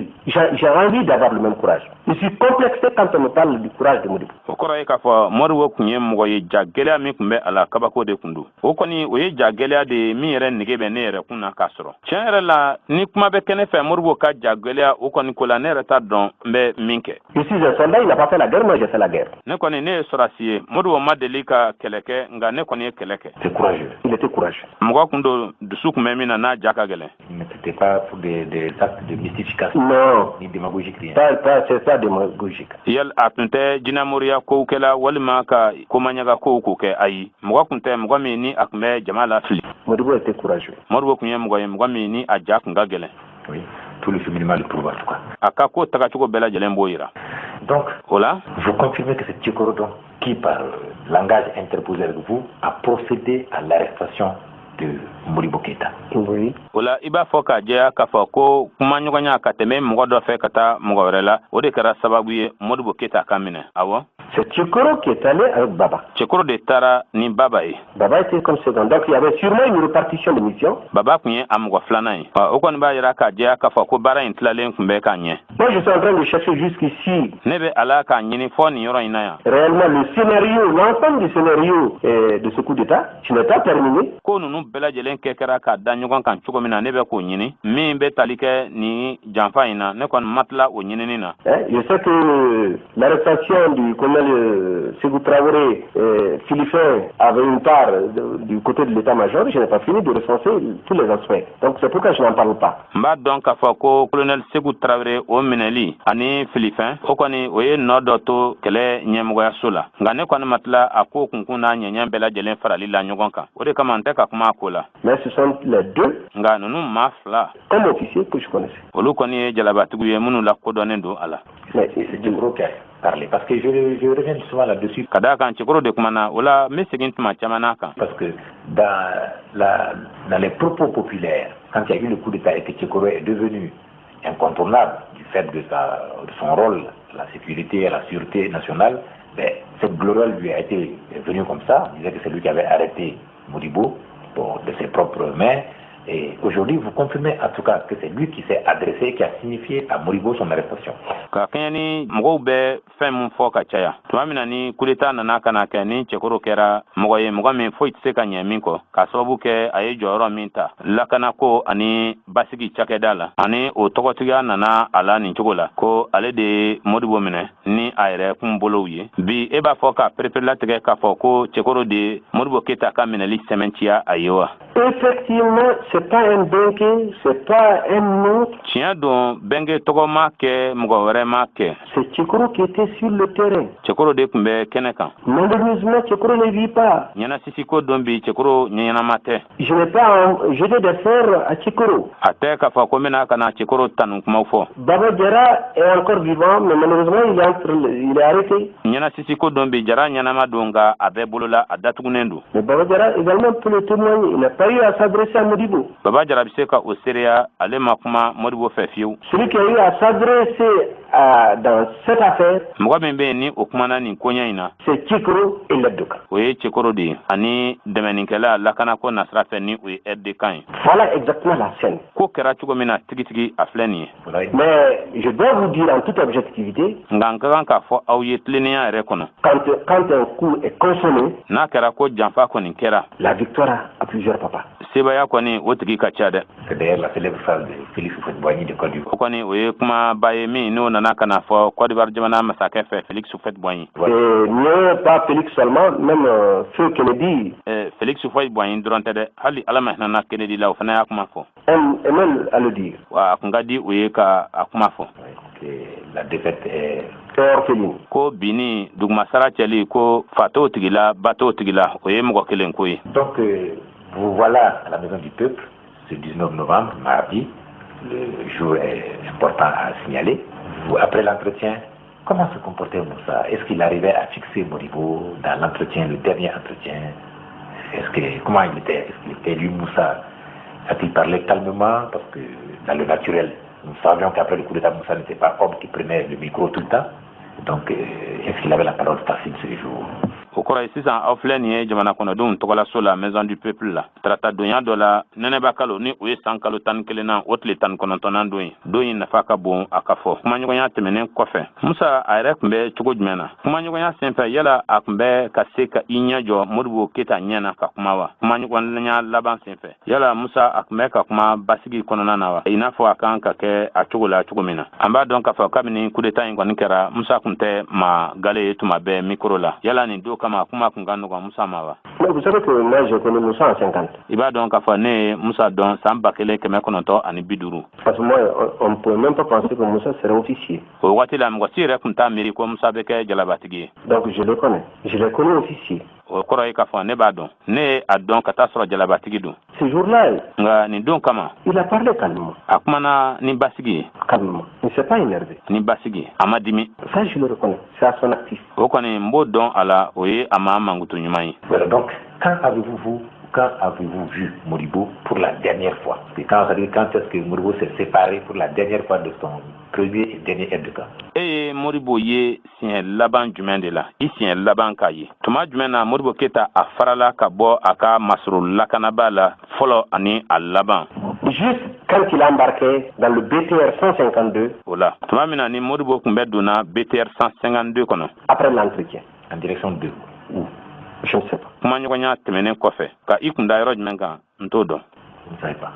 j'ai envie d'avoir le même courage. Je suis complexé quand on me parle du courage de Modibo. O kɔrɔ ye k'a fɔ Modibo tun ye mɔgɔ ye, ja gɛlɛya min tun bɛ a la, kabako de kun don. O kɔni, o ye ja gɛlɛya de ye min yɛrɛ nege bɛ ne yɛrɛ kun na k'a sɔrɔ. Tiɲɛ yɛrɛ la, ni kuma bɛ kɛ ne fɛ Modibo ka ja gɛlɛya o kɔni ko la, ne yɛrɛ t'a dɔn n bɛ min kɛ. Je suis un soldat, il n'a pas fait la guerre, moi j'ai fait la guerre. Ne kɔni, ne ye sɔrɔdasi ye. Modibo ma deli ka kɛlɛ kɛ, nka ne kɔni ye kɛlɛ kɛ. C'est courageux. Il était courageux. Mɔgɔ kun don, dusu kun bɛ min na, n'a ja ka gɛlɛn. Mais c'était pas pour des actes de mystification, Non, ni démagogique, rien. pas, c'est pas démagogique. Yal a tun tɛ jinɛmoriya kow kɛla walima ka komaɲaga kow k'o kɛ, ayi. Mɔgɔ kun tɛ mɔgɔ min ni a tun bɛ jama lafili. Modibo était courageux. Modibo kun ye mɔgɔ ye, mɔgɔ min ni a ja kun ka gɛlɛn. Oui. Tout le cheminement le prouve en tout cas. A ka ko tagacogo bɛɛ lajɛlen b'o yira. Donc, O la, vous confirmez que c'est Tchekoro donc, qui, par langage interposé avec vous, a procédé à l'arrestation de Modibo Keïta. Oui. O la, i b'a fɔ k'a jɛya k'a fɔ ko kumaɲɔgɔnya ka tɛmɛ mɔgɔ dɔ fɛ ka taa mɔgɔ wɛrɛ la, o de kɛra sababu ye Modibo Keyita ka minɛ, awɔ. C'est Tchekoro qui est allé avec Baba. Cɛkoro de taara ni Baba ye. Baba était comme second. Donc il y avait sûrement une répartition de missions. Baba kun ye a mɔgɔ filanan ye. O kɔni b'a yira k'a jɛya k'a fɔ ko baara in tilalen kun bɛ k'a ɲɛ. Moi, je suis en train de chercher jusqu'ici Ne bɛ ala k'a ɲini fɔ nin yɔrɔ in na yan. réellement le scénario, l'ensemble du scénario de ce coup d'État. Je n'ai pas terminé. Ko ninnu bɛɛ lajɛlen kɛ kɛra k'a da ɲɔgɔn kan cogo min na, ne bɛ k'o ɲini min bɛ tali kɛ nin janfa in na. Ne kɔni ma tila o ɲinini na. Hein, je sais que l'arrestation du colonel Sékou Traoré, Philippin avait une part du côté de l'état-major. Je n'ai pas fini de recenser tous les aspects. Donc c'est pourquoi je n'en parle pas. N b'a dɔn k'a fɔ ko colonel Segu Tarawele, o minɛli ani Filifɛn, o kɔni, o ye nɔ dɔ to kɛlɛ ɲɛmɔgɔyaso la, nka ne kɔni ma tila a ko kunkun n'a ɲɛɲɛ bɛɛ lajɛlen farali la ɲɔgɔn kan. O de kama n tɛ ka kuma a ko la. Mais ce sont les deux Nka ninnu maa fila, comme officiers que je connaissais. olu kɔni ye jalabatigiw ye minnu lakodɔnnen don a la. Mais C'est Tiegboro qui a parlé. Parce que je reviens souvent là-dessus. Ka d'a kan, Cɛkoro de kumana o la, n bɛ segin tuma caman n'a kan. Parce que dans les propos populaires, quand il y a eu le coup d'État et que Tiegboro est devenu incontournable du fait de son rôle à la sécurité et à la sûreté nationale, ben, cette gloriole lui a été venue comme ça. On disait que c'est lui qui avait arrêté Modibo, bon, de ses propres mains. Et aujourd'hui, vous confirmez en tout cas que c'est lui qui s'est adressé, qui a signifié à Modibo son arrestation. Ka kɛɲɛ ni mɔgɔw bɛ fɛn min fɔ ka caya, tuma min na ni coup d'état nana ka na kɛ, ni Cɛkoro kɛra mɔgɔ ye, mɔgɔ min foyi tɛ se ka ɲɛ min kɔ, k'a sababu kɛ a ye jɔyɔrɔ min ta lakanako ani basigi cakɛda la, ani o tɔgɔtigiya nana a la nin cogo la, ko ale de ye Modibo minɛ ni a yɛrɛ kun bolow ye. Bi, e b'a fɔ ka pereperelatigɛ k'a fɔ ko Cɛkoro de ye Modibo Keyita ka minɛli sɛmɛntiya a ye wa? Effectivement, c'est pas un Benke, c'est pas un autre. Tiɲɛ don, Bɛnge tɔgɔ ma kɛ, mɔgɔ wɛrɛ ma kɛ. C'est Tiegboro qui était sur le terrain. Cɛkoro de tun bɛ kɛnɛ kan. Malheureusement, Tiegboro ne vit pas. Ɲɛnasisiko don, bi Cɛkoro ɲɛnama tɛ. Je n'ai pas jeté des fleurs à Tiegboro. A tɛ k'a fɔ ko n bɛna ka na Cɛkoro tanu kumaw fɔ. Baba Diarra est encore vivant, mais malheureusement, il est arrêté. Ɲɛnasisiko don, bi Jara ɲɛnama don, nka a bɛɛ bolola, a datugunen don. Mais Baba Diarra également peut le témoigner. Il n'a pas eu à s'adresser à Modibo. Baba Jara bɛ se ka o seereya, ale ma kuma Modibo fɛ fiyewu. Celui qui a eu à s'adresser dans cette affaire, Mɔgɔ min bɛ yen ni o kumana nin koɲɛ in na, c'est Tiegboro et l'aide de camp. o ye Cɛkoro de ye ani dɛmɛnikɛla lakanako nasira fɛ, ni o ye aide de camp ye. Voilà exactement la scène. Ko kɛra cogo min na tigitigi, a filɛ nin ye. Voilà. Mais je dois vous dire en toute objectivité, Nka n ka kan k'a fɔ aw ye tilennenya yɛrɛ kɔnɔ, quand un coup est consommé, n'a kɛra ko janfa kɔni kɛra, la victoire a plusieurs papas. sebaya kɔni, o tigi ka ca dɛ. C'est d'ailleurs la célèbre phrase de Félix Houphouët-Boigny de Côte d'Ivoire. O kɔni, o ye kumaba ye min n'o nana ka na fɔ Côte d'Ivoire jamana masakɛ fɛ, Félix Houphouët-Boigny. Voilà. Et non pas Félix seulement, même feu Kennedy Félix Houphouët-Boigny dɔrɔn tɛ dɛ, hali Ala ma hinɛna Kennedy la, o fana y'a kuma fɔ. Aime à le dire. Wa a kun ka di o ye ka a kuma fɔ. Ouais, que la défaite est C'est orpheline. Ko binni dugumasara cɛli, ko fa t'o tigi la, ba t'o tigi la, o ye mɔgɔ kelen ko ye. Donc, vous voilà à la Maison du Peuple, ce 19 novembre, mardi. Le jour est important à signaler. Vous, après l'entretien, comment se comportait Moussa? Est-ce qu'il arrivait à fixer Modibo dans l'entretien, le dernier entretien? Comment il était? Est-ce qu'il était lui, Moussa? A-t-il parlé calmement? Parce que dans le naturel, nous savions qu'après le coup d'État, Moussa n'était pas homme qui prenait le micro tout le temps. Donc, est-ce qu'il avait la parole facile ce jour? O kɔrɔ ye, sisan aw filɛ nin ye jamana kɔnɔdenw tɔgɔlaso la, Maison du Peuple la, tarata donya dɔ la, nɛnɛba kalo ni o ye san kalo 11 na, o tile 19nan don ye. Don in nafa ka bon a ka fɔ. Kumaɲɔgɔnya tɛmɛnen kɔfɛ, Musa a yɛrɛ tun bɛ cogo jumɛn na kumaɲɔgɔnya senfɛ? Yala a tun bɛ ka se ka i ɲɛ jɔ Modibo Keyita ɲɛ na ka kuma wa? Kumaɲɔgɔnya laban senfɛ, yala Musa a tun bɛ ka kuma basigi kɔnɔna na wa, i n'a fɔ a kan ka kɛ a cogo la cogo min na? An b'a dɔn k'a fɔ kabini coup d'état in kɔni kɛra, Musa tun tɛ maa gale ye tuma bɛɛ micro la. Yala nin don kama, kuma kun ka nɔgɔn Musa ma wa? Mais vous savez que moi, j'ai connu Moussa en 50. I b'a dɔn k'a fɔ ne ye Musa dɔn san 1950. Parce que moi, on ne pouvait même pas penser que Moussa serait officier. O waati la, mɔgɔ si yɛrɛ tun t'a miiri ko Musa bɛ kɛ jalabatigi ye. Donc je le connais. Je l'ai connu officier. O kɔrɔ ye k'a fɔ ne b'a dɔn, ne ye a dɔn ka taa sɔrɔ jalabatigi don. Ce jour-là, Nka nin don kama, il a parlé calmement. a kumana ni basigi ye. Calmement. Il ne s'est pas énervé. Ni basigi, a ma dimi. Ça, je le reconnais. C'est à son actif. O kɔni, n b'o dɔn a la, o ye a ma mankutu ɲuman ye. Voilà, donc, quand avez-vous vu Modibo pour la dernière fois? Et quand, c'est-à-dire quand est-ce que Modibo s'est séparé pour la dernière fois de son premier et dernier aide de camp? E ye Modibo ye siɲɛ laban jumɛn de la, i siɲɛ laban k'a ye tuma jumɛn na Modibo Keyita a farala ka bɔ a ka masoro lakanaba la fɔlɔ ani a laban? Juste quand il embarquait dans le BTR 152 O la, tuma min na ni Modibo tun bɛ donna BTR 152 kɔnɔ, après l'entretien. En direction de où? Je ne sais pas. Kumaɲɔgɔnya tɛmɛnen kɔfɛ, ka i kun da yɔrɔ jumɛn kan, n t'o dɔn. Vous ne savez pas.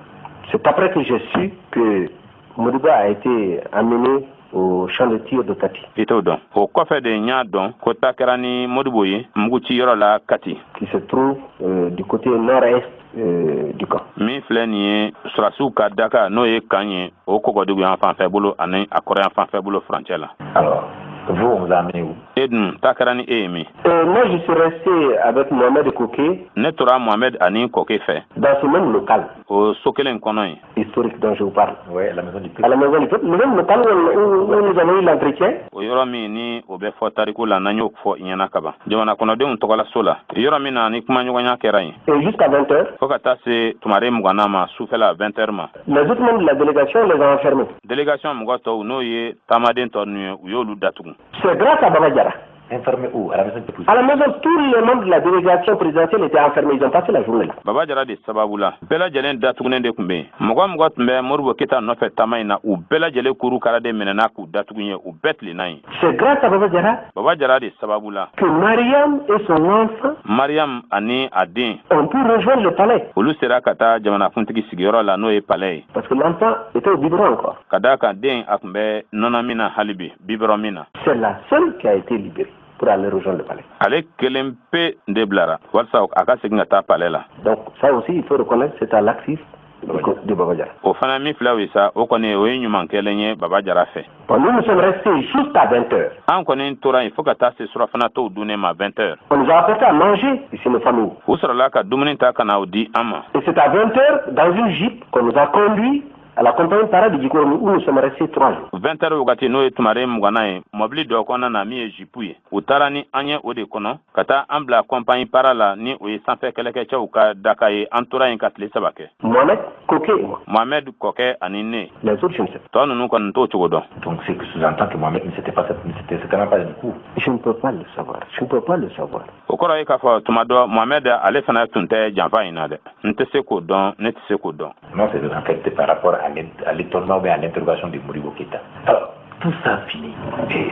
C'est après que j'ai su que Modibo a été amené au champ de tir de Kati, I t'o dɔn. O kɔfɛ de, n y'a dɔn ko ta kɛra ni Modibo ye muguci yɔrɔ la Kati, qui se trouve du côté nord-est du camp. min filɛ nin ye sɔrɔdasiw ka daka, n'o ye kan ye, o kɔgɔdugu yan fanfɛ bolo ani a kɔrɔ yan fanfɛ bolo furancɛ la. Alors, vous, on vous a amené où? E dun, ta kɛra ni e ye min? Moi, je suis resté avec Mohamed Koké. Ne tora Mohamed ani Kɔke fɛ. Dans ce même local. O so kelen kɔnɔ yen. Historique dont je vous parle. Oui, la maison du peuple. À la maison du peuple, le même local où nous avons eu l'entretien. O yɔrɔ min ni o bɛ fɔ tariku la, n'an y'o fɔ i ɲɛna kaban, jamana kɔnɔdenw tɔgɔlaso la, yɔrɔ min na ni kumaɲɔgɔnya kɛra yen. Et jusqu'à 20 heures. Fo ka taa se tumare 20nan ma, sufɛla 20 heures ma. Les autres membres de la délégation, on les a enfermés. Délégation mɔgɔ tɔw, n'o ye taamaden tɔ ninnu ye, u y'olu datugu. C'est grâce à Baba Diarra. Enfermé où? À la maison du peuple? À la maison, tous les membres de la délégation présidentielle étaient enfermés. Ils ont passé la journée là. Baba Jara de sababu la, bɛɛ lajɛlen datugunen de tun bɛ yen. Mɔgɔ mɔgɔ tun bɛ Modibo Keyita nɔfɛ taama in na, u bɛɛ lajɛlen kuru kara de minɛna k'u datugu ye, u bɛɛ tilenna yen. C'est grâce à Baba Diarra Baba Jara de sababu la que Mariam et son enfant Mariam ani a den ont pu rejoindre le palais. olu sera ka taa jamanakuntigi sigiyɔrɔ la, n'o ye palais ye. Parce que l'enfant était au biberon encore. Ka d'a kan den a tun bɛ nɔnɔ min na hali bi, biberon min na. C'est la seule qui a été libérée pour aller rejoindre le palais. Ale kelen pe de bilara walasa a ka segin ka taa palais la. Donc ça aussi, il faut reconnaître, c'est à l'actif de Baba Diarra. O fana min filɛ o ye sa, o kɔni o ye ɲuman kɛlen ye Baba Jara fɛ. Bon, nous, nous sommes restés jusqu'à 20 heures. An kɔni tora yen fo ka taa se surafana tɔw dunnen ma, 20 heures. On nous a apporté à manger, ici, nos familles. U sɔrɔla ka dumuni ta ka na o di an ma. Et c'est à 20 heures, dans une jeep, qu'on nous a conduits à la compagnie para de Jikoroni, où nous sommes restés 3 jours. 20 heures wagati, n'o ye tumare 20nan ye, mɔbili dɔ kɔnɔna na min ye jeep ye, u taara ni an ye o de kɔnɔ ka taa an bila compagnie para la, ni o ye sanfɛ kɛlɛkɛcɛw ka daka ye. An tora yen ka tile 3 kɛ. Mohamed, Koké et moi. Mohamed, Kɔkɛ ani ne. Les autres, je ne sais pas. Tɔ ninnu kɔni t'o cogo dɔn. Donc c'est que sous-entend que Mohamed ne s'était pas, ne s'était certainement pas un coup. Je ne peux pas le savoir. Je ne peux pas le savoir. O kɔrɔ ye k'a fɔ tuma dɔ Mohamed ale fana tun tɛ janfa in na dɛ. N tɛ se k'o dɔn, ne tɛ se k'o dɔn. Non, c'est en fait par rapport à l'étonnement ou bien à l'interrogation de Modibo Keïta. Alors, tout ça fini. Et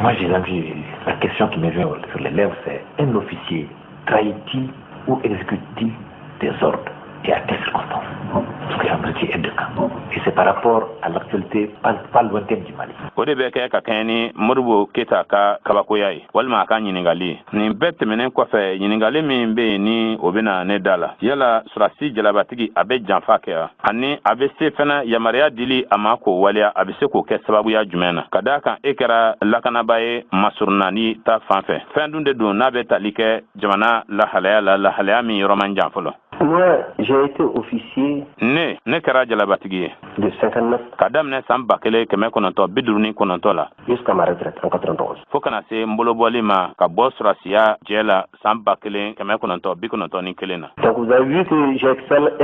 moi, j'ai envie, la question qui me vient sur les lèvres, c'est: un officier trahit-il ou exécute-t-il des ordres et à quelles circonstances? Parce qu'il y a un métier aide de camp. Et c'est par rapport à l'actualité pas, pas lointaine du Mali. O de bɛ kɛ ka kɛɲɛ ni Modibo Keyita ka kabakoya ye walima a ka ɲiningali ye. Nin bɛɛ tɛmɛnen kɔfɛ, ɲiningali min bɛ yen ni o bɛna ne da la, yala surasi jalabatigi a bɛ janfa kɛ wa? Ani a bɛ se fana yamaruya dili a ma k'o waleya, a bɛ se k'o kɛ sababuya jumɛn na? Ka d'a kan e kɛra lakanaba ye masurunani ta fan fɛ, fɛn dun de don n'a bɛ tali kɛ jamana lahalaya la, lahalaya min yɔrɔ man jan fɔlɔ. Moi, j'ai été officier Ne kɛra jalabatigi ye de 59 ka daminɛ san 1959 la jusqu'à ma retraite en 91. fo kana se n bolobɔli ma ka bɔ surasiya jɛ la san 1991 na. Donc vous avez vu que j'ai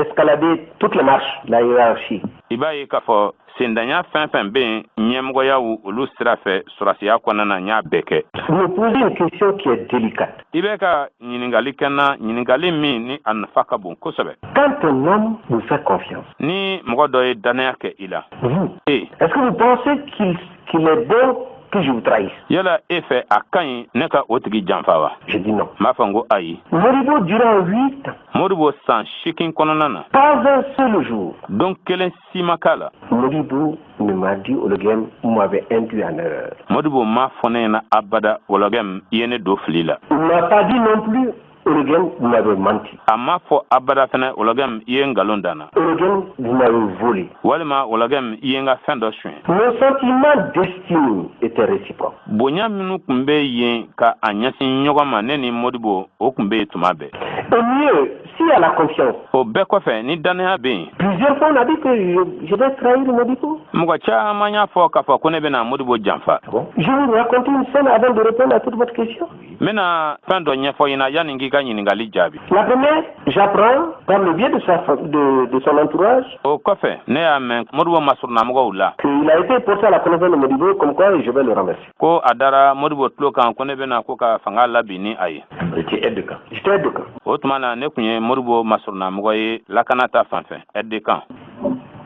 escaladé toutes les marches de la hiérarchie. I b'a ye k'a fɔ sendanya fɛn fɛn bɛ yen ɲɛmɔgɔyaw olu sira fɛ surasiya kɔnɔna na, n y'a bɛɛ kɛ. Vous me posez une question qui est délicate. I bɛ ka ɲininkali kɛ n na, ɲininkali min ni a nafa ka bon kosɛbɛ. Quand un homme vous fait confiance, Ni mɔgɔ dɔ ye dannaya kɛ i la, vous, e est-ce que vous pensez qu'il est bon que je vous trahisse? Yala e fɛ a ka ɲi ne ka o tigi janfa wa? Je dis non. N b'a fɔ n ko ayi. Modibo, durant 8 ans, Modibo, san 8 kɔnɔna na, pas un seul jour, don kelen si ma k'a la, Modibo ne m'a dit: Ouologuem, vous m'avez induit en erreur. Modibo m'a fɔ ne ɲɛna abada: Wɔlɔgɛm, i ye ne don fili la. Il ne m'a pas dit non plus: Ouologuem, vous m'avez menti. A m'a fɔ abada fɛnɛ: Wɔlɔgɛm, i ye nkalon dan na. Ouologuem, vous m'avez volé. Walima Wɔlɔgɛm, i ye n ka fɛn dɔ suɲɛ. Nos sentiments d'estime étaient réciproques. Bonya minnu tun bɛ yen ka a ɲɛsin ɲɔgɔn ma, ne ni Modibo, o tun bɛ yen tuma bɛɛ. Au mieux, s'il y a la confiance, O bɛɛ kɔfɛ, ni dannaya bɛ yen, plusieurs fois on a dit que je vais trahir Modibo. mɔgɔ caman y'a fɔ k'a fɔ ko ne bɛna Modibo janfa. Ah bon? Je vais vous raconter une scène avant de répondre à toute votre question. N bɛna fɛn dɔ ɲɛfɔ ɲɛna yanni k'i ka ɲininkali jaabi. La première, j'apprends par le biais de son entourage O kɔfɛ, ne y'a mɛn Modibo masurunnamɔgɔw la qu'il a été porté à la connaissance de Modibo comme quoi je vais le renverser. ko a dara Modibo tulo kan ko ne bɛna ko ka fanga labin ni a ye. Vous étiez aide de camp. J'étais aide de camp. O tuma na, ne tun ye Modibo masurunnamɔgɔ ye lakana ta fan fɛ, aide de camp.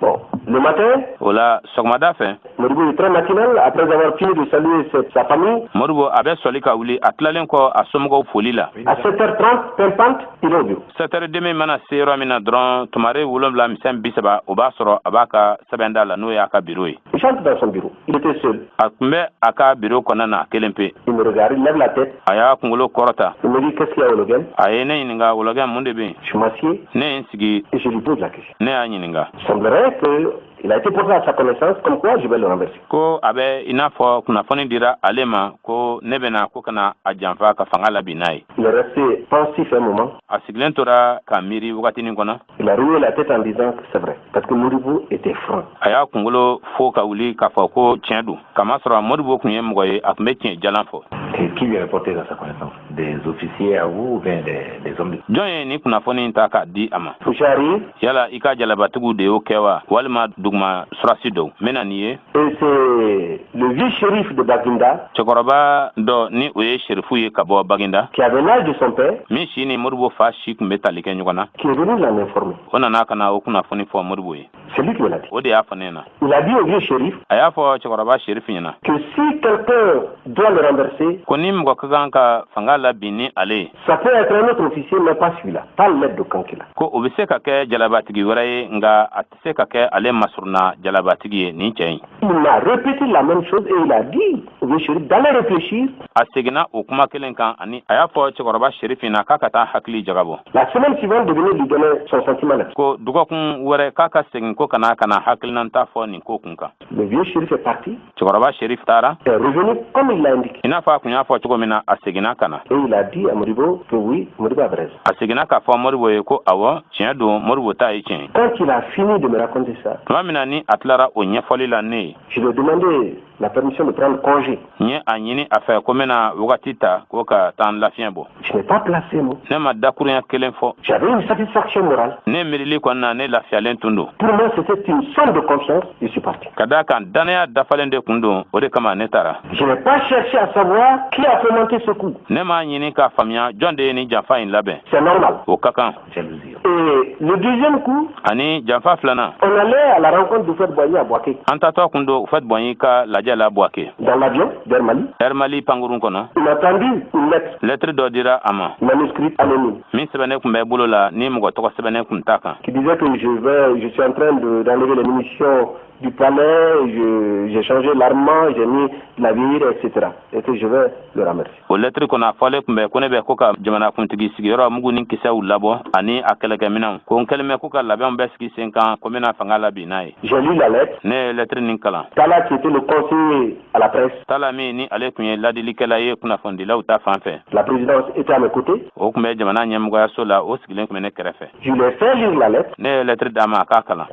Bon, le matin, O la, sɔgɔmada fɛ, Modibo est très matinal, après avoir fini de saluer sa famille, Modibo a bɛ sɔli ka wuli a tilalen kɔ a somɔgɔw foli la. À 7h30, pimpante, il est au bureau. 7h30 mana se yɔrɔ min na dɔrɔn, tumare 7 misɛn 30, o b'a sɔrɔ a b'a ka sɛbɛnda la, n'o y'a ka biro ye. J'entre dans son bureau. Il était seul. A tun bɛ a ka biro kɔnɔna na kelen pe. Il me regarde, il lève la tête. A y'a kunkolo kɔrɔta. Il me dit: Qu'est-ce qu'il y a, Ouologuem? A ye ne ɲininka: Wɔlɔgɛ, mun de bɛ yen? Je m'assieds Ne ye n sigi. Et je lui pose la question. Ne y'a ɲininka. Il semblerait que Il a été porté à sa connaissance comme quoi je vais le renverser. Ko a bɛ i n'a fɔ kunnafoni dira ale ma ko ne bɛna ko ka na a janfa ka fanga labin n'a ye. Il est resté pensif un moment. A sigilen tora ka miiri wagatinin kɔnɔ. Il a remué la tête en disant que c'est vrai. Parce que Modibo était franc. A y'a kunkolo fo ka wuli k'a fɔ ko tiɲɛ don, kamasɔrɔ Modibo tun ye mɔgɔ ye, a tun bɛ tiɲɛ jalan fɔ. Et qui lui a porté à sa connaissance? Des officiers à vous ou bien des hommes de Jɔn ye nin kunnafoni in ta k'a di a ma? J'arrive Yala i ka jalabatigiw de y'o kɛ wa, walima duguma surasi dɔw? N bɛna nin ye. Et c'est le vieux shérif de Baginda Cɛkɔrɔba dɔ, ni o ye sherifu ye ka bɔ Baginda, qui avait l'âge de son père, min si ni Modibo fa si tun bɛ tali kɛ ɲɔgɔn na, qui est venu l'en informer. o nana ka na o kunnafoni fɔ Modibo ye. C'est lui qui me l'a dit. O de y'a fɔ ne ɲɛna. Il a dit au vieux shérif A y'a fɔ cɛkɔrɔba sherifu ɲɛna que si quelqu'un doit le renverser, ko ni mɔgɔ ka kan ka fanga labin ni ale ye, ça peut être un autre officier, mais pas celui-là, pas l'aide de camp qu'il a. ko o bɛ se ka kɛ jalabatigi wɛrɛ ye, nka a tɛ se ka kɛ ale masurunna jalabatigi ye, nin cɛ in. Il m'a répété la même chose et il a dit au vieux shérif d'aller réfléchir. A seginna o kuma kelen kan ani a y'a fɔ cɛkɔrɔba sherifu na k'a ka taa hakili jagabɔ. La semaine suivante, de venir lui donner son sentiment là-dessus. Ko dɔgɔkun wɛrɛ k'a ka segin ko ka na hakilinata fɔ nin ko kun kan. Le vieux shérif est parti, Cɛkɔrɔba shérif taara, est revenu comme il l'a indiqué. i n'a fɔ a kun y'a fɔ cogo min na, a seginna ka na. Et il a dit à Modibo que oui, Modibo avait raison. A seginna k'a fɔ Modibo ye ko awɔ, tiɲɛ don, Modibo ta ye tiɲɛ ye. Quand il a fini de me raconter ça, Tuma min na ni a tilara o ɲɛfɔli la ne ye, je lui ai demandé la permission de prendre congé. n ye a ɲini a fɛ ko n bɛna wagati ta ko ka taa n lafiɲɛ bɔ. Je n'ai pas placé mot. Ne ma dakurunya kelen fɔ. J'avais une satisfaction morale. Ne miirili kɔni na, ne lafiyalen tun don. Pour moi, c'était une somme de confiance. Je suis parti. Ka d'a kan dannaya dafalen de kun don, o de kama ne taara. Je n'ai pas cherché à savoir qui a fomenté ce coup. Ne m'a ɲini k'a faamuya jɔn de ye nin janfa in labɛn. C'est normal. O ka kan. Jalousie. Et le deuxième coup, Ani janfa filanan, on allait à la rencontre d'Houphouët-Boigny à Bouaké. an tatɔ kun don Houphouët-Boigny ka lajɛ la Bouaké. Dans l'avion d'Air Mali, Air Mali pankurun kɔnɔ, il m'a tendu une lettre lɛtiri dɔ dira a ma, manuscrite anonyme min sɛbɛnnen kun bɛ bolo la, ni mɔgɔ tɔgɔ sɛbɛnnen kun t'a kan, qui disait que je suis en train d'enlever les munitions du palais, j'ai changé l'armement, j'ai mis navire, etc. Et que je vais le remercier. O lɛtiri kɔnɔ, a fɔlen tun bɛ ko ne bɛ ko ka jamanakuntigi sigiyɔrɔ mugu ni kisɛw labɔ ani a kɛlɛkɛminɛnw, ko n kɛlen bɛ ko ka labɛnw bɛɛ sigi sen kan, ko n bɛna fanga labin n'a ye. J'ai lu la lettre. Ne ye lɛtiri nin kalan. Tala, qui était le conseiller à la presse, Tala min ni ale tun ye ladilikɛla ye kunnafonidilaw ta fan fɛ, la présidence, était à mes côtés. o tun bɛ jamana ɲɛmɔgɔyaso la, o sigilen tun bɛ ne kɛrɛfɛ. Je lui ai fait lire la lettre. Ne ye lɛtiri d'a ma a k'a kalan.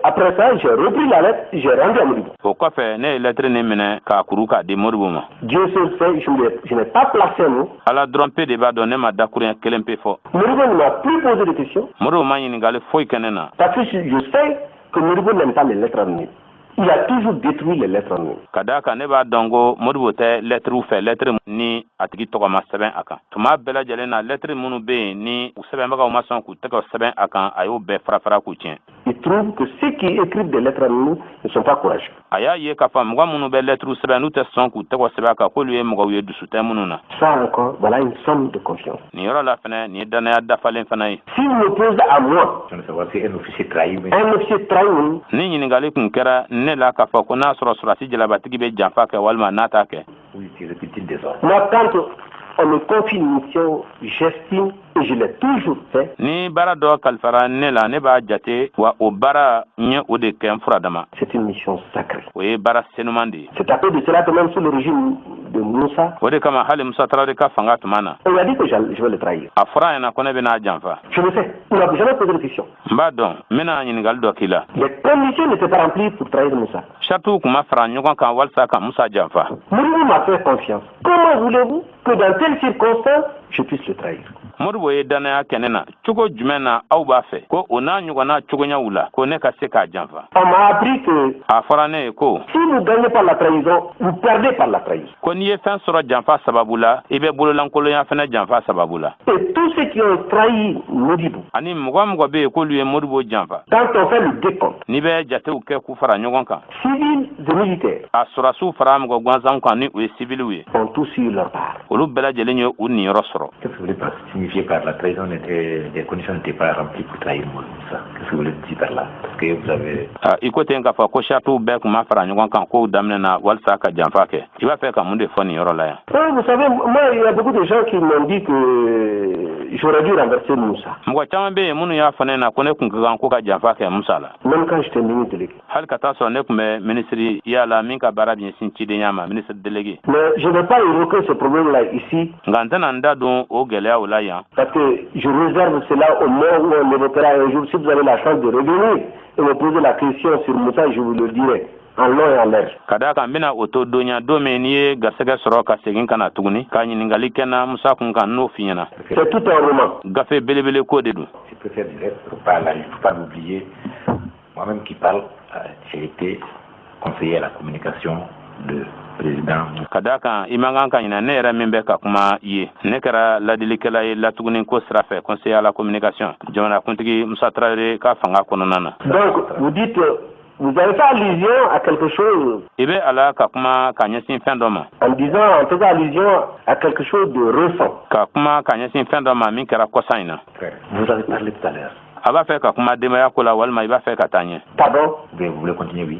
Après ça, j'ai repris la lettre, j'ai rendu à Modibo. O kɔfɛ, ne ye lɛtiri nin minɛ k'a kuru k'a di Modibo ma. Dieu seul sait, je n'ai pas placé un mot. Ala dɔrɔn pe de b'a dɔn, ne ma dakuruɲɛ kelen pe fɔ. Modibo ne m'a plus posé de questions Modibo ma ɲininkali foyi kɛ ne na, parce que je sais que Modibo n'aime pas les lettres anonymes. Il a toujours détruit les lettres anonymes. Ka d'a kan ne b'a dɔn ko Modibo tɛ lɛtiriw fɛ, lɛtiri ni a tigi tɔgɔ ma sɛbɛn a kan. Tuma bɛɛ lajɛlen na, lɛtiri minnu bɛ yen ni u sɛbɛnbagaw ma sɔn k'u tɛgɛ sɛbɛn a kan, a y'o bɛɛ fara fara k'u tiɲɛ. Il trouve que ceux qui écrivent des lettres anonymes ne sont pas courageux. A y'a ye k'a fɔ mɔgɔ minnu bɛ lɛtiriw sɛbɛn, n'u tɛ sɔn k'u tɛgɛ sɛbɛn a kan, k'olu ye mɔgɔw ye dusu tɛ minnu na. Ça encore, voilà une somme de confiance. Nin yɔrɔ la fɛnɛ, nin ye danaya dafalen fana ye. Si vous me posez à moi, Je ne savoir si un officier trahit, mais un officier trahit, Ni ɲininkali kun kɛra ne la k'a fɔ ko n'a sɔrɔ sɔrɔdasi jalabatigi bɛ janfa kɛ walima n'a t'a kɛ, oui, exécute des ordres. Moi, quand on me confie une mission, j'estime, et je l'ai toujours fait, ni baara dɔ kalifara ne la, ne b'a jate wa o baara n ye o de kɛ n furadama. C'est une mission sacrée. O ye baara senuman de ye. C'est à cause de cela que même sous le régime de Moussa, O de kama hali Musa Tarawele ka fanga tuma na, on a dit que je vais le trahir. a fɔra a ɲɛna ko ne bɛna janfa. Je le sais. Il n'a jamais posé de question. N b'a dɔn, n bɛna ɲininkali dɔ k'i la. Les conditions n'étaient pas remplies pour trahir Moussa. Saritiw kun ma fara ɲɔgɔn kan walasa ka Musa janfa. Modibo m'a fait confiance. Comment voulez-vous que dans telles circonstances, je puisse le trahir? Modibo ye dannaya kɛ ne na, cogo jumɛn na aw b'a fɛ ko o n'a ɲɔgɔnna cogoyaw la ko ne ka se k'a janfa? On m'a appris que A fɔra ne ye ko si vous gagnez par la trahison, vous perdez par la trahison. ko n'i ye fɛn sɔrɔ janfa sababu la, i bɛ bololankolonya fɛnɛ janfa sababu la. Et tous ceux qui ont trahi Modibo, Ani mɔgɔ mɔgɔ bɛ yen k'olu ye Modibo janfa, quand on fait le décompte, n'i bɛ jatew kɛ k'u fara ɲɔgɔn kan, civils et militaires, a sɔrɔdasiw fara mɔgɔ gansanw kan, ni o ye sibiliw ye, ont tous eu leur part. olu bɛɛ lajɛlen ye u niyɔrɔ sɔrɔ. Qu'est-ce que vous voulez pas signifier par la trahison, les conditions n'étaient pas remplies pour trahir Moussa? Qu'est-ce que vous voulez dire par là? que vous avez. I ko ten k'a fɔ ko saritiw bɛɛ tun ma fara ɲɔgɔn kan kow daminɛ na walisa ka janfa kɛ. I b'a fɛ ka mun de fɔ nin yɔrɔ la yan? Oui, vous savez, moi, il y a beaucoup de gens qui m'ont dit que j'aurais dû renverser Moussa. Mɔgɔ caman bɛ yen minnu y'a fɔ ne na ko ne tun ka kan ko ka janfa kɛ Musa la. Même quand j'étais ministre délégué. Hali ka taa sɔrɔ ne tun bɛ minisiri la min ka baara bɛ ɲɛsin cidenya ma, ministre délégué. Mais je ne vais pas évoquer ce problème-là ici. Nka n tɛna n da don o gɛlɛyaw la yan. Parce que je réserve cela au moment où on évoquera un jour. Si vous avez la chance de revenir et me poser la question sur Moussa, je vous le dirai en long et en large. Ka d'a kan, n bɛna o to donya don min n'i ye garisɛgɛ sɔrɔ ka segin ka na tuguni ka ɲininkali kɛ na Musa kun kan, n'o f'i ɲɛna. C'est tout un roman. Gafe belebele ko de don. Je préfère dire, faut pas, il faut pas l'oublier. Moi-même qui parle, j'ai été conseiller à la communication de président. Ka d'a kan, i man kan ka ɲinɛ, ne yɛrɛ min bɛ ka kuma i ye, ne kɛra ladilikɛla ye latuguni ko sira fɛ, conseiller à la communication, jamanakuntigi Musa Tarawele ka fanga kɔnɔna na. Donc, vous dites, vous avez fait allusion à quelque chose. I bɛ a la ka kuma ka ɲɛsin fɛn dɔ ma. En disant, en faisant allusion à quelque chose de récent. Ka kuma ka ɲɛsin fɛn dɔ ma min kɛra kɔsa in na. Vous avez parlé tout à l'heure. A b'a fɛ ka kuma denbaya ko la walima i b'a fɛ ka taa ɲɛ? Pardon? Vous voulez continuer, oui.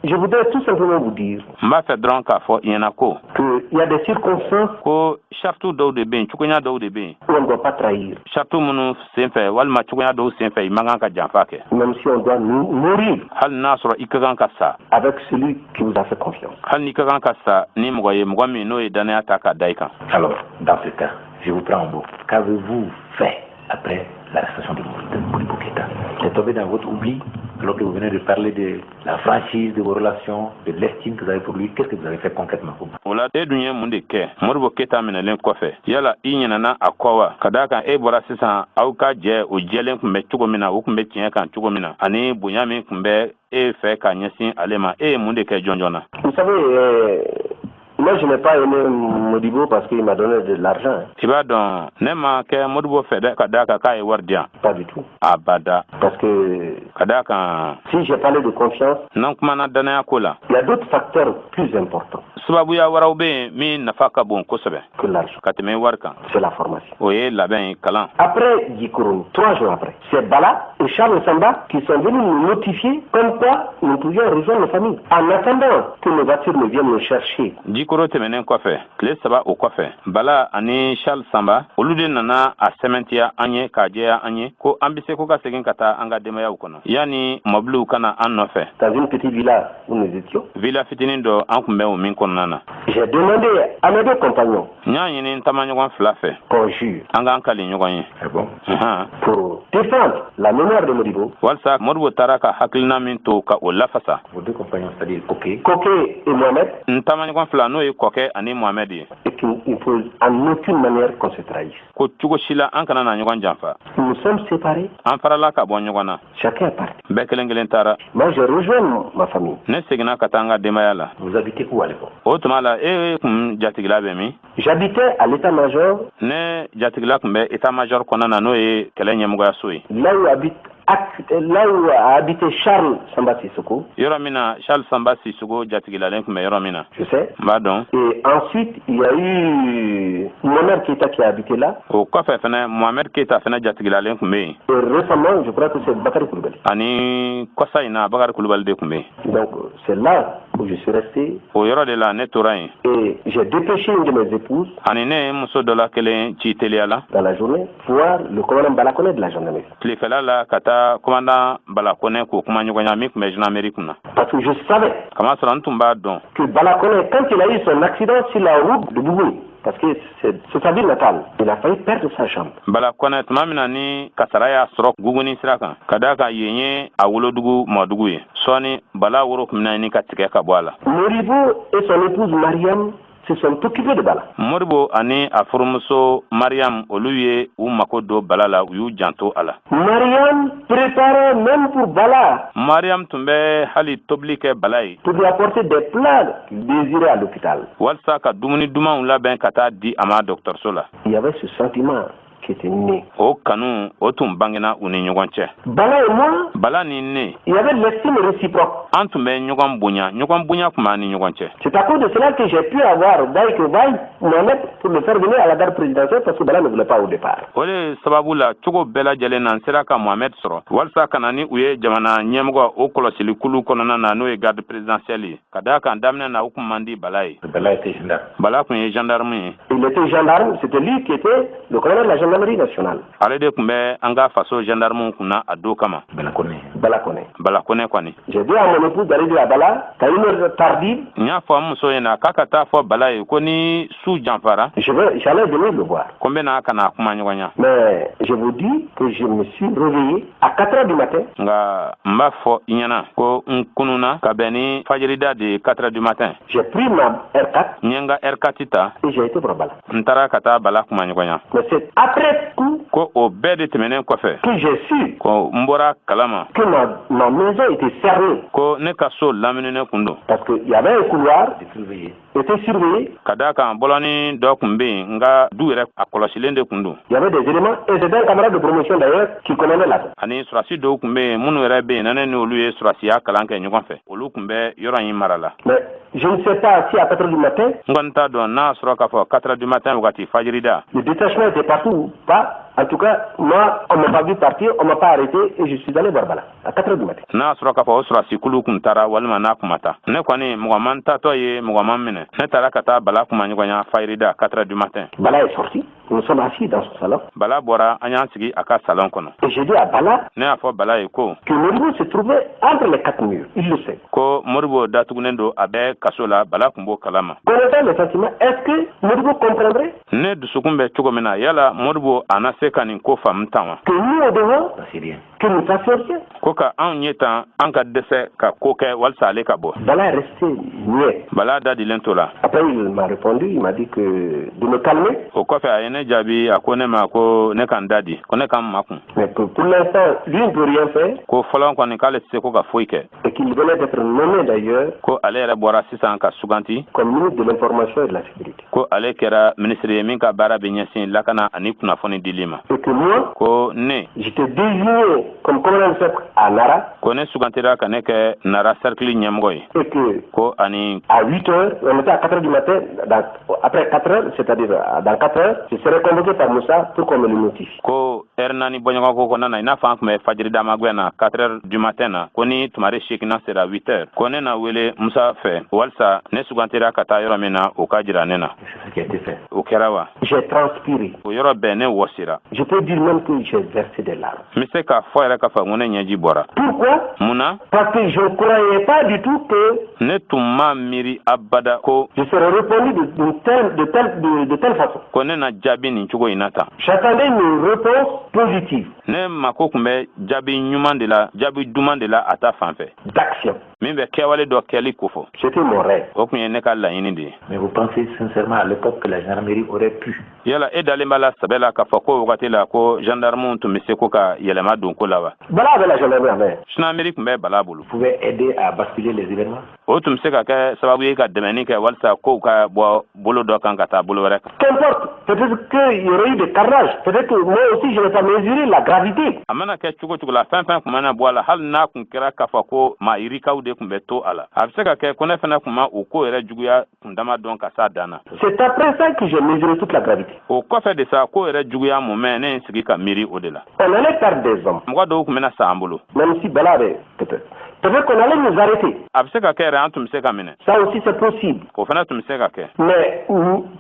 Je voudrais tout simplement vous dire N b'a fɛ dɔrɔn k'a fɔ i ɲɛna ko qu'il y a des circonstances ko sartu dɔw de bɛ yen, cogoya dɔw de bɛ yen où on ne doit pas trahir. Sartu minnu senfɛ walima cogoya dɔw senfɛ, i man kan ka janfa kɛ. Même si on doit mourir Hali n'a sɔrɔ i ka kan ka sa avec celui qui vous a fait confiance. Hali n'i ka kan ka sa ni mɔgɔ ye, mɔgɔ min n'o ye danaya ta k'a da i kan. Alors, dans ce cas, je vous prends en mot. Qu'avez-vous fait après l'arrestation de Modibo Keïta? C'est tombé dans votre oubli, alors que vous venez de parler de la franchise de vos relations, de l'estime que vous avez pour lui. Qu'est-ce que vous avez fait concrètement? O la, e dun ye mun de kɛ Modibo Keyita minɛlen kɔfɛ? Yala i ɲinɛna a kɔ wa? Ka d'a kan, e bɔra sisan, aw ka jɛ o jɛlen tun bɛ cogo min na, o tun bɛ tiɲɛ kan cogo min na, ani bonya min tun bɛ e fɛ ka ɲɛsin ale ma, e ye mun de kɛ jɔnjɔn na? Vous savez, moi je n'ai pas aimé Modibo parce qu'il m'a donné de l'argent. I b'a dɔn, ne ma kɛ Modibo fɛ dɛ ka d'a kan k'a ye wari di yan. Pas du tout. Abada. Parce que Ka d'a kan, si j'ai parlé de confiance, n'an kumana danaya ko la, il y a d'autres facteurs plus importants sababuya wɛrɛw bɛ yen min nafa ka bon kosɛbɛ que l'argent. ka tɛmɛ wari kan. C'est la formation. O ye labɛn ye, kalan. Après Djikoroni, 3 jours après, c'est Bala et Charles Samba qui sont venus nous notifier comme quoi nous pouvions rejoindre nos familles. En attendant que nos voitures ne viennent nous chercher. Jikoro tɛmɛnen kɔfɛ, tile 3 o kɔfɛ, Bala ani Charles Samba, olu de nana a sɛmɛntiya an ye k'a jɛya an ye ko an be se ko ka segin ka taa an ka denbayaw kɔnɔ yanni mɔbiliw kana an nɔfɛ. Dans une petite villa où nous étions, Villa fitinin dɔ an kun bɛ o min kɔnɔna na, j'ai demandé à mes deux compagnons n y'a ɲini n taamaɲɔgɔn fila fɛ qu'on jure an k'an kali ɲɔgɔn ye. Ah bon? Pour défendre la mémoire de Modibo, Walisa Modibo taara ka hakilina min to, ka o lafasa. Vos deux compagnons, c'est-à-dire Koké, Koké et Mohamed, N taamaɲɔgɔn fila, n'o ye Kɔkɛ ani Mohamɛd ye, et qu'il ne faut en aucune manière qu'on se trahisse. ko cogo si la an kana na ɲɔgɔn janfa. Nous sommes séparés, An farala ka bɔ ɲɔgɔn na. chacun est parti. Bɛɛ kelen kelen taara. Moi, j'ai rejoint ma famille. Ne seginna ka taa n ka denbaya la. Vous habitez où à l'époque? O tuma la, e kun jatigila bɛ min? J'habitais à l'état-major, Ne jatigila tun bɛ état major kɔnɔna na, n'o ye kɛlɛ ɲɛmɔgɔyaso ye. Là où a habité Charles Samba Sissoko, Yɔrɔ min na Charles Samba Sissoko jatigilalen tun bɛ yɔrɔ min na. je sais. N b'a dɔn. Et ensuite, il y a eu Mohamed Keita qui a habité là. O kɔfɛ fɛnɛ, Mohamed Keita fɛnɛ jatigilalen tun bɛ yen. Et récemment, je crois que c'est Bakary Koulibaly. Ani kɔsa in na, Bakari Kulubali de tun bɛ yen. Donc, c'est là où je suis resté. O yɔrɔ de la ne tora yen. Et j'ai dépêché une de mes épouses Ani ne ye muso dɔ la kelen ci teliya la dans la journée voir le commandant Balakone de la gendarmerie. tilefɛla la, ka taa commandant Balakɔnɛ k'o kuma ɲɔgɔnya min tun bɛ gendarmerie kunna. Parce que je savais Kamasɔrɔ n tun b'a dɔn que Balakone, quand il a eu son accident sur la route de Bougouni, parce que c'est sa ville natale, il a failli perdre sa jambe. Balakɔnɛ, tuma min na ni kasara y'a sɔrɔ Guguni sira kan, ka d'a kan yen ye a wolodugu mɔdugu ye, sɔɔni Bala woro tun bɛna ɲini ka tigɛ ka bɔ a la. Modibo et son épouse Mariam se sont occupés de Bala. Modibo ani a furumuso Mariam, olu ye u mako don Bala la, u y'u janto a la. Mariam préparait même pour Bala Mariam tun bɛ hali tobili kɛ Bala ye pour lui apporter des plats qu'il désirait à l'hôpital. walasa ka dumuni dumanw labɛn ka taa di a ma dɔgɔtɔrɔso la. Il y avait ce sentiment qui était née. O kanu, o tun bangena u ni ɲɔgɔn cɛ. Bala et moi, Bala ni ne, il y avait l'estime réciproque. An tun bɛ ɲɔgɔn bonya, ɲɔgɔn bonya tun b'an ni ɲɔgɔn cɛ. C'est à cause de cela que j'ai pu avoir vaille que vaille Mohamed pour le faire venir à la garde présidentielle, parce que Bala ne voulait pas au départ. O de sababu la, cogo bɛɛ lajɛlen na, n sera ka Mohamed sɔrɔ walasa ka na ni u ye jamana ɲɛmɔgɔ o kɔlɔsili kulu kɔnɔna na, n'o ye garde présidentielle ye, ka d'a kan daminɛ na, u kun man di Bala ye. Bala était gendarme. Bala kun ye gendarme ye. Il était gendarme, c'était lui qui était le commandant de la gendarmerie nationale. Ale de tun bɛ an ka faso gendarmew kunna a don kama. Bala Kone. Bala Kone. Bala Kone kɔni. J'ai dit à mon épouse d'aller dire à Bala qu'à une heure tardive, N y'a fɔ n muso ɲɛna k'a ka taa fɔ Bala ye ko ni su janfara, j'allais venir le voir. ko n bɛna ka na kuma ɲɔgɔn ɲa. Mais je vous dis que je me suis réveillé à 4 heures du matin. Nka n b'a fɔ i ɲɛna ko n kununa ka bɛn ni fajirida de ye, 4 heures du matin. J'ai pris ma R4 N ye n ka R4 ta. et j'ai été voir Bala. N taara ka taa Bala kuma ɲɔgɔn ɲa. Mais c'est après coup Ko o bɛɛ de tɛmɛnen kɔfɛ, que j'ai su ko n bɔra kalama que ma maison était cernée. ko ne ka so lamininen kun don. Parce qu'il y avait un couloir, Surveillé. était surveillé. Ka d'a kan bɔlɔni dɔ kun bɛ yen, n ka du yɛrɛ a kɔlɔsilen de kun don. Il y avait des éléments, et c'était un camarade de promotion d'ailleurs qui connaissait la zone. Ani surasi dɔw kun bɛ yen, minnu yɛrɛ bɛ yen na, ne ni olu ye surasiya kalan kɛ ɲɔgɔn fɛ, olu kun bɛ yɔrɔ in mara la. Mais je ne sais pas si à 4 heures du matin, N kɔni t'a dɔn n'a sɔrɔ k'a fɔ 4 heures du matin wagati, fajirida, le détachement était partout ou pas. En tout cas, moi, on ne m'a pas vu partir, on ne m'a pas arrêté et je suis allé voir Bala à 4 heures du matin. n'a sɔrɔ k'a fɔ o surasi kulu kun taara walima n'a kun ma taa, ne kɔni, mɔgɔ man taatɔ ye, mɔgɔ man minɛ. Ne taara ka taa Bala kuma ɲɔgɔn ɲa fajirida, 4 heures du matin. Bala est sorti, nous sommes assis dans son salon. Bala bɔra, an y'an sigi a ka salon kɔnɔ. Et j'ai dit à Bala Ne y'a fɔ Bala ye ko que Modibo se trouvait entre les quatre murs. Il le sait. ko Modibo datugunen don, a bɛ kaso la, Bala kun b'o kalama. Connaissant les sentiments, est-ce que Modibo comprendrait Ne dusukun bɛ cogo min na, yala Modibo a na se ka nin ko faamu tan wa? que nous, au devant, C'est rien. que nous fassions rien? Ko ka anw ye tan, an ka dɛsɛ ka ko kɛ walisa ale ka bɔ. Bala est resté muet. Bala dadilen to la. Après, il m'a répondu, il m'a dit que de me calmer, O kɔfɛ, a ye ne jaabi, a ko ne ma ko ne ka n da di, ko ne ka n makun, mais que pour l'instant, lui ne peut rien faire ko fɔlɔ kɔni, k'ale tɛ se ko ka foyi kɛ, et qu'il venait d'être nommé d'ailleurs ko ale yɛrɛ bɔra sisan ka suganti comme ministre de l'Information et de la Sécurité. ko ale kɛra minisiri ye min ka baara bɛ ɲɛsin lakana ani kunnafoni dili ma, Et que moi, ko ne, j'étais désigné comme commandant de cercle à Nara ko ne sugantira ka ne kɛ Nara cercle ɲɛmɔgɔ ye, et que ko ani à 8 heures, on était à 4 heures du matin, après 4 heures, c'est-à-dire dans 4 heures, je serais convoqué par Moussa pour qu'on me le notifie. Ko ɛri 4 bɔɲɔgɔnko kɔnɔna na, i n'a fɔ an tun bɛ fajiri damagwɛn na, 4 heures du matin na, ko ni tumare 8nan sera, 8 heures, ko ne na wele Musa fɛ walisa ne sugantira ka taa yɔrɔ min na, o ka jira ne na. C'est ce qui a été fait. O kɛra wa? J'ai transpiré. O yɔrɔ bɛɛ, ne wɔsira. Je peux dire même que j'ai versé des larmes. N bɛ se k'a fɔ yɛrɛ k'a fɔ ko ne ɲɛji bɔra. Pourquoi? Mun na? Parce que je ne croyais pas du tout que Ne tun ma miiri abada ko je serais répondu de telle façon. ko ne na jaabi nin cogo in na tan. J'attendais une réponse positive, Ne mako tun bɛ jaabi ɲuman de la, jaabi duman de la a ta fan fɛ, d'action. min bɛ kɛwale dɔ kɛli kofɔ. C'était mon rêve. O tun ye ne ka laɲini de ye. Mais vous pensez sincèrement à l'époque que la gendarmerie aurait pu Yala e dalen b'a la sɛbɛ la k'a fɔ ko wagati la, ko gendarmew tun bɛ se ko ka yɛlɛma don ko la wa? Bala avait la gendarmerie en main. Gendarmerie tun bɛ Bala bolo. Pouvait aider à basculer les événements? O tun bɛ se ka kɛ sababu ye ka dɛmɛni kɛ walisa kow ka bɔ bolo dɔ kan ka taa bolo wɛrɛ kan? Qu'importe, peut-être qu'il y aurait eu des carnages. Peut-être que moi aussi, je n'ai pas mesuré la gravité. A mana kɛ cogo cogo la, fɛn fɛn tun mana bɔ a la, hali n'a kun kɛra k'a fɔ ko maa yirikaw de tun bɛ to a la, a bɛ se ka kɛ ko ne fana tun ma o ko yɛrɛ juguya kundama dɔn ka s'a dan na. C'est après ça que j'ai mesuré toute la gravité. O kɔfɛ de sa, ko yɛrɛ juguya mun mɛn, ne ye n sigi ka miiri o de la. On allait perdre des hommes, Mɔgɔ dɔw tun bɛna sa an bolo. même si Bala avait peut-être. Peut-être qu'on allait nous arrêter. A bɛ se ka kɛ yɛrɛ, an tun bɛ se ka minɛ. Ça aussi, c'est possible. O fana tun bɛ se ka kɛ. Mais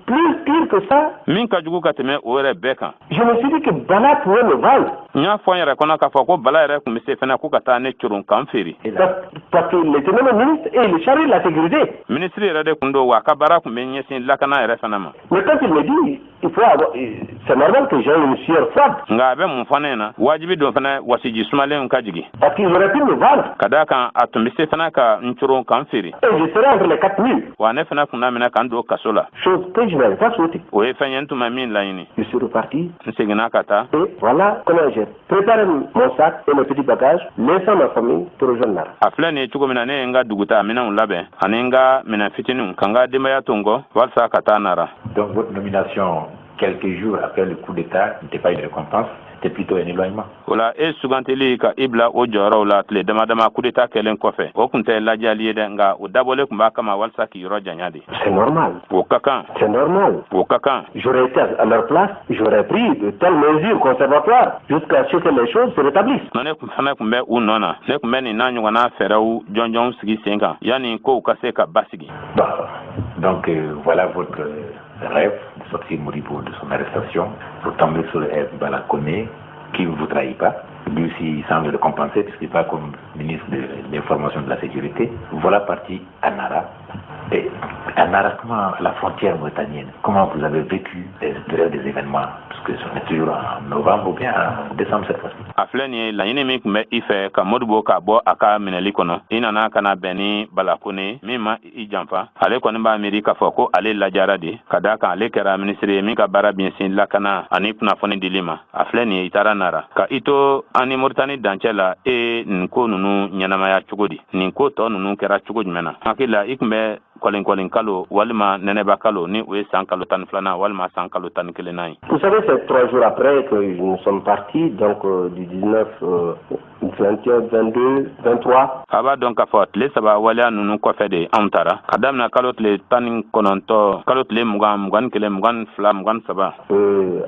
plus pire que ça, Min ka jugu ka tɛmɛ o yɛrɛ bɛɛ kan, je me suis dit que Bala pouvait me vendre. n y'a fɔ n yɛrɛ kɔnɔ k'a fɔ ko Bala yɛrɛ tun bɛ se fana ko ka taa ne coron k'an feere. Et là, Parce qu'il était même ministre et il est chargé de la sécurité. Minisiri yɛrɛ de kun don wa, a ka baara kun bɛ ɲɛsin lakana yɛrɛ fana ma. Mais quand il me dit, il faut avoir, c'est normal que j'ai une sueur froide. Nka a bɛ mun fɔ ne ɲɛna, wajibi don fana wasiji sumalenw ka jigin. Parce qu'il aurait pu me vendre. Ka d'a kan a tun bɛ se fana ka n coron k'an feere. Et je serais entre les quatre murs. Wa ne fana kun na minɛ k'an don kaso la. Chose que je n'avais pas souhaité. O ye fɛn ye n tun ma min laɲini. Je suis reparti. N seginna ka taa. Et voilà comment j'ai préparé mon sac et mes petits bagages, laissant ma famille pour rejoindre Nara. A filɛ nin ye cogo min na, ne ye n ka duguta minɛnw labɛn ani n ka minɛn fitininw, ka n ka denbaya to n kɔ walasa ka taa Nara. Donc votre nomination quelques jours après le coup d'État n'était pas une récompense, c'était plutôt un éloignement. O la, e sugantili ka i bila o jɔyɔrɔw la tile dama dama coup d'état kɛlen kɔfɛ, o tun tɛ lajali ye dɛ, nka o dabɔlen tun b'a kama walasa k'i yɔrɔ janya de. C'est normal. O ka kan. C'est normal. O ka kan. J'aurais été à leur place, j'aurais pris de telles mesures conservatoires jusqu'à ce que les choses se rétablissent. Nɔ ne kun fana tun bɛ u nɔ na, ne tun bɛ nin n'a ɲɔgɔnna fɛɛrɛw jɔnjɔnw sigi sen kan yanni kow ka se ka basigi. Bon, donc voilà votre rêve de sortir Modibo de son arrestation pour tomber sur Bala Koné, qui ne vous trahit pas. Lui aussi, il semble le compenser puisqu'il part comme ministre de l'information de la sécurité. Voilà parti à Nara. Et à Nara, comment, à la frontière mauritanienne, comment vous avez vécu les des événements? Parce que on est toujours en novembre ou bien en décembre cette fois-ci. A filɛ nin ye, laɲini min tun bɛ i fɛ ka Modibo ka bɔ a ka minɛli kɔnɔ, i nana ka na bɛn ni Bala Kone min ma i janfa. Ale kɔni b'a miiri k'a fɔ ko ale lajara de ka d'a kan ale kɛra minisiri ye min ka baara ɲɛsin lakana ani kunnafoni dili ma. A filɛ nin ye, i taara Nara ka i to an ni Moritani dancɛ la. E ye nin ko ninnu ɲɛnamaya cogo di? Nin ko tɔ ninnu kɛra cogo jumɛn na? Hakili la, i tun bɛ kɔlenkɔlen kalo walima nɛnɛba kalo, ni o ye san kalo 12nan walima san kalo 11nan ye. Vous savez, c'est 3 jours après que nous sommes partis, donc du 19, 21, 22, 23. A b'a dɔn k'a fɔ tile 3 waleya ninnu kɔfɛ de anw taara, ka damina kalo tile 19, kalo tile 20, 21, 22, 23.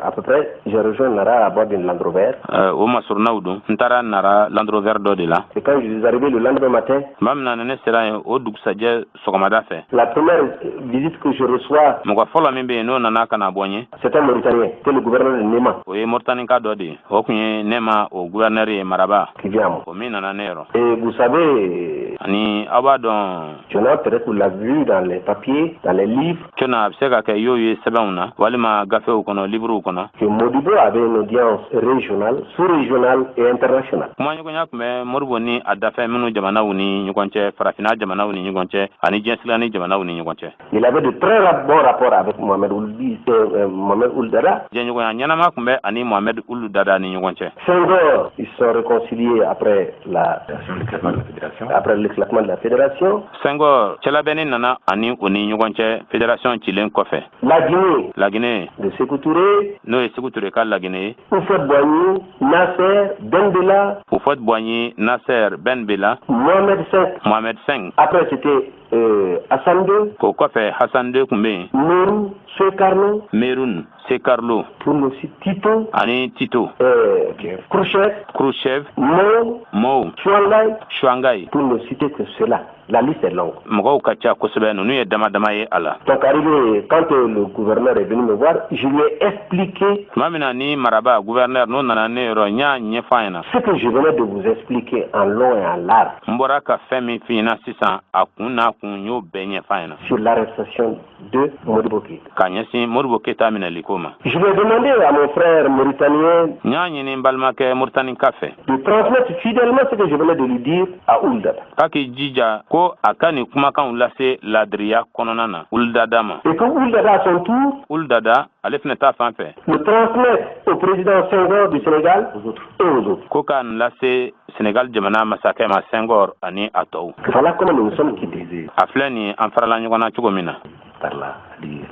À peu près, j'ai rejoint Nara à bord d'une Land Rover. O masurunnaw don, n taara Nara Land Rover dɔ de la. Et quand je suis arrivé le lendemain matin, Tuma min na ni ne sera yen o dugusajɛ sɔgɔmada fɛ, la première visite que je reçois, mɔgɔ fɔlɔ min bɛ yen n'o nana ka na bɔ n ye, c'est un Mauritanien, c'est le gouverneur de Néma o ye Moritanika dɔ de ye. O tun ye Nema o gouverneur ye, maraba qui vient à moi. o min nana ne yɔrɔ. Et vous savez, Ani aw b'a dɔn, Jonas, peut-être vous l'avez vu dans les papiers, dans les livres, Cɔna, a bɛ se ka kɛ i y'o ye sɛbɛnw na walima gafew kɔnɔ, liburuw kɔnɔ, que Modibo avait une audience régionale, sous-régionale et internationale. Kumaɲɔgɔnya tun bɛ Modibo ni a dafɛ minnu jamanaw ni ɲɔgɔn cɛ, farafinna jamanaw ni ɲɔgɔn cɛ ani diɲɛ ni jamanaw ni ɲɔgɔn cɛ. Il avait de très bons rapports avec Mohamed Ould Dada. Jɛɲɔgɔnya ɲɛnama tun bɛ ani Mohamed Ould Dada ni ɲɔgɔn cɛ. Senghor, ils se sont réconciliés après la, L'éclatement de la fédération. après l'éclatement de la fédération. Senghor, cɛlabɛnni nana ani o ni ɲɔgɔn cɛ fédération cilen kɔfɛ. La Guinée Laginɛ de Sékou Touré, n'o ye Sékou Touré ka Laginɛ ye, Houphouët-Boigny, Nasser, Ben Bella, Houphouët-Boigny, Nasser, Ben Bella, Mohamed V. Mohamed V. Après, c'était Hassan II, O kɔfɛ, Hassan II tun bɛ yen, Merou, Soekarno, Merun, Soekarno, pour nous citer Tito, ani Tito, Khrouchtchev, Khrouchtchev, Mao, Mao, Chou En-lai, Chou En-lai. Pour ne citer que cela. La liste est longue. Mɔgɔw ka ca kosɛbɛ, ninnu ye dama dama ye a la. Donc, arrivé, quand le gouverneur est venu me voir, je lui ai expliqué Tuma min na ni maraba, gouverneur, n'o nana ne yɔrɔ, n y'a ɲɛfɔ a ɲɛna ce que je venais de vous expliquer en long et en large n bɔra ka fɛn min f'i ɲɛna sisan, a kun n'a kun, n y'o bɛɛ ɲɛfɔ a ɲɛna sur l'arrestation de Modibo Keïta. ka ɲɛsin Modibo Keyita minɛliko ma. Je vais demander à mon frère mauritanien N y'a ɲini n balimakɛ Muritanika fɛ de transmettre fidèlement ce que je venais de lui dire à Ould Dada. k'a k'i jija ko a ka nin kumakanw lase ladiriya kɔnɔna na Ould Dada ma. Et que Ould Dada, à son tour, Ould Dada, ale fɛnɛ ta fan fɛ, le transmette au président Senghor du Sénégal et aux autres. ko k'a nin lase Senegal jamana masakɛ ma Senghor ani a tɔw. Voilà comment nous nous sommes quittés. A filɛ nin, an farala ɲɔgɔn na cogo min na.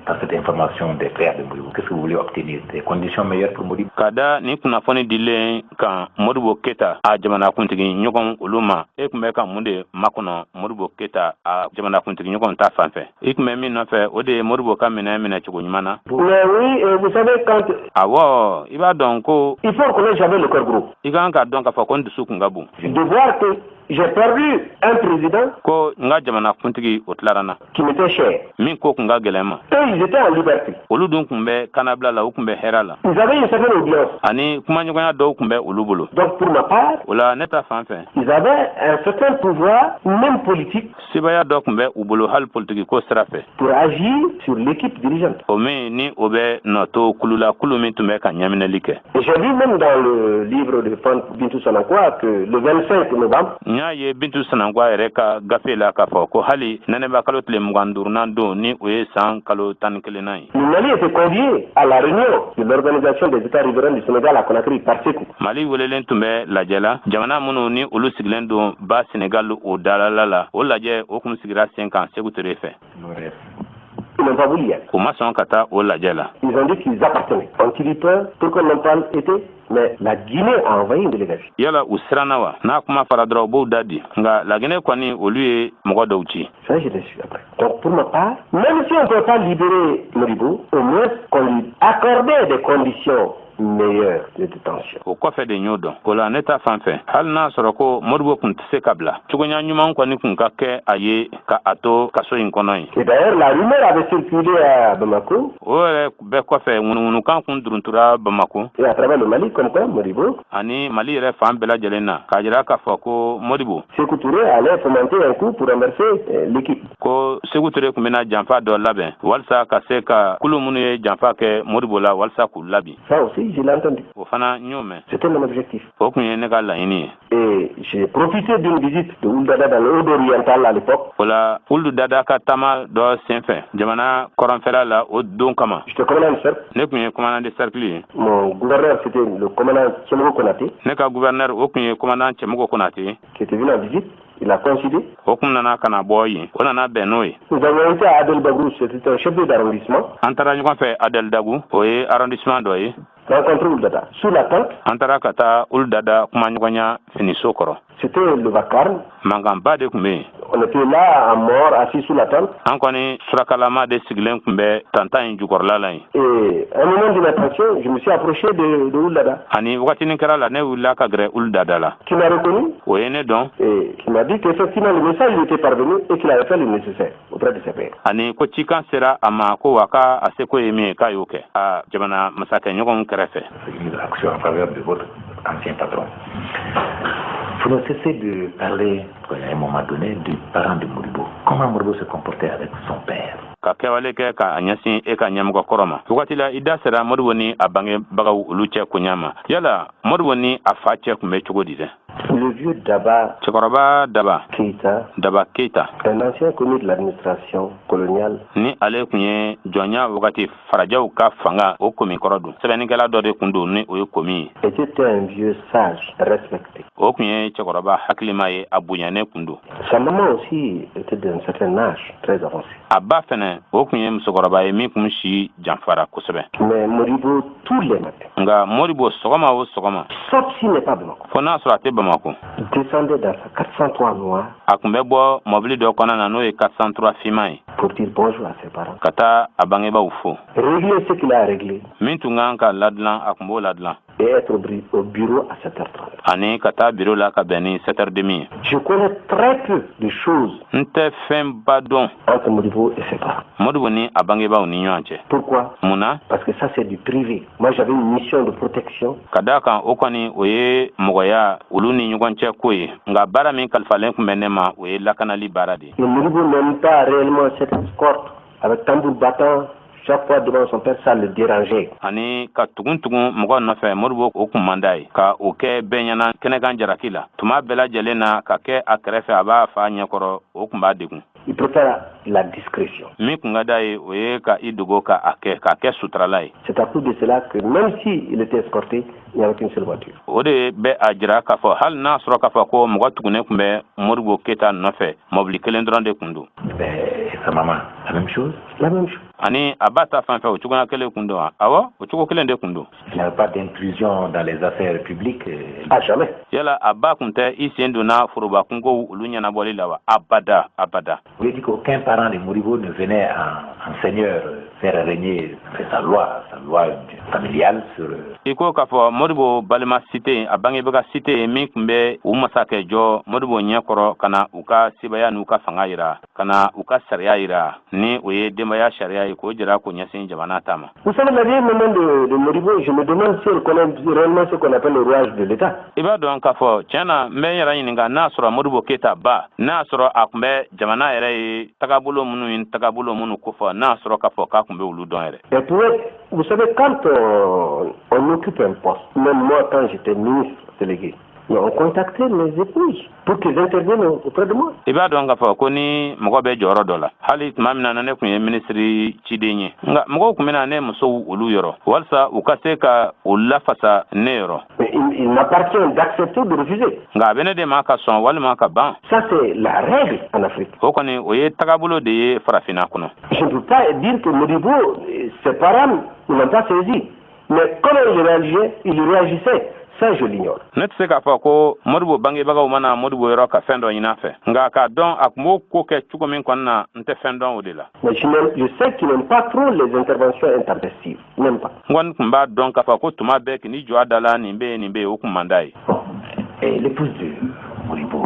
Par cette information des frères de Modibo, qu'est-ce que vous voulez obtenir? Des conditions meilleures pour Modibo? Ka da nin kunnafoni dilen kan Modibo Keyita a jamanakuntigi ɲɔgɔn olu ma, e tun bɛ ka mun de makɔnɔ Modibo Keyita a jamanakuntigi ɲɔgɔn ta fan fɛ? I tun bɛ min nɔfɛ, o de ye Modibo ka minɛ minɛcogo ɲuman na. Mais oui, vous savez, quand Awɔ, i b'a dɔn ko il faut reconnaître, j'avais le cœur gros. i kan k'a dɔn k'a fɔ ko n dusu kun ka bon. De voir que j'ai perdu un président Ko n ka jamanakuntigi, o tilara na qui m'était cher. min ko kun ka gɛlɛn ma. Eux, ils étaient en liberté. Olu dun kun bɛ kannabila la, u kun bɛ hɛrɛ la. Ils avaient une certaine audience. Ani kumaɲɔgɔnya dɔw kun bɛ olu bolo. Donc, pour ma part, O la, ne ta fan fɛ, ils avaient un certain pouvoir, même politique, sebaya dɔ kun bɛ u bolo hali politiki ko sira fɛ pour agir sur l'équipe dirigeante. o min ni o bɛ nɔ to kulu la, kulu min tun bɛ ka ɲɛminɛli kɛ. Et j'ai vu même dans le livre de Bintou Sanankwa que le 25 novembre, N y'a ye Bintu Sanankwa yɛrɛ ka gafe la k'a fɔ ko hali nɛnɛba kalo tile 25nan don, ni o ye san kalo 11nan ye, le Mali était convié à la réunion de l'Organisation des États riverains du Sénégal à Conakry par Sékou. Mali welelen tun bɛ lajɛ la, jamana minnu ni olu sigilen don ba Senegal o dalala la. O lajɛ o kun sigira sen kan Segu Ture fɛ. Nos rêves. Ils n'ont pas voulu y aller. U ma sɔn ka taa o lajɛ la. Ils ont dit qu'ils appartenaient. Ont-ils eu peur? Pourquoi n'ont pas été? Mais la Guinée a envoyé une délégation. Yala u siranna wa? N'a kuma fara dɔrɔn, u b'u da di. Nka Laginɛ kɔni, olu ye mɔgɔ dɔw ci. Ça, je l'ai su après. Donc, pour ma part, même si on ne peut pas libérer Modibo, au moins qu'on lui accordait des conditions meilleures de détention. O kɔfɛ de y'o dɔn. O la, ne ta fan fɛ, hali n'a sɔrɔ ko Modibo kun tɛ se ka bila, cogoya ɲuman kɔni kun ka kɛ a ye ka a to kaso in kɔnɔ yen. Et d'ailleurs, la rumeur avait circulé à Bamako O yɛrɛ bɛɛ kɔfɛ, ŋunuŋunukan kun duruntura Bamako et à travers le Mali, comme quoi Modibo, ani Mali yɛrɛ fan bɛɛ lajɛlen na, k'a jira k'a fɔ ko Modibo, Sékou Touré allait fomenter un coup pour renverser l'équipe. ko Seku Ture tun bɛna janfa dɔ labɛn walisa ka se ka kulu minnu ye janfa kɛ Modibo la, walisa k'u labin. Ça aussi, je l'ai entendu. O fana, n y'o mɛn. C'était mon objectif. O tun ye ne ka laɲini ye. Et j'ai profité d'une visite de Ould Dada dans le Haut-Oriental à l'époque. O la, Ulu Dada ka taama dɔ sen fɛ jamana kɔrɔnfɛla la o don kama, J'étais commandant de cercle. ne tun ye commandant de cercle ye. Mon gouverneur, c'était le commandant Tiemogo Konaté, Ne ka gouverneur, o tun ye commandant Cɛmɔgɔ Konate. qui était venu en visite. Il a coïncidé. O kun nana ka na bɔ yen, o nana bɛn n'o ye. Nous avons été à Adelbagrou, c'était un chef d'arrondissement, An taara ɲɔgɔn fɛ Adelidagu, o ye arrondissement dɔ ye. rencontrer Ould Dada. Sous la tente, An taara ka taa Ulu Dada kumaɲɔgɔnya finiso kɔrɔ. c'était le vacarme. Mankanba de tun bɛ yen. On était là, en mort, assis sous la tente. An kɔni surakalama de sigilen tun bɛ tantan in jukɔrɔla la yen. Et à un moment d'inattention, je me suis approché de Ould Dada, Ani wagatinin kɛra la, ne wulila ka gɛrɛ Ulu Dada la. qui m'a reconnu O ye ne dɔn. et qui m'a dit qu'effectivement le message lui était parvenu et qu'il avait fait le nécessaire auprès de ses pairs. Ani ko cikan sera a ma, ko wa k'a a seko ye min ye, k'a y'o kɛ a jamana masakɛ ɲɔgɔnw kɛrɛfɛ. Une action en faveur de votre ancien patron. Vous ne cessez de parler, à un moment donné, du parent de Modibo. Comment Modibo se comportait avec son père? Ka kɛwale kɛ k'a ɲɛsin e ka ɲɛmɔgɔ kɔrɔ ma, wagati la i da sera Modibo ni a bangebagaw olu cɛ koɲa ma. Yala Modibo ni a fa cɛ tun bɛ cogo di dɛ? Le vieux Daba Cɛkɔrɔba Daba Keïta, Daba Keita, un ancien commis de l'administration coloniale, ni ale tun ye jɔnya wagati farajɛw ka fanga o komi kɔrɔ don, sɛbɛnnikɛla dɔ de kun don ni o ye komi ye. Était un vieux sage, respecté. O tun ye cɛkɔrɔba hakilima ye, a bonyanen kun don. Sa maman aussi était d'un certain âge, très avancé. A ba fɛnɛ, o tun ye musokɔrɔba ye min kun si janfara kosɛbɛ. Mais Modibo, tous les matins, Nka Modibo, sɔgɔma o sɔgɔma, sauf s'il n'est pas à Bamako, fo n'a sɔrɔ a tɛ Bamako, descendait dans sa 403 noire a tun bɛ bɔ mɔbili dɔ kɔnɔna na, n'o ye 403 finman ye, pour dire bonjour à ses parents, ka taa a bangebaaw fo, régler ce qu'il a à régler min tun kan ka ladilan, a tun b'o ladilan, et être au bureau à 7h30. ani ka taa biro la ka bɛn ni 7h30 ye. Je connais très peu de choses N tɛ fɛnba dɔn entre Modibo et ses parents. Modibo ni a bangebaaw ni ɲɔgɔn cɛ. Pourquoi? Mun na? Parce que ça, c'est du privé. Moi, j'avais une mission de protection. Ka daa kan, o kɔni o ye mɔgɔya olu ni ɲɔgɔn cɛ ko ye. Nka baara min kalifalen tun bɛ ne ma, o ye lakanali baara de ye. Et Modibo n'aime pas réellement cette escorte avec tambour battant chaque fois devant son père, ça le dérangeait. Ani ka tugun tugun mɔgɔ nɔfɛ Modibo, o kun man d'a ye ka o kɛ bɛɛ ɲɛna kɛnɛkan jalaki la tuma bɛɛ lajɛlen na, ka kɛ a kɛrɛfɛ, a b'a fa ɲɛkɔrɔ, o kun b'a degun. Il préfère la discrétion. Min kun ka d'a ye, o ye ka i dogo ka a kɛ, k'a kɛ suturala ye. C'est à cause de cela que même s'il était escorté, il n'y avait qu'une seule voiture. O de bɛ a jira k'a fɔ hali n'a sɔrɔ k'a fɔ ko mɔgɔ tugunnen tun bɛ Modibo Keyita nɔfɛ, mɔbili kelen dɔrɔn de kun don. Ben, et sa maman, la même chose? La même chose. Ani a ba ta fan fɛ, o cogoya kelen kun don wa? Awɔ, o cogo kelen de kun don. Il n'y avait pas d'intrusion dans les affaires publiques? Ah, jamais. Yala a ba kun tɛ i sen donna foroba kunkow olu ɲɛnabɔli la wa? Abada, abada. Vous voulez dire qu'aucun parent de Modibo ne venait en seigneur faire régner, enfin, sa loi familiale sur. I ko k'a fɔ Modibo balima si tɛ yen, a bangebaga si tɛ yen min tun bɛ u masakɛ jɔ Modibo ɲɛkɔrɔ ka na u ka sebaya n'u ka fanga yira, ka na u ka sariya yira, ni o ye denbaya sariya ye, k'o jira k'o ɲɛsin jamana ta ma. Vous savez, la vieille maman de Modibo, je me demande si elle connaît réellement ce qu'on appelle le rouage de l'État. I b'a dɔn k'a fɔ tiɲɛ na, n bɛ n yɛrɛ ɲininka n'a sɔrɔ Modibo Keyita ba, n'a sɔrɔ a tun bɛ jamana yɛrɛ ye tagabolo minnu ye, tagabolo minnu kofɔ, n'a sɔrɔ k'a fɔ k'a tun bɛ olu dɔn yɛrɛ. Elle pouvait, vous savez, quand on occupe un poste, même moi quand j'étais ministre délégué, Mais on contactait mes épouses pour qu'ils interviennent auprès de moi. I b'a dɔn k'a fɔ ko ni mɔgɔ bɛ jɔyɔrɔ dɔ la, hali tuma min na ne tun ye minisiri ciden ye, nka mɔgɔw tun bɛna ne musow olu yɔrɔ walasa u ka se ka u lafasa ne yɔrɔ. Mais il m'appartient d'accepter ou de refuser. Nka a bɛ ne de ma ka sɔn walima ka ban. Ça, c'est la règle en Afrique. O kɔni, o ye tagabolo de ye farafinna kɔnɔ. Je ne peux pas dire que Modibo, ses parents ne l'ont pas saisi. Mais comment il réagissait, il réagissait, ça, je l'ignore. Ne tɛ se k'a fɔ ko Modibo bangebagaw mana Modibo yɔrɔ ka fɛn dɔ ɲini a fɛ, nka k'a dɔn a tun b'o ko kɛ cogo min kɔni na, n tɛ fɛn dɔn o de la. Mais je sais qu'il n'aime pas trop les interventions intempestives. Il n'aime pas. N kɔni tun b'a dɔn k'a fɔ ko tuma bɛɛ k'i jɔ a da la, nin bɛ yen, nin bɛ yen, o kun man d'a ye. Bon, et l'épouse de Modibo,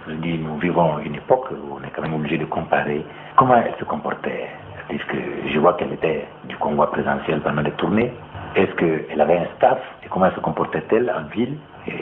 je dis, nous vivons une époque où on est quand même obligé de comparer comment elle se comportait. C'est-à-dire que je vois qu'elle était du convoi présidentiel pendant les tournées. Est-ce qu'elle avait un staff et comment se comportait-elle en ville? Et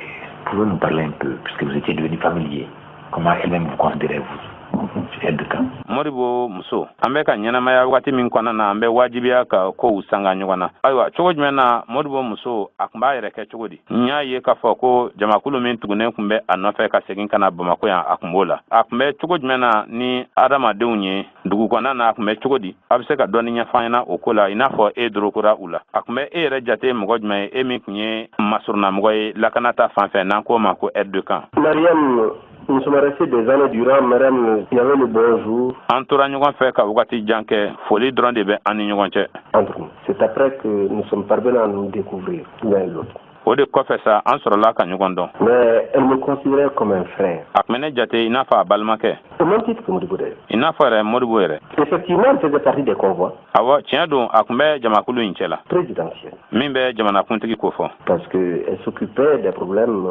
pouvez nous parler un peu, puisque vous étiez devenu familier, comment elle-même vous considérait, vous, aide de camp? Modibo muso, an bɛ ka ɲɛnamaya wagati min kɔnɔna na, an bɛ wajibiya ka kow sanga ɲɔgɔn na. Ayiwa, cogo jumɛn na Modibo muso, a tun b'a yɛrɛ kɛ cogo di? N y'a ye k'a fɔ ko jamakulu min tugunnen tun bɛ a nɔfɛ ka segin ka na Bamako yan, a tun b'o la. A tun bɛ cogo jumɛn na ni adamadenw ye dugu kɔnɔna na? A tun bɛ cogo di? A bɛ se ka dɔɔni ɲɛfɔ an ɲɛna o ko la, i n'a fɔ e dorokora u la. A tun bɛ e yɛrɛ jate mɔgɔ jumɛn ye, e min tun ye masurunamɔgɔ ye lakana ta fan fɛ, n'an k'o ma ko aide de camp? Mariam, nous sommes restés des années durant. Mariam, il y avait le bonjour An tora ɲɔgɔn fɛ ka wagati jan kɛ, foli dɔrɔn de bɛ an ni ɲɔgɔn cɛ. entre nous. C'est après que nous sommes parvenus à nous découvrir l'un l'autre. O de kɔfɛ sa, an sɔrɔla ka ɲɔgɔn dɔn. Mais elle me considérait comme un frère. A tun bɛ ne jate i n'a fɔ a balimakɛ. Au même titre que Modibo d'ailleurs. I n'a fɔ yɛrɛ Modibo yɛrɛ. Effectivement, elle faisait partie des convois Awɔ, tiɲɛ don, a tun bɛ jamakulu in cɛ la présidentiels. min bɛ jamanakuntigi ko fɔ. Parce qu'elle s'occupait des problèmes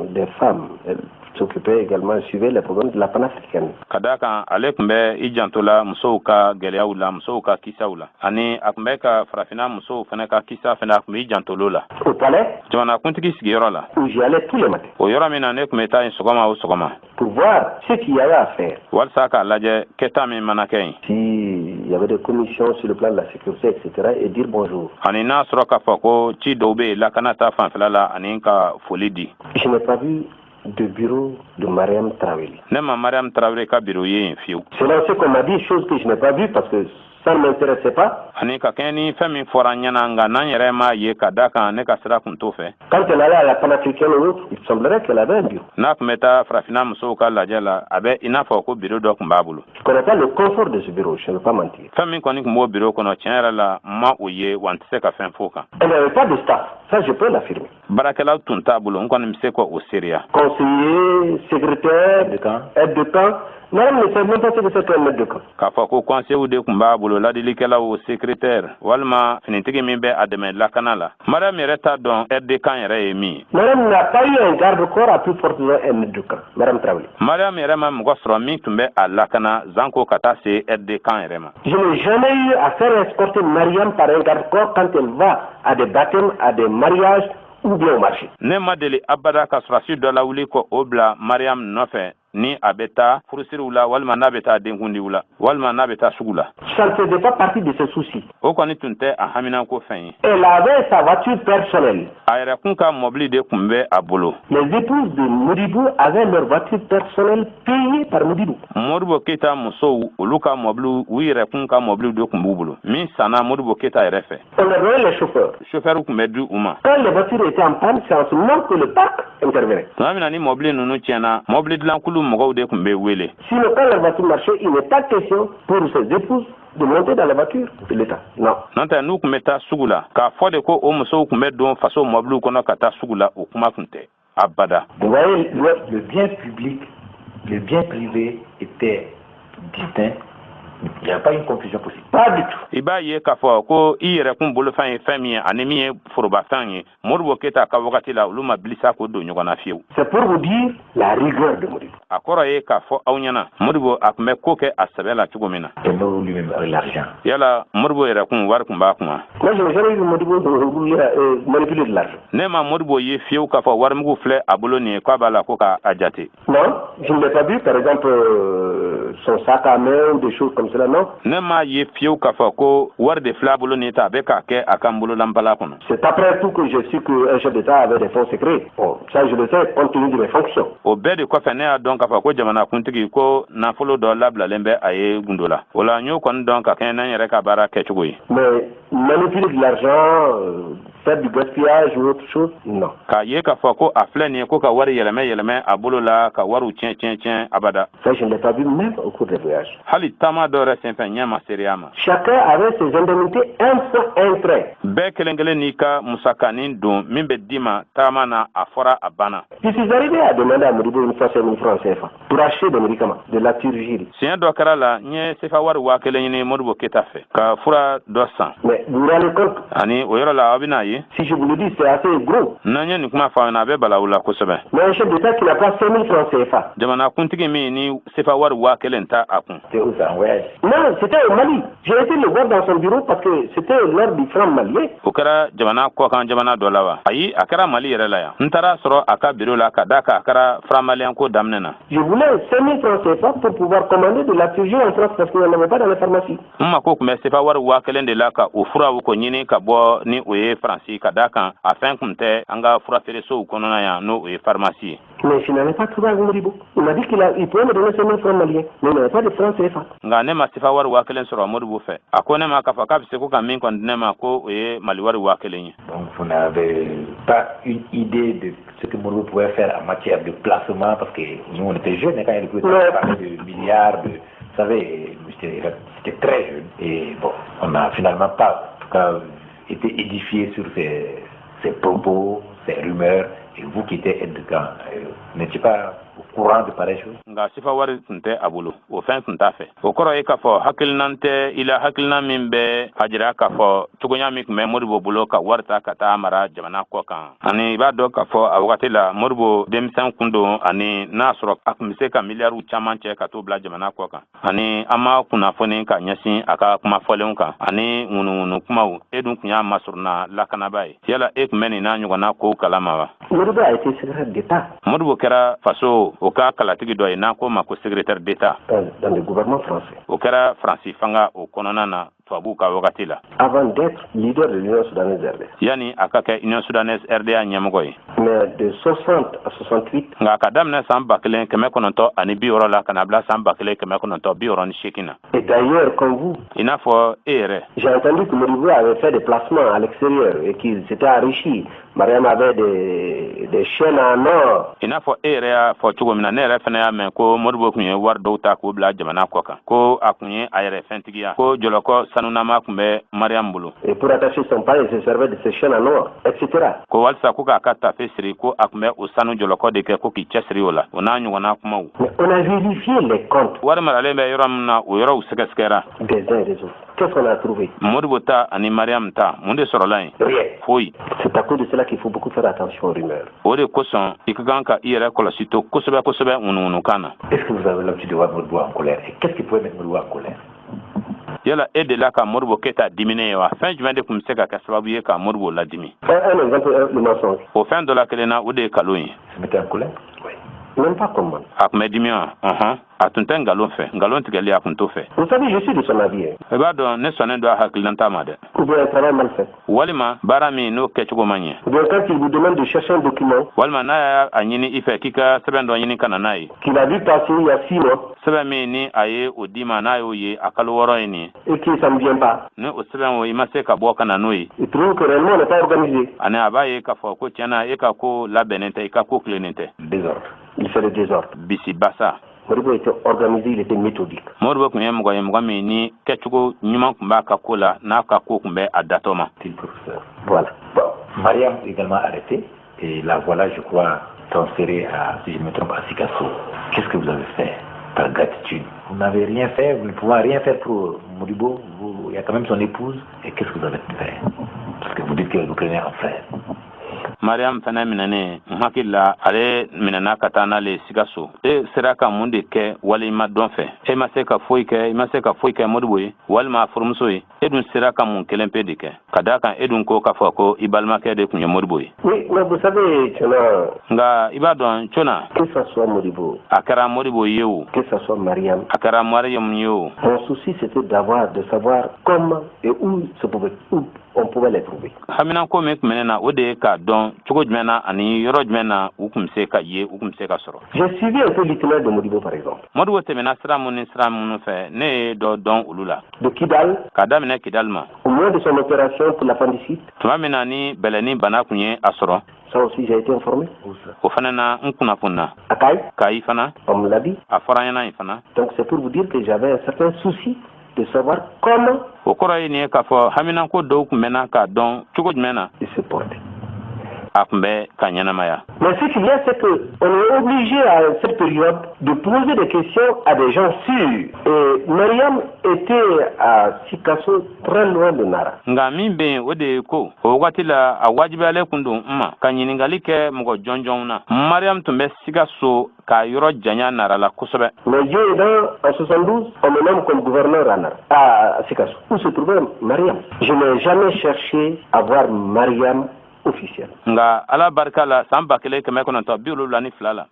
des femmes. Elle s'occupait également, elle suivait les problèmes de la panafricaine. Ka daa kan, ale tun bɛ i janto la musow ka gɛlɛyaw la, musow ka kisaw la, ani a tun bɛ ka farafinna musow fana ka kisa fana, a tun bɛ i jantolo la. Au palais, Jamanakuntigi sigiyɔrɔ la, où j'y allais tous les matins, o yɔrɔ min na ne tun bɛ taa yen sɔgɔma o sɔgɔma, pour voir ce qu'il y avait à faire. walasa k'a lajɛ kɛta min mana kɛ yen, S'il y avait des commissions sur le plan de la sécurité, etc., et dire bonjour. ani n'a sɔrɔ k'a fɔ ko ci dɔw bɛ yen lakana ta fanfɛla la, ani ka foli di. Je n'ai pas vu de bureau de Mariam Traoré. Ne ma Mariam Tarawele ka biro ye yen fiyewu. Selon ce qu'on m'a dit, chose que je n'ai pas vue parce que ça ne m'intéressait pas. Ani ka kɛɲɛ ni fɛn min fɔra n ɲɛna, nka n'an yɛrɛ m'a ye, ka da kan ne ka sira kun t'o fɛ. Quand elle allait à la panafricaine ou autre, il semblerait qu'elle avait un bureau. N'a tun bɛ taa farafinna musow ka lajɛ la, a bɛ i n'a fɔ ko biro dɔ tun b'a bolo. Je ne connais pas le confort de ce bureau, je ne veux pas mentir. Fɛn min kɔni tun b'o biro kɔnɔ, tiɲɛ yɛrɛ la, n ma o ye wa, n tɛ se ka fɛn f'o kan. Elle n'avait pas de staff, ça je peux l'affirmer. Baarakɛlaw tun t'a bolo, n kɔni bɛ se ka o seereya. Conseiller, secrétaire, De camp. Aide de camp. Mariam ne sait même pas ce que c'est qu'un aide de camp. K'a fɔ ko conseilw de tun b'a bolo, ladilikɛlaw, secrétaire walima finitigi min bɛ a dɛmɛ lakana la, Mariam yɛrɛ t'a dɔn aide de camp yɛrɛ ye min ye. Mariam n'a pas eu un garde-corps, à plus forte raison un aide de camp. Mariam Traoré. Mariam yɛrɛ ma mɔgɔ sɔrɔ min tun bɛ a lakana zanko ka taa se aide de camp yɛrɛ ma. Je n'ai jamais eu à faire escorter Mariam par un garde-corps quand elle va à des baptêmes, à des mariages ou bien au marché. Ne ma deli abada ka sɔrɔdasi dɔ lawuli ko o bila Mariam nɔfɛ ni a bɛ taa furusiriw la, walima n'a bɛ taa denkundiw la, walima n'a bɛ taa sugu la. Ça ne faisait pas partie de ses soucis. O kɔni tun tɛ a haminanko fɛn ye. Elle avait sa voiture personnelle. A yɛrɛ kun ka mɔbili de tun bɛ a bolo. Les épouses de Modibo avaient leur voiture personnelle payée par Modibo. Modibo Keyita musow, olu ka mɔbiliw, u yɛrɛ kun ka mɔbiliw de tun b'u bolo min sanna Modibo Keyita yɛrɛ fɛ. On leur donnait les chauffeurs. Sofɛriw tun bɛ di u ma. Quand les voitures étaient en panne, c'est en ce moment que le parc intervenait. Tuma min na ni mɔbili ninnu tiɲɛna, mɔbili dilankulu mɔgɔw de tun bɛ wele. Sinon, quand la voiture marchait, il n'est pas question pour ses épouses de monter dans la voiture de l'État. Non. N'o tɛ, n'u tun bɛ taa sugu la, k'a fɔ de ko o musow tun bɛ don faso mɔbiliw kɔnɔ ka taa sugu la, o kuma tun tɛ abada. Vous voyez, Le bien public, le bien privé était distinct. Il n'y a pas une confusion possible. Pas du tout. I b'a ye k'a fɔ ko i yɛrɛ kun bolofɛn ye fɛn min ye ani min ye forobafɛn ye, Modibo Keyita ka wagati la, olu ma bilisa k'o don ɲɔgɔn na fiyewu. C'est pour vous dire la rigueur de Modibo. A kɔrɔ ye k'a fɔ aw ɲɛna, Modibo, a tun bɛ ko kɛ a sɛbɛ la cogo min na. Et lui-même avec l'argent. Yala Modibo yɛrɛ kun, wari kun b'a kun wa? Moi, je n'ai jamais vu Modibo rouler, manipuler de l'argent. Ne ma Modibo ye fiyewu k'a fɔ warimugu filɛ a bolo nin ye, k'a b'a la ko k'a jate. Non, je ne l'ai pas vu. Par exemple, son sac à main ou des choses comme cela, non. Ne m'a ye fiyewu k'a fɔ ko wari de filɛ a bolo nin ta, a bɛ k'a kɛ a ka n bololanbala kɔnɔ. C'est après tout que j'ai su qu'un chef d'État avait des fonds secrets. Bon, ça je le sais compte tenu de mes fonctions. O bɛɛ de kɔfɛ, ne y'a dɔn k'a fɔ ko jamanakuntigi ko nafolo dɔ labilalen bɛ a ye gundo la. O la, n y'o kɔni dɔn ka kɛɲɛ n'an yɛrɛ ka baara kɛcogo ye. Mais manipuler de l'argent, faire du gaspillage ou autre chose, non. K'a ye k'a fɔ ko a filɛ nin ye ko ka wari yɛlɛmɛ yɛlɛmɛ a bolo la, ka wariw tiɲɛ tiɲɛ tiɲɛ, abada. Ça, je ne l'ai pas vu même au cours des voyages. Hali taama dɔ yɛrɛ senfɛ, ɲɛ ma seereya ma. Chacun avait ses indemnités, un point un trait. Bɛɛ kelen kelen n'i ka musakanin don min bɛ d'i ma taama na, a fɔra, a banna. Je suis arrivé à demander à Modibo une fois 5 000 francs CFA pour acheter des médicaments, de la Turgile. Siɲɛ dɔ kɛra la, n ye sefa wari 1000 ɲini Modibo Keyita fɛ ka fura dɔ san. Mais vous vous rendez compte, Ani o yɔrɔ la, aw bɛna ye, si je vous le dis, c'est assez gros. N'an ye nin kuma fɔ aw ɲɛna, a bɛ balawu la kosɛbɛ. Mais un chef d'État qui n'a pas 5 000 francs CFA. Jamanakuntigi min ni sefa wari 1000 ta a kun. C'était où ça, en voyage? Non, c'était au Mali. J'ai été le voir dans son bureau parce que c'était l'heure du franc malien. O kɛra jamana kɔkan jamana dɔ la wa? Ayi, a kɛra Mali yɛrɛ la yan. N taara sɔrɔ a ka biro la ka da kan a kɛra franc malien ko daminɛ na. Je voulais 5 000 francs CFA pour pouvoir commander de la Turgile en France parce qu'il n'y en avait pas dans les pharmacies. N mako tun bɛ sefa wari 1000 de la ka o furaw ko ɲini ka bɔ ni o ye Faransi, ka da kan a fɛn tun tɛ an ka furafeeresow kɔnɔna yan, n'o o ye pharmacie ye. Mais je n'avais pas trouvé avec Modibo. Il m'a dit qu'il pouvait me donner 5 000 francs maliens, mais il n'avait pas de francs CFA. Nka ne ma sefa wari 1000 sɔrɔ Modibo fɛ. A ko ne ma k'a fɔ k'a bɛ se ko ka min kɔni di ne ma, ko o ye Mali wari 1000 ye. Donc vous n'avez pas une idée de ce que Modibo pouvait faire en matière de placement, parce que nous on était jeunes, hein, quand il pouvait parler de milliards, de, vous savez, j'étais très jeune. Et bon, on n'a finalement pas, en tout cas, été édifié sur ces propos, ces rumeurs. Et vous qui étiez aide de camp, vous n'étiez pas au courant de pareilles choses? Nka sifa wari tun tɛ a bolo, o fɛn tun t'a fɛ. O kɔrɔ ye k'a fɔ hakilinan tɛ i la, hakilina min bɛ a jira k'a fɔ cogoya min tun bɛ Modibo bolo ka wari ta ka taa mara jamana kɔ kan. Ani i b'a dɔn k'a fɔ a wagati la, Modibo denmisɛn kun don, ani n'a sɔrɔ a tun bɛ se ka miliyariw caman cɛ ka t'o bila jamana kɔ kan. Ani an ma kunnafoni ka ɲɛsin a ka kuma fɔlenw kan ani ŋunuŋunu kumaw. E dun tun y'a masurunna lakanaba ye, yala e tun bɛ nin n'a ɲɔgɔnna kow kalama wa? Modibo a été secrétaire d'État Modibo kɛra faso o ka kalatigi dɔ ye n'an ko ma ko secrétaire d'État dans le gouvernement français O kɛra Faransi fanga o kɔnɔna na, tubabuw ka wagati la, avant d'être leader de l'Union soudanaise RDA. yanni a ka kɛ Union soudanaise RDA ɲɛmɔgɔ ye. Mais de 60 à 68, Nka ka daminɛ san 1960 la ka na bila san 1968 na, et d'ailleurs, comme vous, i n'a fɔ e yɛrɛ, j'ai entendu que Modibo avait fait des placements à l'extérieur et qu'il s'était enrichi. Mariam avait des chaînes en or. I n'a fɔ e yɛrɛ y'a fɔ cogo min na, ne yɛrɛ fana y'a mɛn ko Modibo tun ye wari dɔw ta k'o bila jamana kɔ kan, ko a tun ye a yɛrɛ fɛntigiya, ko jɔlɔkɔ sanunama tun bɛ Mariam bolo. Et pour attacher son pagne, il se servait de ces chaînes en or, etc. Ko walisa ko k'a ka tafe siri, ko a tun bɛ o sanu jɔlɔkɔ de kɛ ko k'i cɛsiri o la, o n'a ɲɔgɔnna kumaw. Mais on a vérifié les comptes Wari maralen bɛ yɔrɔ min na, o yɔrɔw sɛgɛsɛgɛra. des uns et des autres. Qu'est-ce qu'on a trouvé? Modibo ta ani Mariam ta, mun de sɔrɔla yen? Rien. Foyi. C'est à cause de cela qu'il faut beaucoup faire attention aux rumeurs. O de kosɔn i ka kan ka i yɛrɛ kɔlɔsi to kosɛbɛ kosɛbɛ ŋunuŋunukan na. Est-ce que vous avez l'habitude de voir Modibo en colère? Et qu'est-ce qui pouvait mettre Modibo en colère? Yala e delila ka Modibo Keyita diminen ye wa? Fɛn jumɛn de tun bɛ se ka kɛ sababu ye ka Modibo ladimi? Un exemple, le mensonge. O fɛn dɔ la kelen na, o de ye kalon ye. Se mettait en colère? Oui. Même pas comment. A tun bɛ dimi wa? Ɔhɔn, a tun tɛ nkalon fɛ, nkalon tigɛli a tun t'o fɛ. Vous savez, je suis de son avis, hein. I b'a dɔn, ne sɔnnen don a hakilinata ma dɛ. Ou bien un travail mal fait. Walima baara min n'o kɛcogo man ɲɛ. Ou bien quand il vous demande de chercher un document Walima n'a y'a a ɲini i fɛ k'i ka sɛbɛn dɔ ɲini ka na n'a ye, qu'il a vu passer il y a 6 mois sɛbɛn min ni a ye o d'i ma, n'a y'o ye a kalo 6 ye nin ye, et que ça ne vient pas, ni o sɛbɛn o i ma se ka bɔ ka na n'o ye, il trouve que réellement on n'est pas organisé. Ani a b'a ye k'a fɔ ko tiɲɛna e ka ko labɛnnen tɛ, i ka ko tilennen tɛ. Désordre. Il fait le désordre. Bisi basa. Modibo était organisé, il était méthodique. Modibo tun ye mɔgɔ ye, mɔgɔ min ni kɛcogo ɲuman tun b'a ka ko la, n'a ka ko tun bɛ a datɔ ma. Petit professeur. Voilà. Bon, Mariam également arrêtée. Et la voilà, je crois, transférée à, si je ne me trompe, à Sikasso. Qu'est-ce que vous avez fait par gratitude? Vous n'avez rien fait, vous ne pouvez rien faire pour Modibo. Vous, il y a quand même son épouse. Et qu'est-ce que vous avez fait? Parce que vous dites que vous prenez en frère. Mariam fana minɛnen, n hakili la ale minɛna ka taa n'ale Sikaso. E sera ka mun de kɛ walima dɔn fɛ? E ma se ka foyi kɛ, i ma se ka foyi kɛ Modibo ye walima a furumuso ye. E dun sera ka mun kelen pe de kɛ, ka d'a kan e dun ko k'a fɔ ko i balimakɛ de tun ye Modibo ye? Oui, mais vous savez, Tiona, Nka i b'a dɔn, Cona, que ça soit Modibo, a kɛra Modibo ye o, que ça soit Mariam, a kɛra Mariam ye o, mon souci, c'était de savoir comment et où on pouvait les trouver. Haminanko min tun bɛ ne na, o de ye k'a dɔn cogo jumɛn na ani yɔrɔ jumɛn na u tun bɛ se ka ye, u tun bɛ se ka sɔrɔ. J'ai suivi un peu l'itinéraire de Modibo, par exemple. Modibo tɛmɛna sira mun ni sira minnu fɛ, ne ye dɔ dɔn olu la. De Kidal, K'a daminɛ Kidali ma, au moment de son opération pour l'appendicite, tuma min na ni bɛlɛni bana tun ye a sɔrɔ, ça aussi, j'ai été informé. O fana na, n kunnafoni. À Kayes, Kayi fana, on me l'a dit. a fɔra n ɲɛna yen fana. Donc c'est pour vous dire que j'avais un certain souci de savoir comment O kɔrɔ ye nin ye k'a fɔ haminanko dɔw tun bɛ na k'a dɔn cogo jumɛn na il se portait. a tun bɛ ka ɲɛnamaya. Mais ce qu'il y a, c'est qu'on est obligé à cette période de poser des questions à des gens sûrs. Et Mariam était à Sikasso, très loin de Nara. Nka min bɛ yen, o de ye ko o wagati la, a wajibiyalen kun don n ma ka ɲininkali kɛ mɔgɔ jɔnjɔnw na. Mariam tun bɛ Sikaso k'a yɔrɔ janya Nara la kosɛbɛ. Mais Dieu aidant, en 72, on me nomme comme gouverneur à Nara, à Sikasso, où se trouvait Mariam. Je n'ai jamais cherché à voir Mariam officielle. Nka Ala barika la, san 1972 la,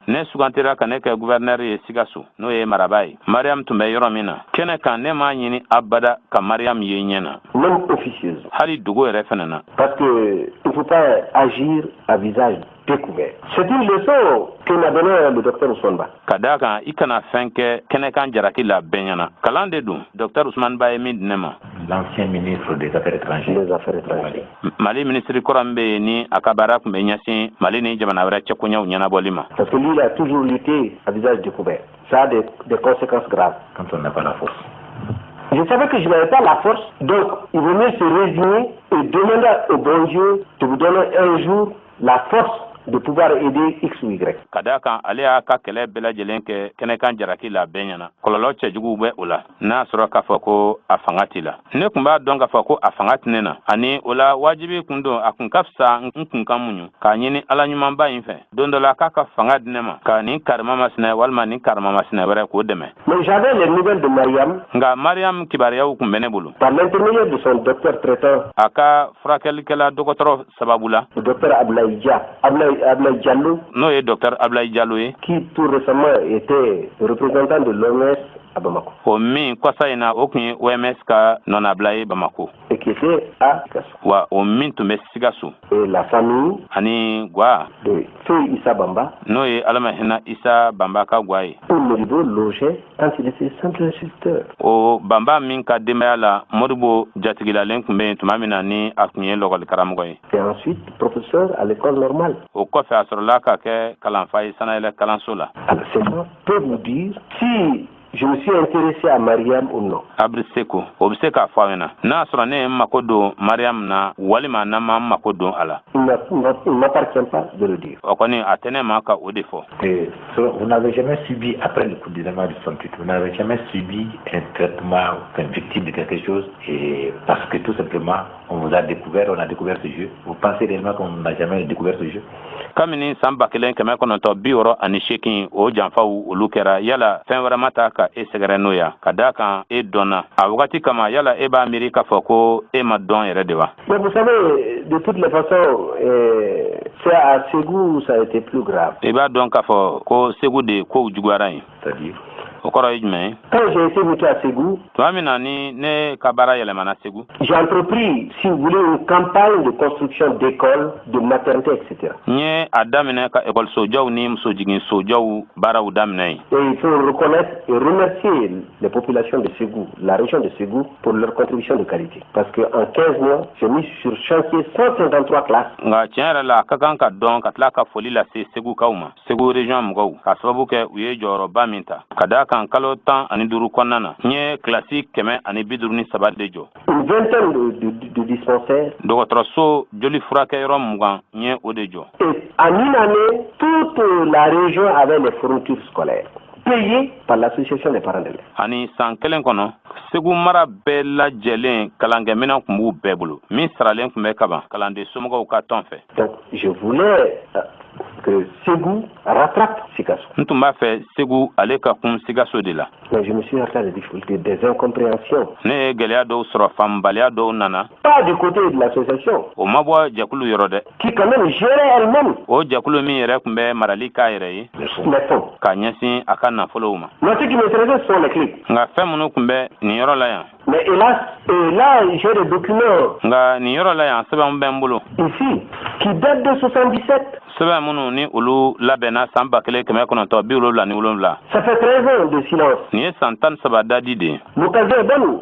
ne sugantira ka ne kɛ guvɛrnɛri ye Sikaso, n'o ye maraba ye, Mariam tun bɛ yɔrɔ min na kɛnɛ kan. Ne m'a ɲini abada ka Mariam ye ɲɛ na, Même officieuse. hali dogo yɛrɛ fɛnɛ na. Parce que il ne faut pas agir à visage découvert. C'est une leçon que m'a donnée le docteur Ousmane Ba. Ka daa kan i kana fɛn kɛ kɛnɛkan jaraki la bɛɛ ɲɛna, kalan de don Dr Usman Ba ye min di ne ma. L'ancien ministre des Affaires étrangères. Des Affaires étrangères. Mali minisiri kɔrɔ min bɛ yen, ni a ka baara tun bɛ ɲɛsin Mali ni jamana wɛrɛ cɛkoɲɛw ɲɛnabɔli ma. Parce que lui, il a toujours lutté à visage découvert. Ça a des conséquences graves. Quand on n'a pas la force. Je savais que je n'avais pas la force, donc il vaut mieux se résigner et demander au bon Dieu de vous donner un jour la force de pouvoir aider X ou Y. Ka daa kan ale y'a ka kɛlɛ bɛɛ lajɛlen kɛ kɛnɛkan jaraki la bɛɛ ɲɛna, kɔlɔlɔ cɛjuguw bɛ o la. N'a sɔrɔ k'a fɔ ko a fanga t'i la, ne tun b'a dɔn k'a fɔ ko a fanga tɛ ne na, ani o la wajibi kun don, a kun ka fisa n kun ka muɲu k'a ɲini Ala ɲumanba in fɛ, don dɔ la k'a ka fanga di ne ma ka nin karima masinɛ walima nin karima masinɛ wɛrɛ k'o dɛmɛ. Mais j'avais les nouvelles de Mariam Nka Mariam kibaruyaw tun bɛ ne bolo par l'intermédiaire de son docteur traitant, a ka furakɛlikɛla dɔgɔtɔrɔ sababu la, le docteur Ablaï Dia, Ablaï Diallo, n'o ye docteur Ablaye Diallo ye, qui tout récemment était représentant de l'OMS à Bamako o min kɔsa in na, o tun ye OMS ka nɔnabila ye Bamako et qui était à Sikasso. wa o min tun bɛ Sikaso. Et la famille Ani gwa de Feu Issa Bamba, n'o ye Ala ma hinɛ Isa Banba ka gwa ye, où Modibo logeait quand il était simple instituteur. O Banba min ka denbaya la Modibo jatigilalen tun bɛ yen tuma min na ni a tun ye lɔgɔli karamɔgɔ ye. Et ensuite professeur à l'école normale. O kɔfɛ, a sɔrɔla ka kɛ kalanfa ye sanayɛlɛ kalanso la. Alors ces gens peuvent vous dire si je me suis intéressé à Mariam ou non. Abiri Seko, o bɛ se k'a fɔ aw ɲɛna n'a sɔrɔ ne ye n mako don Mariam na walima n'an ma n mako don a la. Il ne m'appartient pas de le dire. O kɔni, a tɛ ne ma ka o de fɔ. Et vous n'avez jamais subi, après le coup d'état du 68, vous n'avez jamais subi un traitement, enfin, victime de quelque chose, et parce que tout simplement, on vous a découvert, on a découvert ce jeu. Vous pensez réellement qu'on n'a jamais découvert ce jeu? Kabini san 1968, o janfaw olu kɛra, yala fɛn wɛrɛ ma ta ka e sɛgɛrɛ n'o ya, ka daa kan e dɔnna a wagati kama, yala e b'a miiri k'a fɔ ko e ma dɔn yɛrɛ de wa? Mais vous savez, de toutes les façons, c'est à Ségou où ça a été plus grave. I b'a dɔn k'a fɔ ko Segu de kow juguyara yen. C'est-à-dire? O kɔrɔ ye jumɛn ye? Quand j'ai été muté à Ségou, Tuma min na ni ne ka baara yɛlɛmana Segu, j'ai entrepris, si vous voulez, une campagne de construction d'écoles, de maternité, etc. n ye a daminɛ ka ekɔlisojɔw ni musojiginsojɔw baaraw daminɛ yen. Et il faut reconnaître et remercier les populations de Ségou, la région de Ségou, pour leur contribution de qualité. Parce qu'en 15 mois, j'ai mis sur chantier 153 classes. Nka tiɲɛ yɛrɛ la, a ka kan ka dɔn ka tila ka foli lase Segukaw ma, Segu région mɔgɔw, ka sababu kɛ u ye jɔyɔrɔba min ta, ka daa kan kalo 15 kɔnɔna na, n ye kilasi 153 de jɔ. Une vingtaine de dispensaires. Dɔgɔtɔrɔso joli furakɛyɔrɔ 20, n ye o de jɔ. Et en une année, toute la région avait les fournitures scolaires payées par l'association des parents d'élèves. Ani san kelen kɔnɔ, Segu mara bɛɛ lajɛlen kalankɛminɛn tun b'u bɛɛ bolo, min saralen tun bɛ kaban kalanden somɔgɔw ka tɔn fɛ. Donc, je voulais que Ségou rattrape Sikasso. N tun b'a fɛ Segu ale ka kun Sikaso de la. Mais je me suis heurté à des difficultés, des incompréhensions. Ne ye gɛlɛya dɔw sɔrɔ, faamubaliya dɔw nana. Pas du côté de l'association. O ma bɔ jɛkulu yɔrɔ dɛ. Qui quand même gérait elle-même. O jɛkulu min yɛrɛ tun bɛ marali k'a yɛrɛ ye. Les fonds. Ka ɲɛsin a ka nafolow ma. Mais ce qui m'intéressait, ce sont les clés. Nka fɛn minnu tun bɛ nin yɔrɔ la yan. Mais hélas, et là, j'ai des documents. Nka nin yɔrɔ la yan, sɛbɛnw bɛ n bolo. Ici, qui datent de 77. Sɛbɛn minnu ni olu labɛnna san 1977. Ça fait 13 ans de silence. Nin ye san 13 dadi de ye. L'occasion est bonne.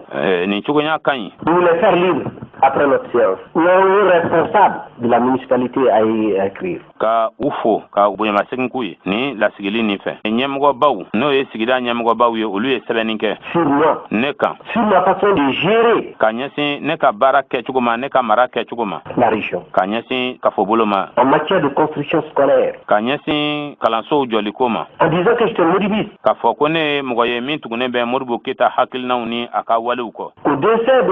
Nin cogoya ka ɲi. De nous les faire lire après notre séance. Nos responsables de la municipalité à y écrire. Ka u fo ka bonyamasegin k'u ye ni lasigili nin fɛ. Ɲɛmɔgɔbaw, n'o ye sigida ɲɛmɔgɔbaw ye, olu ye sɛbɛnni kɛ. Sur moi. Ne kan. Sur ma façon de gérer. Ka ɲɛsin ne ka baara kɛcogo ma, ne ka mara kɛcogo ma. La région. Ka ɲɛsin kafobolo ma. En matière de construction scolaire. Ka ɲɛsin kalansow jɔliko ma. En disant que j'étais modibiste. K'a fɔ ko ne ye mɔgɔ ye min tugunnen bɛ Modibo Keyita hakilinaw ni a ka walew kɔ. Qu'au décès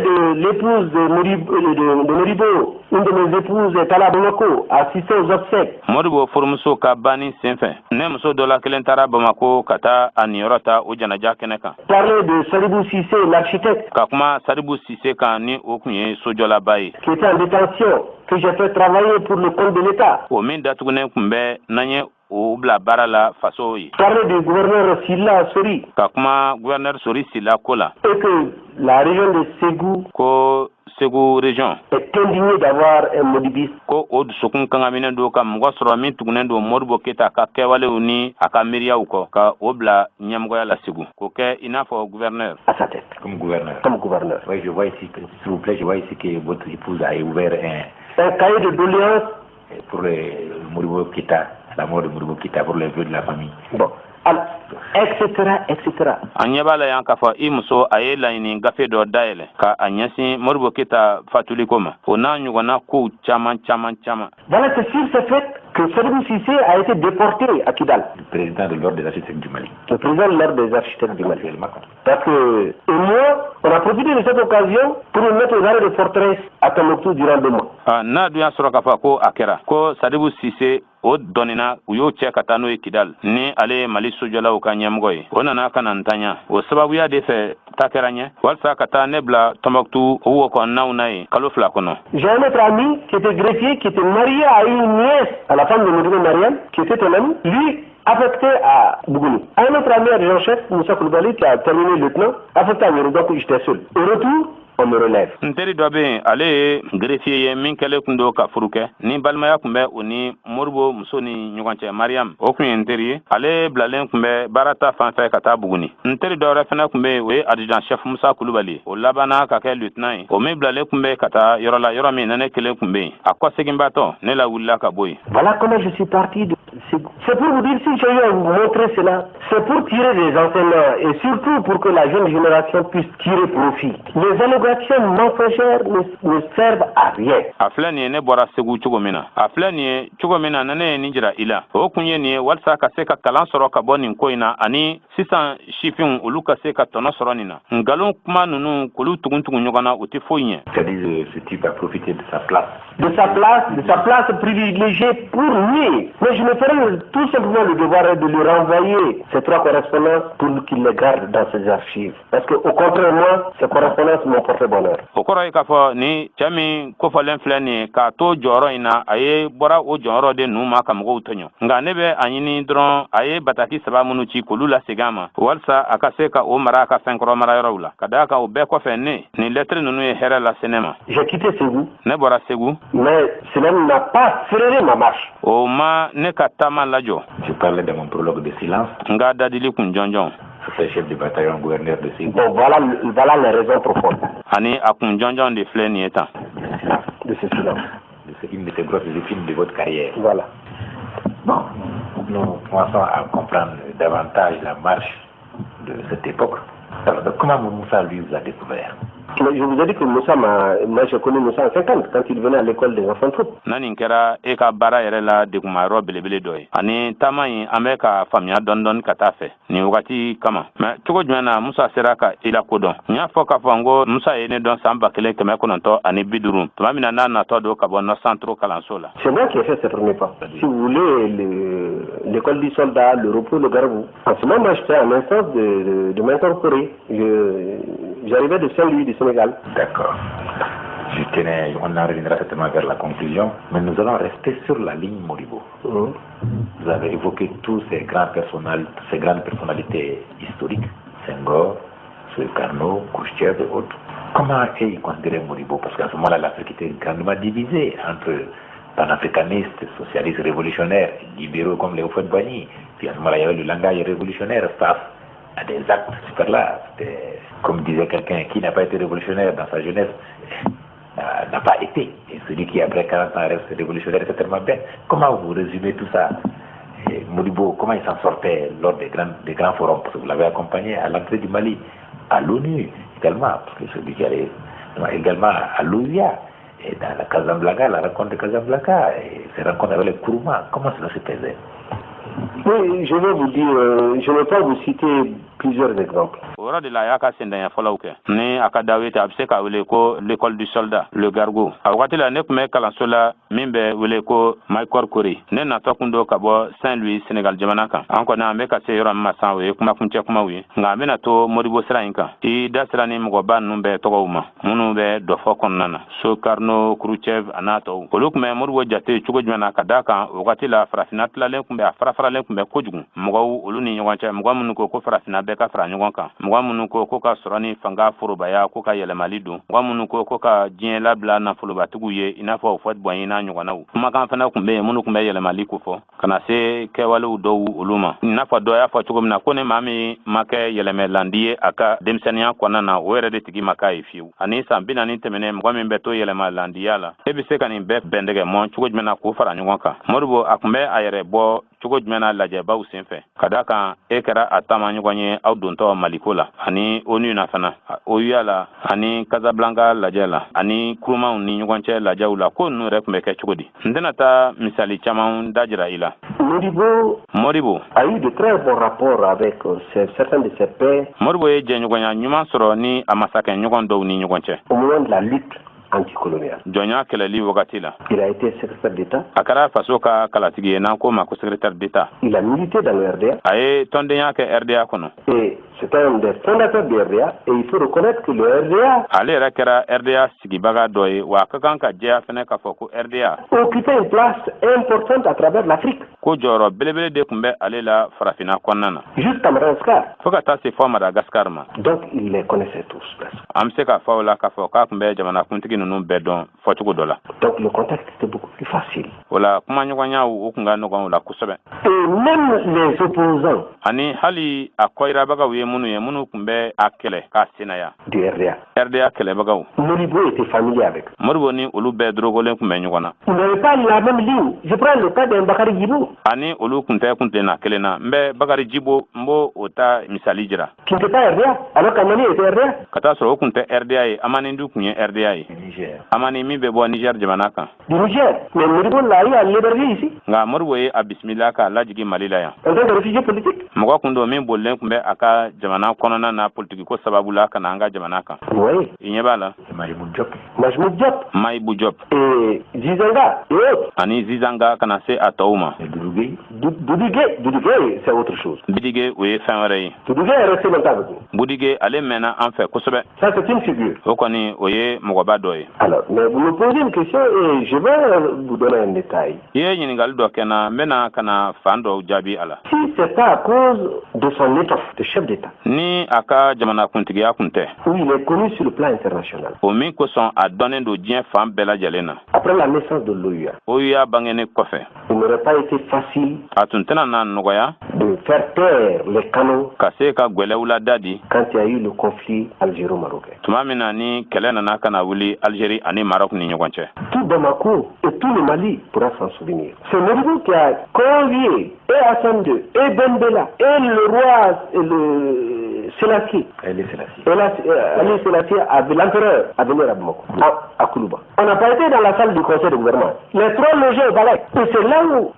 de l'épouse de Modibo, une de mes épouses est allée à Bamako assister aux obsèques. Modibo furumuso ka banni senfɛ, ne muso dɔ la kelen taara Bamako ka taa a niyɔrɔ ta o janaja kɛnɛ kan. Parler de Sadibou Cissé, l'architecte. Ka kuma Sadibou Cissé kan, ni o tun ye sojɔlaba ye. Qui était en détention, que j'ai fait travailler pour le compte de l'État. O min datugunen tun bɛ n'an ye o bila baara la faso ye. Parler du gouverneur Silla Sori. Ka kuma gouverneur Sori Silla ko la. Et que la région de Ségou. Ko Ségou région. Est indignée d'avoir un modibiste. Ko o dusukun kangaminen don ka mɔgɔ sɔrɔ min tugunnen don Modibo Keyita ka kɛwalew ni a ka miiriyaw kɔ, ka o bila ɲɛmɔgɔya la Segu, k'o kɛ i n'a fɔ gouverneur. À sa tête. Comme gouverneur. Comme gouverneur. Oui, je vois ici, s'il vous plaît, je vois ici que votre épouse a ouvert un cahier de doléances pour le Modibo Keïta, la mort de Modibo Keïta, pour les vœux de la famille. Bon. Alors, etc., etc. An ɲɛ b'a la yan k'a fɔ i muso a ye laɲini gafe dɔ dayɛlɛ ka a ɲɛsin Modibo Keyita fatuliko ma, o n'a ɲɔgɔnna kow caman caman caman. Voilà, c'est sur ce fait que Sadibou Cissé a été déporté à Kidal. Le président de l'ordre des architectes du Mali. Le président de l'ordre des architectes du Mali. Parce que, et moi, on a profité de cette occasion pour nous mettre aux arrêts de forteresse à Tombouctou durant 2 mois. N'a dun y'a sɔrɔ k'a fɔ ko a kɛra ko Sadibou Cissé o dɔnina, u y'o cɛ ka taa n'o ye Kidal, ni ale ye Mali sojɔlaw ka ɲɛmɔgɔ ye, o nana ka na n taɲa. O sababuya de fɛ ta kɛra ɲɛ walasa ka taa ne bila Tɔnbɔkutu o wo kɔnɔnaw na ye kalo 2 kɔnɔ. J'ai un autre ami qui était greffier, qui était marié à une nièce, à la femme de Modibo Mariam, qui était un ami, lui affecté à Bougouni. Un autre ami adjudant-chef, Moussa Koulibaly, qui a terminé lieutenant, affecté à Nioro, donc j'étais seul. Au retour, on me relève. N teri dɔ bɛ yen, ale ye greffier ye min kɛlen kun don ka furu kɛ, ni balimaya tun bɛ o ni Modibo muso ni ɲɔgɔn cɛ, Mariam, o tun ye n teri ye. Ale bilalen tun bɛ baara ta fan fɛ ka taa Buguni. N teri dɔ wɛrɛ fana tun bɛ yen, o ye adjudant chef Musa Kulubali ye, o labanna ka kɛ lieutenant ye, o min bilalen tun bɛ ka taa yɔrɔ la, yɔrɔ min na ne kelen tun bɛ yen. A kɔseginbatɔ, ne lawulila ka bɔ yen. Voilà comment je suis parti de Ségou. C'est pour vous dire, si j'ai eu à vous montrer cela, c'est pour tirer des enseignements et surtout pour que la jeune génération puisse tirer profit. Les allégations mensongères ne servent à rien. A filɛ nin ye, ne bɔra Segu cogo min na, a filɛ nin ye cogo min na, ne ye nin jira i la, o kun ye nin ye walasa ka se ka kalan sɔrɔ ka bɔ nin ko in na, ani sisan sifinw olu ka se ka tɔnɔ sɔrɔ nin na. Nkalon kuma ninnu, k'olu tugun tugun ɲɔgɔn na, o tɛ foyi ɲɛ. C'est-à-dire, ce type a profité de sa place. De sa place, de sa place privilégiée pour lui. Mais je me ferai tout simplement le devoir de lui renvoyer ces trois correspondances pour qu'il les garde dans ses archives. Parce que, au contraire, moi, ces correspondances m'ont porté bonheur. O kɔrɔ ye k'a fɔ ni cɛ min kofɔlen filɛ nin ye k'a to jɔyɔrɔ in na, a ye bɔra o jɔyɔrɔ de ninnu ma ka mɔgɔw tɔɲɔ. Nka ne bɛ a ɲini dɔrɔn, a ye bataki saba minnu ci, k'olu lasegin a ma walasa a ka se ka o mara a ka fɛnkɔrɔ marayɔrɔw la. Ka d'a kan, o bɛɛ kɔfɛ, ne nin lɛtiri ninnu ye hɛrɛ lase ne ma. J'ai quitté Ségou, Ne bɔra Segu, mais cela n'a pas freiné ma marche. o ma ne ka taama lajɔ. Je parlais dans mon prologue de silence. N ka dadili kun jɔnjɔn. C'est chef de bataillon, gouverneur de Ségou. Bon, voilà, voilà les raisons profondes Ani a kun jɔnjɔn de filɛ nin ye tan. de ce silence. C'est une de ces grosses épines de votre carrière. Voilà. Bon, nous commençons à comprendre davantage la marche de cette époque. Alors, comment Moussa, lui, vous a découvert? Mais je vous ai dit que Moussa m'a, moi j'ai connu Moussa en 50, quand il venait à l'école des enfants troupes. Na nin kɛra e ka baara yɛrɛ la degunmayɔrɔ belebele dɔ ye, ani taama in, an bɛ ka faamuya dɔɔni dɔɔni ka taa fɛ nin wagati kama. Mɛ cogo jumɛn na Musa sera ka i la kodɔn? N y'a fɔ k'a fɔ n ko Musa ye ne dɔn san 1950, tuma min na n'a natɔ don ka bɔ Nord Centre kalanso la. C'est moi qui ai fait ce premier pas. Si vous voulez, l'école du soldat, le repos, le gargou. En ce moment, j'étais en instance de m'incorporer. J'arrivais de Saint-Louis du Sénégal. D'accord. Je tenais, on en reviendra certainement vers la conclusion, mais nous allons rester sur la ligne Modibo. Vous avez évoqué tous ces grands personnages, ces grandes personnalités historiques, Senghor, Sukarno, Khrouchtchev et autres. Comment ils considéraient Modibo? Parce qu'à ce moment-là, l'Afrique était grandement divisée entre panafricanistes, socialistes révolutionnaires, libéraux comme les Houphouët-Boigny. Puis à ce moment-là, il y avait le langage révolutionnaire face à des actes super là. Comme disait quelqu'un, qui n'a pas été révolutionnaire dans sa jeunesse n'a pas été. Et celui qui après 40 ans reste révolutionnaire, c'est tellement bien. Comment vous résumez tout ça? Et Modibo, comment il s'en sortait lors des grands forums? Parce que vous l'avez accompagné à l'entrée du Mali, à l'ONU également, parce que celui qui allait également à l'OUA, et dans la Casablanca, la rencontre de Casablanca, et ces rencontres avec les Nkrumah, comment cela se faisait? Oui, je vais vous dire, je ne vais pas vous citer plusieurs exemples. O yɔrɔ de la a y'a ka sendanya fɔlɔw kɛ ni a ka dawe ta, a bɛ se k'a wele ko l'école du soldat, le gargo. A wagati la, ne tun bɛ kalanso la min bɛ wele ko Mahécor Kori. Ne natɔ kun do ka bɔ Saint Louis, Sénégal jamana kan. An kɔni, an bɛ ka se yɔrɔ min ma san, o ye kumakuncɛ kumaw ye, nka an bɛna to Modibo sira in kan. I da sera ni mɔgɔba ninnu bɛɛ tɔgɔw ma, minnu bɛ dɔfɔ kɔnɔna na, Sukarno, Khrouchtchev a n'a tɔw, olu tun bɛ Modibo jate cogo jumɛn na? Ka d'a kan o wagati la, farafinna tilalen tun bɛ, a fara-faralen tun bɛ kojugu mɔgɔw olu ni ɲɔgɔn cɛ, mɔgɔ minnu ko ko farafinna bɛɛ ka fara ɲɔgɔn kan, mɔgɔ minnu ko ko ka sɔrɔ ni fanga forobaya ko ka yɛlɛmali don, mɔgɔ minnu ko ko ka diɲɛ labila nafolobatigiw ye, i n'a fɔ Houphouët-Boigny n'a ɲɔgɔnnaw. Kumakan fana tun bɛ yen minnu tun bɛ yɛlɛmali ko fɔ ka na se kɛwalew dɔw olu ma, i n'a fɔ dɔ y'a fɔ cogo min na ko ni maa min ma kɛ yɛlɛmɛlandi ye a ka denmisɛnninya kɔnɔna na, o yɛrɛ de tigi ma k'a ye fiyewu. Ani san 40 tɛmɛnen, mɔgɔ min bɛ to yɛlɛmalandiya la, e bɛ se ka nin bɛɛ bɛndɛgɛ mɔn cogo jumɛn na k'o fara ɲɔgɔn kan? Modibo, a tun bɛ a yɛrɛ bɔ cogo jumɛn na lajɛbaw sen fɛ? Ka da kan e kɛra a taama ɲɔgɔn ye aw dontɔ Maliko la, ani ONU na fana, OUA la, ani Casablanca lajɛ la, ani Nkrumahw ni ɲɔgɔn cɛ lajɛw la, ko ninnu yɛrɛ tun bɛ kɛ cogo di? N tɛna taa misali caman da jira i la. Modibo Modibo a eu de très bons rapports avec certains de ses pairs. Modibo ye jɛɲɔgɔnya ɲuman sɔrɔ ni a masakɛ ɲɔgɔn dɔw ni ɲɔgɔn cɛ. Au moment de la lutte anticoloniale. Jɔnya kɛlɛli wagati la. Il a été secrétaire d'État. A kɛra faso ka kalatigi ye n'an ko ma ko secrétaire d'État. Il a milité dans le RDA. A ye tɔndenya kɛ RDA kɔnɔ. Et c'est un des fondateurs du RDA. Et il faut reconnaître que le RDA Ale yɛrɛ kɛra RDA sigibaga dɔ ye, wa a ka kan ka jɛya fɛnɛ k'a fɔ ko RDA occupait une place importante à travers l'Afrique. ko jɔyɔrɔ belebele de tun bɛ ale la farafinna kɔnɔna na. Jusqu'à Madagascar. Fo ka taa se fɔ Madagascar ma. Donc il les connaissait tous presque. An bɛ se k'a fɔ o la k'a fɔ k'a tun bɛ jamanakuntigi ninnu bɛɛ dɔn fɔcogo dɔ la. Donc le contact était beaucoup plus facile. O la, kumaɲɔgɔnyaw o tun ka nɔgɔn o la kosɛbɛ. Et même les opposants Ani hali a kɔyirabagaw ye minnu ye, minnu tun bɛ a kɛlɛ k'a senaya du RDA, RDA kɛlɛbagaw, Modibo était familier avec eux. Modibo ni olu bɛɛ dorogolen tun bɛ ɲɔgɔn na. Ils n'avaient pas la même ligne. Je prends le cas d'un Bakary Djibo, Ani olu tun tɛ kuntilenna kelen na. N bɛ Bakari Jibo, n b'o o ta misali jira, qui n'était pas RDA, alors qu'Hamani était RDA. ka taa sɔrɔ o tun tɛ RDA ye, Hamani dun tun ye RDA ye. Niger. Hamani min bɛ bɔ Niger jamana kan. Du Niger. Mais Modibo l'a eu à l'héberger ici, Nka Modibo ye a bisimila k'a lajigi Mali la yan, en tant que réfugié politique. mɔgɔ kun don min bolilen tun bɛ a ka jamana kɔnɔna na politikiko sababu la ka na an ka jamana kan. Vous voyez, I ɲɛ b'a la. Majmout Diop. Majmout Diop Mayibu Diop et Zizanga et autres. Ani Zizanga, ka na se a tɔw ma. Et Doudou Gueye. Doudou Gueye, Doudou Gueye, c'est autre chose. Bidige, o ye fɛn wɛrɛ ye. Doudou Gueye est resté longtemps avec nous. Budige, ale mɛnna an fɛ kosɛbɛ. Ça, c'est une figure. O kɔni, o ye mɔgɔba dɔ ye. Alors, mais vous me posez une question et je vais vous donner un détail. I ye ɲininkali dɔ kɛ na, n bɛna ka na fan dɔw jaabi a la. Si c'est pas à cause de son étoffe de chef d'État, Ni a ka jamanakuntigiya kun tɛ, où il est connu sur le plan international, o min kosɔn a dɔnnen don diɲɛ fan bɛɛ lajɛlen na, après la naissance de l'OUA, OUA bangenen kɔfɛ, il n'aurait pas été facile a tun tɛna na nɔgɔya de faire taire les canons ka se ka gwɛlɛw lada di quand il y a eu le conflit algéro-marocain. tuma min na ni kɛlɛ nana ka na wuli Algérie ani Maroc ni ɲɔgɔn cɛ. Tout Bamako et tout le Mali pourra s'en souvenir. C'est Modibo qui a convié et Hassan II, et Ben Bella, et le roi et le Sélassie. Haïlé Sélassie. Haïlé Sélassie, l'empereur, à venir à Bamako, à Koulouba. On n'a pas été dans la salle du conseil de gouvernement. Les trois logeaient au palais. Et c'est là où,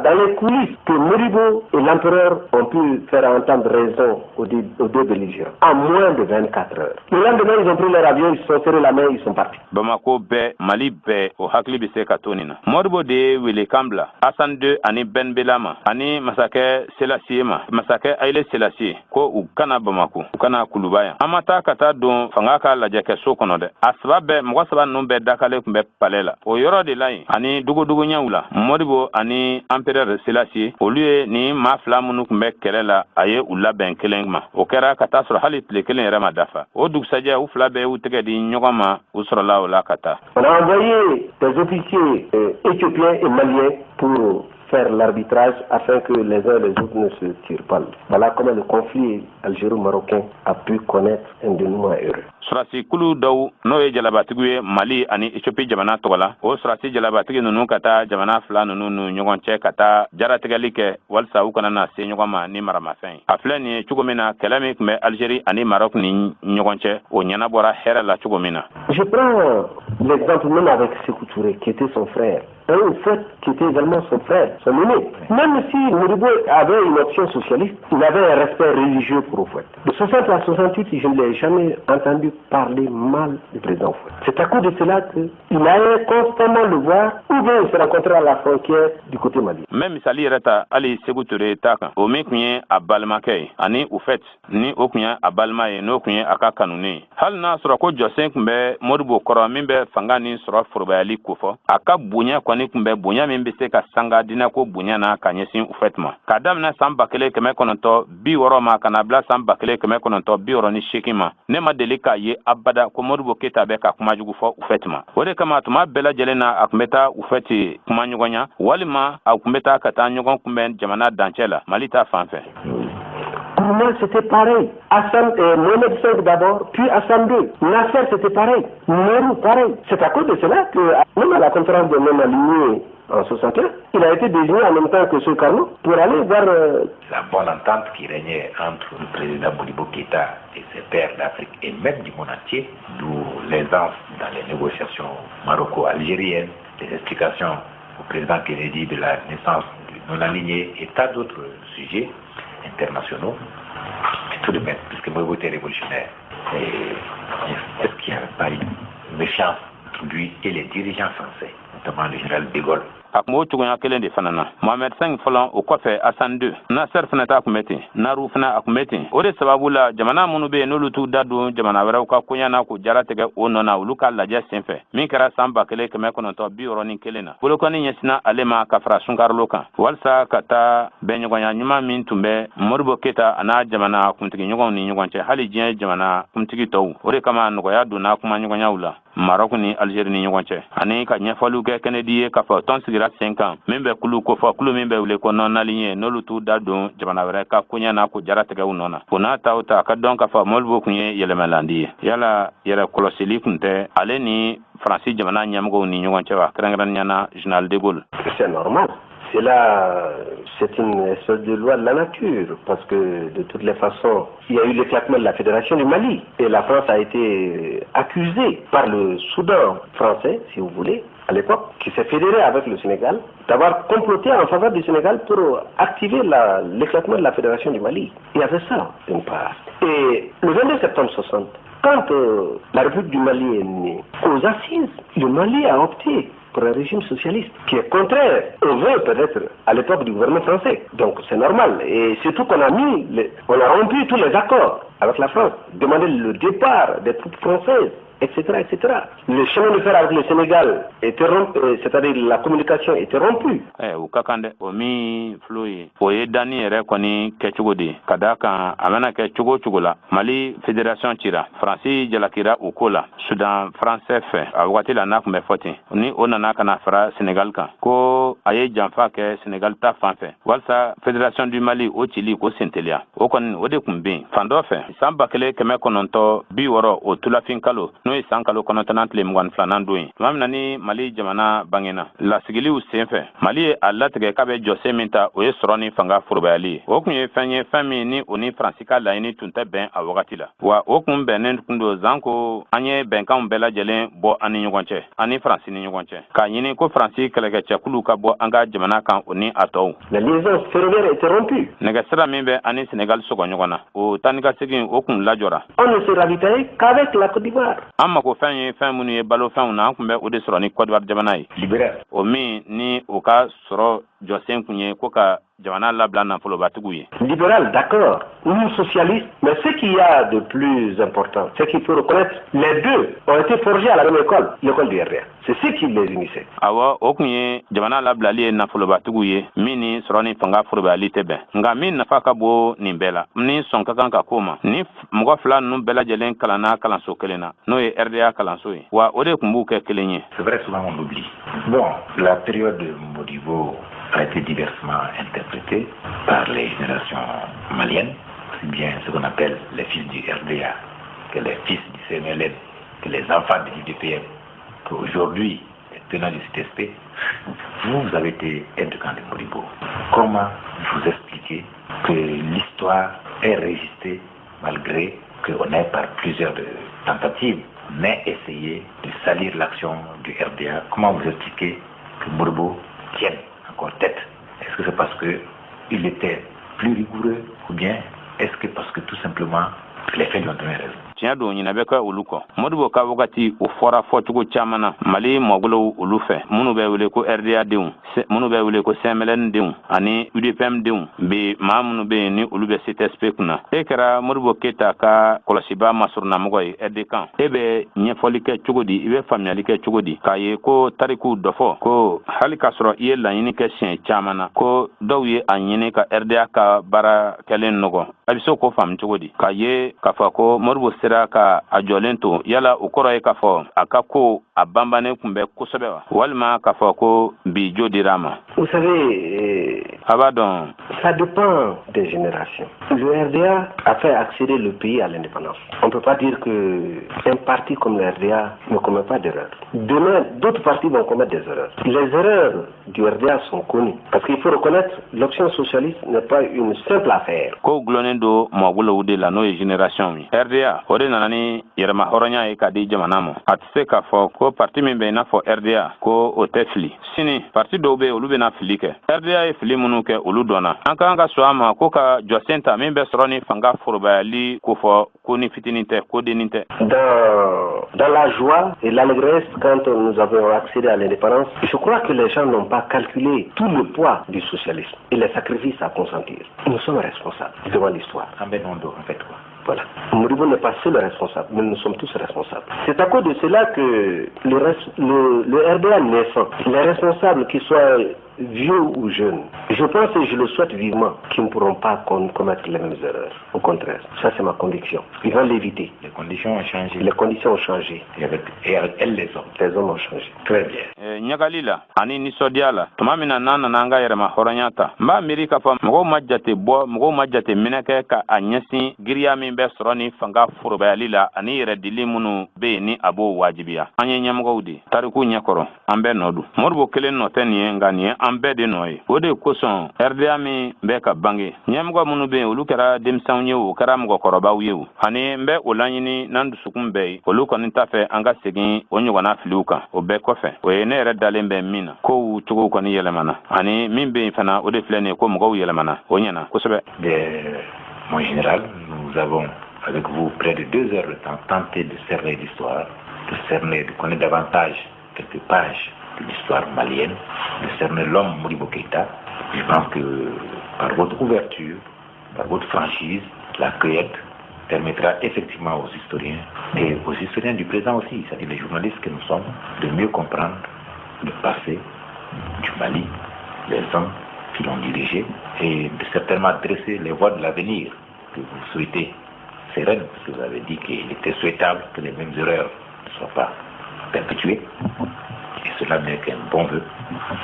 dans les coulisses, que Modibo et l'empereur ont pu faire entendre raison aux deux belligérants. En moins de 24 heures. Le lendemain, ils ont pris leur avion, ils se sont serrés la main, ils sont partis. Bamako bɛɛ, Mali bɛɛ, o hakili bɛ se ka to nin na. Modibo de ye welekan bila Hassan II ani Ben Bella ma ani masakɛ Selassie ma, masakɛ Haïlé Selassie, ko u kana Bamako, u kana Kuluba yan. An ma taa ka taa don fanga ka lajɛkɛso kɔnɔ dɛ. A saba bɛɛ, mɔgɔ saba ninnu bɛɛ dakalen tun bɛ palais la o yɔrɔ de la yen ani dogodogoɲɛw la. Modibo ani empereur Selassie, olu ye ni maa fila minnu tun bɛ kɛlɛ la, a ye u labɛn kelen ma. O kɛra ka taa sɔrɔ hali tile kelen yɛrɛ ma dafa. O dugusajɛ, u fila bɛɛ y'u tɛgɛ di ɲɔgɔn ma, u sɔrɔla o la ka taa. On a envoyé des officiers éthiopiens et maliens pour faire l'arbitrage afin que les uns et les autres ne se tirent pas. Voilà comment le conflit algéro-marocain a pu connaître un dénouement heureux. Sɔrɔdasi kulu dɔw, n'o ye jalabatigiw ye Mali ani Ethiopie jamana tɔgɔ la, o sɔrɔdasi jalabatigi ninnu ka taa jamana fila ninnu n'u ɲɔgɔn cɛ ka taa jaratigɛli kɛ walisa u kana na se ɲɔgɔn ma ni maramafɛn ye. A filɛ nin ye cogo min na, kɛlɛ min tun bɛ Algérie ani Maroc ni ɲɔgɔn cɛ, o ɲɛnabɔra hɛrɛ la cogo min na. Je prends l'exemple même avec Sékou Touré, qui était son frère. Un fait qui était également son frère, son aîné. Même si Modibo avait une option socialiste, il avait un respect religieux pour Houphouët. De 60 à 68, je ne l'ai jamais entendu parler mal du président Houphouët. C'est à cause de cela qu'il allait constamment le voir ou bien il se rencontrait à la frontière du côté malien. N bɛ misali yɛrɛ ta hali Sékou Touré ta kan, o min tun ye a balimakɛ ye, ani Houphouët ni o tun ye a balima ye, n'o tun ye a ka kanunen ye. Hali n'a sɔrɔ ko jɔsen tun bɛ Modibo kɔrɔ min bɛ fanga ni sɔrɔ forobayali kofɔ, a ka bonya kɔni tun bɛ bonya min bɛ se ka sanga diinɛko bonya na ka ɲɛsin Houphouët ma. K'a daminɛ san 1960 ma ka na bila san 1968 ma, ne ma deli k'a ye abada ko Modibo Keyita bɛ ka kuma jugu fɔ Houphouët ma. O de kama, tuma bɛɛ lajɛlen na, a tun bɛ taa Houphouët kuma ɲɔgɔnya walima a tun bɛ taa ka taa ɲɔgɔn kunbɛn jamana dancɛ la, Mali ta fan fɛ. Pour moi, c'était pareil. Hassan, Mohamed V d'abord, puis Hassan II. Nasser, c'était pareil. Nehru, pareil. C'est à cause de cela que, même à la conférence des non-alignés en 61, il a été désigné en même temps que Sukarno pour aller voir La bonne entente qui régnait entre le président Modibo Keïta et ses pairs d'Afrique et même du monde entier, d'où l'aisance dans les négociations maroco-algériennes, les explications au président Kennedy de la naissance du non-aligné et tas d'autres sujets internationaux. Mais tout de même, puisque Modibo était révolutionnaire, est-ce qu'il n'y avait pas une méfiance entre lui et les dirigeants français, notamment le général de Gaulle? A kun b'o cogoya kelen de fana na. Mohamed V fɔlɔ, o kɔfɛ Hassan II, Nasser fana ta kun bɛ ten, Nehru fana a kun bɛ ten. O de sababu la, jamana minnu bɛ yen n'olu t'u da don jamana wɛrɛw ka koɲa na k'u jara tigɛ o nɔ na, olu ka lajɛ senfɛ min kɛra san 1961 na, bolokɔni ɲɛsinna ale ma ka fara Sukarno kan walasa ka taa bɛnɲɔgɔnya ɲuman min tun bɛ Modibo Keyita a n'a jamana kuntigiɲɔgɔnw ni ɲɔgɔn cɛ, hali diɲɛ jamana kuntigi tɔw. O de kama nɔgɔya donna kumaɲɔgɔnyaw la Maroc ni Algérie ni ɲɔgɔn cɛ, ani ka ɲɛfɔliw kɛ Kennedy ye k'a fɔ tɔn sigira sen kan min bɛ kulu kofɔ, kulu min bɛ wele ko non-aligné, n'olu t'u da don jamana wɛrɛ ka koɲɛ na k'o jara tigɛ u nɔ na. O n'a ta o ta, a ka dɔn k'a fɔ Modibo tun ye yɛlɛmɛlandi ye. Yala yɛrɛ kɔlɔsili tun tɛ ale ni Faransi jamana ɲɛmɔgɔw ni ɲɔgɔn cɛ wa, kɛrɛnkɛrɛnnenya na général de Gaulle? C'est normal. C'est là, c'est une espèce de loi de la nature, parce que de toutes les façons, il y a eu l'éclatement de la Fédération du Mali, et la France a été accusée par le Soudan français, si vous voulez, à l'époque, qui s'est fédéré avec le Sénégal, d'avoir comploté en faveur du Sénégal pour activer l'éclatement de la Fédération du Mali. Il y avait ça, d'une part. Et le 22 septembre 60, quand la République du Mali est née, aux assises, le Mali a opté pour un régime socialiste qui est contraire au vœu peut-être à l'époque du gouvernement français. Donc c'est normal. Et surtout qu'on a mis, on a rompu tous les accords avec la France, demandé le départ des troupes françaises, etc., etc. Le chemin de fer avec le Sénégal était rompu, c'est-à-dire la communication était rompue. O ka kan dɛ. O min filo ye, o ye danni yɛrɛ kɔni kɛcogo de ye. Ka da kan, a mana kɛ cogo o cogo la, Mali fédération cira, Faransi jalakira o ko la Soudan français fɛ a wagati la, n'a tun bɛ fɔ ten, ni o nana ka na fara Sénégal kan ko a ye janfa kɛ Sénégal ta fan fɛ walasa Fédération du Mali o cili ko senteliya. O kɔni, o de tun bɛ yen fan dɔ fɛ. San 1960, o tulafin kalo N'o ye san kalo 9nan tile 22nan don ye, tuma min na ni Mali jamana bangena. Lasigiliw sen fɛ, Mali ye a latigɛ k'a bɛ jɔsen min ta, o ye sɔrɔ ni fanga forobayali ye. O kun ye fɛn ye, fɛn min ni o ni Faransi ka laɲini tun tɛ bɛn a wagati la. Wa o kun bɛnnen kun don zanko an ye bɛnkanw bɛɛ lajɛlen bɔ an ni ɲɔgɔn cɛ, an ni Faransi ni ɲɔgɔn cɛ, k'a ɲini ko Faransi kɛlɛkɛcɛkuluw ka bɔ an ka jamana kan, o ni a tɔw. La liaison ferroviaire était rompue. Nɛgɛsira min bɛ an ni Senegal sɔgɔ ɲɔgɔn na, o taa ni ka segin, o kun lajɔra. On ne se ravitaillait qu'avec la Côte d'Ivoire. An mako fɛn ye fɛn minnu ye balofɛnw na, an kun bɛ o de sɔrɔ ni Côte d'Ivoire jamana ye. Libéral. O min ni o ka sɔrɔ jɔsen kun ye ko ka jamana labila nafolobatigiw ye. Libéral, d'accord, nous socialistes, mais ce qu'il y a de plus important, c'est qu'il faut reconnaître, les deux ont été forgés à la même école, l'école du RDA. C'est ce qui les unissait. Awɔ, o kun ye jamana labilali ye nafolobatigiw ye, min ni sɔrɔ ni fanga forobayali tɛ bɛn. Nka min nafa ka bon nin bɛɛ la, ni sɔn ka kan ka k'o ma, ni mɔgɔ fila ninnu bɛɛ lajɛlen kalanna kalanso kelen na, n'o ye RDA kalanso ye, wa o de tun b'u kɛ kelen ye. C'est vrai, souvent on l'oublie. Bon, la période de Modibo a été diversement interprétée par les générations maliennes, aussi bien ce qu'on appelle les fils du RDA que les fils du CMLN, que les enfants de l'UDPM, qu'aujourd'hui, les tenants du CTSP. Vous, vous avez été aide de camp de Modibo. Comment vous expliquez que l'histoire est résistée malgré qu'on ait par plusieurs tentatives mais essayé de salir l'action du RDA? Comment vous expliquez que Modibo tienne encore tête? Est-ce que c'est parce qu'il était plus rigoureux ou bien est-ce que parce que tout simplement les faits lui ont donné raison? Tiɲɛ don, ɲinɛ bɛ kɛ olu kɔ. Modibo ka wagati, o fɔra fɔcogo caman na Mali mɔgɔw olu fɛ, minnu bɛ wele ko RDA denw, minnu bɛ wele ko CMLN denw ani UDPM denw, bi maa minnu bɛ yen ni olu bɛ CTSP kunna. E kɛra Modibo Keyita ka kɔlɔsiba masurunamɔgɔ ye RD kan. E bɛ ɲɛfɔli kɛ cogo di, i bɛ faamuyali kɛ cogo di k'a ye ko tarikuw dɔ fɔ ko hali k'a sɔrɔ i ye laɲini kɛ siɲɛ caman na ko dɔw ye a ɲini ka RDA ka baara kɛlen nɔgɔ? A bɛ se k'o faamu cogo di k'a ye k'a fɔ ko Modibo sera ka a jɔlen to? Yala o kɔrɔ ye k'a fɔ a ka ko a banbannen kun bɛ kosɛbɛ wa, walima k'a fɔ ko bi jo dira a ma? Vous savez, A b'a dɔn, ça dépend des générations. Le RDA a fait accéder le pays à l'indépendance. On ne peut pas dire que un parti comme le RDA ne commet pas d'erreurs. Demain, d'autres partis vont commettre des erreurs. Les erreurs du RDA sont connues. Parce qu'il faut reconnaître, l'option socialiste n'est pas une simple affaire. Kow gulonnen don mɔgɔwolow de la, n'o ye génération ye. RDA, o de nana ni yɛrɛma hɔrɔnya ye k'a di jamana ma. A tɛ se k'a fɔ ko parti min bɛ i n'a fɔ RDA ko o tɛ fili. Sini, parti dɔw bɛ yen, olu bɛna fili kɛ. RDA ye fili minnu kɛ, olu dɔnna. An ka kan ka sɔn a ma ko ka jɔsen ta min bɛ sɔrɔ ni fanga forobayali kofɔ, ko ni fitinin tɛ, ko dennin tɛ. Dans la joie et l'allégresse, quand nous avons accédé à l'indépendance, je crois que les gens n'ont pas calculé tout le poids du socialisme et les sacrifices à consentir. Nous sommes responsables devant l'histoire. En ben non, en fait quoi. Voilà. Modibo n'est pas seul responsable, mais nous sommes tous responsables. C'est à cause de cela que le RDA naissant, les responsables, qu'ils soient vieux ou jeunes, je pense et je le souhaite vivement qu'ils ne pourront pas commettre les mêmes erreurs. Au contraire, ça c'est ma conviction. Ils vont l'éviter. Les conditions ont changé. Les conditions ont changé. Et avec elles, les hommes. Les hommes ont changé. Très bien. Ɲagali la ani nisɔndiya la, tuma min na n'an nana an ka yɛrɛma hɔrɔnya ta, n b'a miiri k'a fɔ mɔgɔw ma jate bɔ, mɔgɔw ma jate minɛ kɛ ka a ɲɛsin giriya min bɛ sɔrɔ ni fanga forobayali la ani yɛrɛdili minnu bɛ yen ni a b'o wajibiya. An ye ɲɛmɔgɔw de tariku ɲɛkɔrɔ, an bɛɛ nɔ don. Modibo kelen nɔ tɛ nin ye, nka nin ye an bɛɛ de nɔ ye. O de kosɔn RDA min bɛ ka bange, ɲɛmɔgɔ minnu bɛ yen, olu kɛra denmisɛnw ye o, kɛra mɔgɔkɔrɔbaw ye o, ani n bɛ o laɲini n'an dusukun bɛɛ ye, olu kɔni t'a fɛ an ka segin o ɲɔgɔnna filiw kan. O bɛɛ kɔfɛ, o ye ne yɛrɛ dalen bɛ min na, kow cogo kɔni yɛlɛmana, ani min bɛ yen fana, o de filɛ nin ye ko mɔgɔw yɛlɛmana, o ɲɛna kosɛbɛ. Mon général, nous avons avec vous près de 2 heures de temps tenté de cerner l'histoire, de cerner, de connaître davantage quelques pages de l'histoire malienne, de cerner l'homme Modibo Keïta. Je pense que par votre ouverture, par votre franchise, la cueillette permettra effectivement aux historiens et aux historiens du présent aussi, c'est-à-dire les journalistes que nous sommes, de mieux comprendre le passé du Mali, les hommes qui l'ont dirigé et de certainement dresser les voies de l'avenir que vous souhaitez sereines, parce que vous avez dit qu'il était souhaitable que les mêmes erreurs ne soient pas perpétuées. Et cela n'est qu'un bon vœu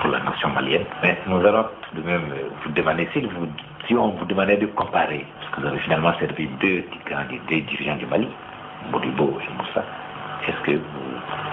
pour la nation malienne. Mais nous allons tout de même vous demander, si on vous demandait de comparer, parce que vous avez finalement servi deux grands deux dirigeants du Mali, Modibo et Moussa, Est-ce que vous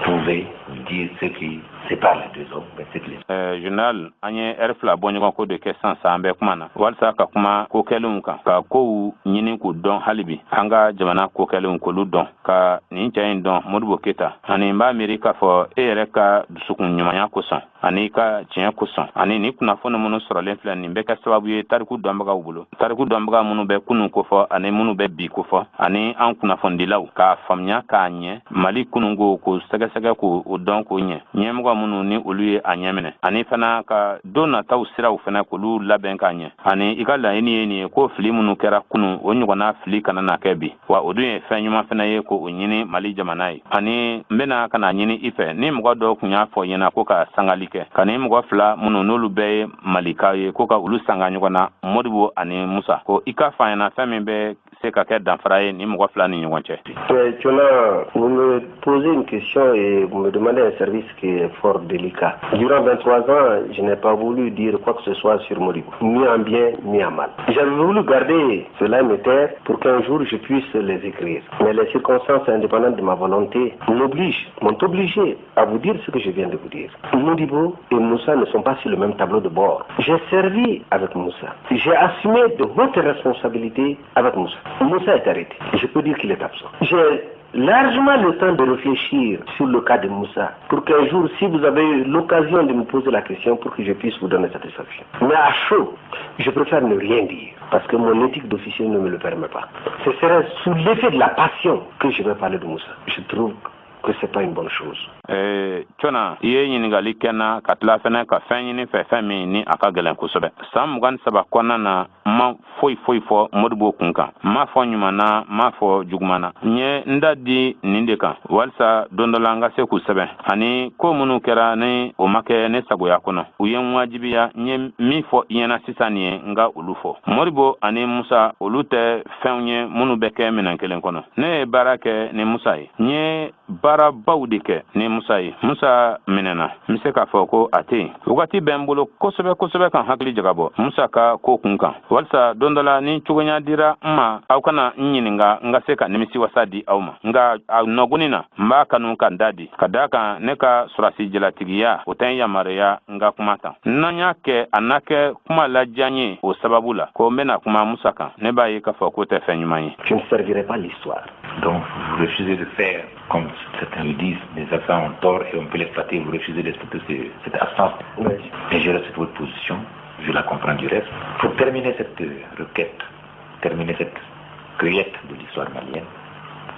pouvez dire ce qui sépare les deux hommes, mais ce qui les... Général, an ye ɛri 2 bɔɲɔgɔnko de kɛ sisan an bɛ kuma na walasa ka kuma ko kɛlenw kan, ka kow ɲini k'u dɔn hali bi, an ka jamana ko kɛlenw k'olu dɔn, ka nin cɛ in dɔn, Modibo Keyita. Ani n b'a miiri k'a fɔ e yɛrɛ ka dusukun ɲumanya kosɔn ani i ka tiɲɛ kosɔn ani nin kunnafoni minnu sɔrɔlen filɛ nin bɛ kɛ sababu ye tariku dɔnbagaw bolo, tariku dɔnbaga minnu bɛ kunun kofɔ ani minnu bɛ bi kofɔ ani an kunnafonidilaw k'a faamuya k'a ɲɛ Mali kununko k'o sɛgɛsɛgɛ k'o dɔn k'o ɲɛ, ɲɛmɔgɔ minnu ni olu ye a ɲɛminɛ, ani fana ka don nataw siraw fana k'olu labɛn k'a ɲɛ. Ani i ka laɲini ye nin ye ko fili minnu kɛra kunun, o ɲɔgɔnna fili kana na kɛ bi, wa o dun ye fɛn ɲuman fana ye k'o ɲini Mali jamana ye. Ani n bɛna ka na ɲini i fɛ, ni mɔgɔ dɔw tun y'a fɔ ɲɛna ko ka sangali kɛ ka ni mɔgɔ 2 minnu n'olu bɛɛ ye Malikaw ye, ko ka olu sanga ɲɔgɔn na, Modibo ani Musa, ko i ka fɔ an ɲɛna fɛn min bɛ se ka kɛ danfara ye ni mɔgɔ 2 ni ɲɔgɔn cɛ. Tchona, vous me posez une question et vous me demandez un service qui est fort délicat. Durant 23 ans, je n'ai pas voulu dire quoi que ce soit sur Modibo, ni en bien ni en mal. J'avais voulu garder cela et me taire pour qu'un jour je puisse les écrire. Mais les circonstances indépendantes de ma volonté m'obligent, m'ont obligé à vous dire ce que je viens de vous dire. Modibo et Moussa ne sont pas sur le même tableau de bord. J'ai servi avec Moussa. J'ai assumé de hautes responsabilités avec Moussa. Moussa est arrêté. Je peux dire qu'il est absent. J'ai largement le temps de réfléchir sur le cas de Moussa pour qu'un jour, si vous avez eu l'occasion de me poser la question, pour que je puisse vous donner satisfaction. Mais à chaud, je préfère ne rien dire parce que mon éthique d'officier ne me le permet pas. Ce serait sous l'effet de la passion que je vais parler de Moussa. Je trouve que c'est pas une bonne chose. Tchona, i ye ɲininkali kɛ n na ka tila fɛnɛ ka fɛn ɲini fɛ, fɛn min ni a ka gɛlɛn kosɛbɛ. San 23 kɔnɔna na, n ma foyi foyi fɔ Modibo kun kan, n m'a fɔ ɲuman na, n m'a fɔ juguman na. N ye n da di nin de kan walisa don dɔ la n ka se k'u sɛbɛn, ani ko minnu kɛra ni o ma kɛ ne sagoya kɔnɔ, u ye n wajibiya n ye min fɔ i ɲɛna sisan nin ye, n ka olu fɔ. Modibo ani Musa, olu tɛ fɛnw ye minnu bɛ kɛ minɛn kelen kɔnɔ. Ne ye baara kɛ ni Musa ye, n ye baarabaw de kɛ ni Musa ye. Musa minɛna, n bɛ se k'a fɔ ko a tɛ yen. Wagati bɛ n bolo kosɛbɛ kosɛbɛ ka n hakili jagabɔ Musa ka ko kun kan, walisa don dɔ la ni cogoya dira n ma, aw kana n ɲininka, n ka se ka nimisiwasa di aw ma. Nka a nɔgɔnin na, n b'a kanu ka n da di, ka d'a kan ne ka sɔrɔsi jalatigiya o tɛ n yamaruya n ka kuma tan. N'an y'a kɛ, a na kɛ kuma ladiya n ye o sababu la ko n bɛna kuma Musa kan, ne b'a ye k'a fɔ k'o tɛ fɛn ɲuman ye. Je ne servirai pas l'histoire. Donc vous refusez de faire, comme certains le disent, les absents ont tort et on peut les flatter, vous refusez d'exploiter cette absence. Oui. Mais je respecte votre position, je la comprends du reste. Pour terminer cette requête, terminer cette cueillette de l'histoire malienne,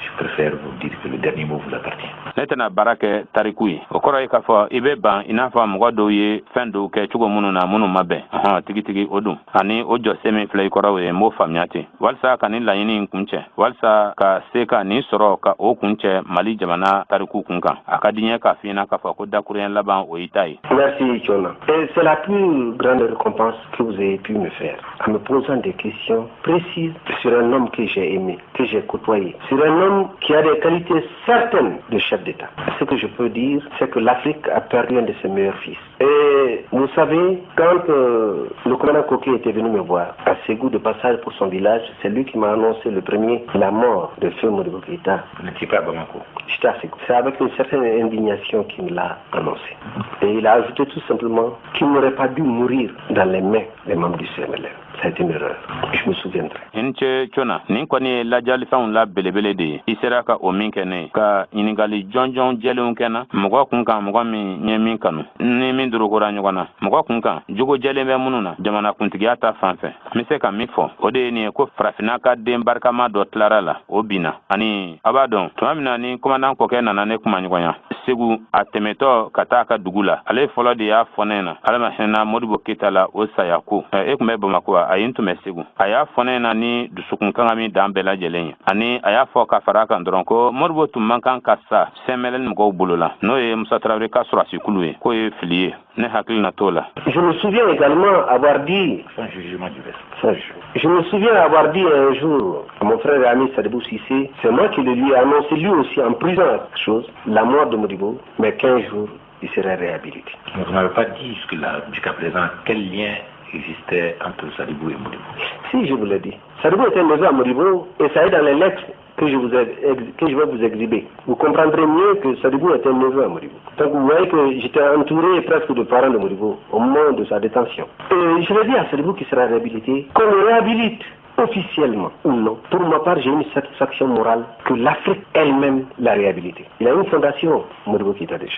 je préfère vous dire que le dernier mot vous appartient. Ne tɛna baara kɛ tariku ye. O kɔrɔ ye k'a fɔ i bɛ ban i n'a fɔ mɔgɔ dɔw ye fɛn dɔw kɛ cogo minnu na minnu ma bɛn. Ɔhɔn, tigitigi o dun. Ani o jɔsen min filɛ i kɔrɔ, o ye n b'o faamuya ten. Walisa ka nin laɲini in kun cɛ, walisa ka se ka nin sɔrɔ ka o kun cɛ Mali jamana tariku kun kan. A ka di n ye k'a f'i ɲɛna k'a fɔ ko dakuruɲɛ laban o y'i ta ye. Merci Tchona. Et c'est la plus grande récompense que vous avez pu me faire en me posant des questions précises sur un homme que j'ai aimé, que j'ai côtoyé, sur un homme qui a des qualités certaines de chef d'État. Ce que je peux dire, c'est que l'Afrique a perdu un de ses meilleurs fils. Et vous savez, quand le commandant Koké était venu me voir à Ségou de passage pour son village, c'est lui qui m'a annoncé le premier la mort de feu Modibo Keïta. Vous n'étiez pas à Bamako? J'étais à Ségou. C'est avec une certaine indignation qu'il me l'a annoncé. Et il a ajouté tout simplement qu'il n'aurait pas dû mourir dans les mains des membres du CNLM. Ça a été une erreur. Je me souviendrai. I ni ce Tchona, nin kɔni ye lajalifɛnw la belebele de ye. I sera ka o min kɛ ne ye, ka ɲininkali jɔnjɔn jɛlenw kɛ na mɔgɔ kun kan, mɔgɔ min ye min kanu ni min dorokora ɲɔgɔn na, mɔgɔ kun kan jogo jɛlen bɛ minnu na jamanakuntigiya ta fan fɛ. N bɛ se ka min fɔ, o de ye nin ye ko farafinna ka den barikama dɔ tilara la, o binna. Ani a b'a dɔn tuma min na ni commandant Kɔkɛ nana ne kuma ɲɔgɔnya Segu, a tɛmɛtɔ ka taa a ka dugu la, ale fɔlɔ de y'a fɔ ne na, Ala ma hinɛna Modibo Keyita la, o saya ko. E tun bɛ Bamakɔ wa? Ayi, n tun bɛ Segu. A y'a fɔ ne na ni dusukun kan min dan bɛɛ lajɛlen ye, ani a y'a fɔ ka fara a kan dɔrɔn ko Modibo tun man kan ka sa CMLN mɔgɔw bolo la, n'o ye Musa Tarawele ka sɔrɔdasikulu ye, k'o ye fili ye. Ne hakili na t'o la. Je me souviens également avoir dit, Sans jugement du reste. Je me souviens avoir dit un jour à mon frère et ami Sadibou Cissé, c'est moi qui le lui ai annoncé lui aussi en prison chose, la mort de Modibo, mais 15 jours, il serait réhabilité. Donc vous n'avez pas dit jusque-là, jusqu'à présent, quel lien existait entre Sadibou et Modibo? Si, je vous l'ai dit. Sadibou était neveu à Modibo et ça est dans les lettres que je vais vous exhiber. Vous comprendrez mieux que Sadibou était un neveu à Modibo. Donc vous voyez que j'étais entouré presque de parents de Modibo au moment de sa détention. Et je l'ai dit à Sadibou qu'il sera réhabilité, qu'on le réhabilite officiellement ou non. Pour ma part, j'ai une satisfaction morale que l'Afrique elle-même l'a réhabilité. Il a une fondation, Modibo Keïta déjà.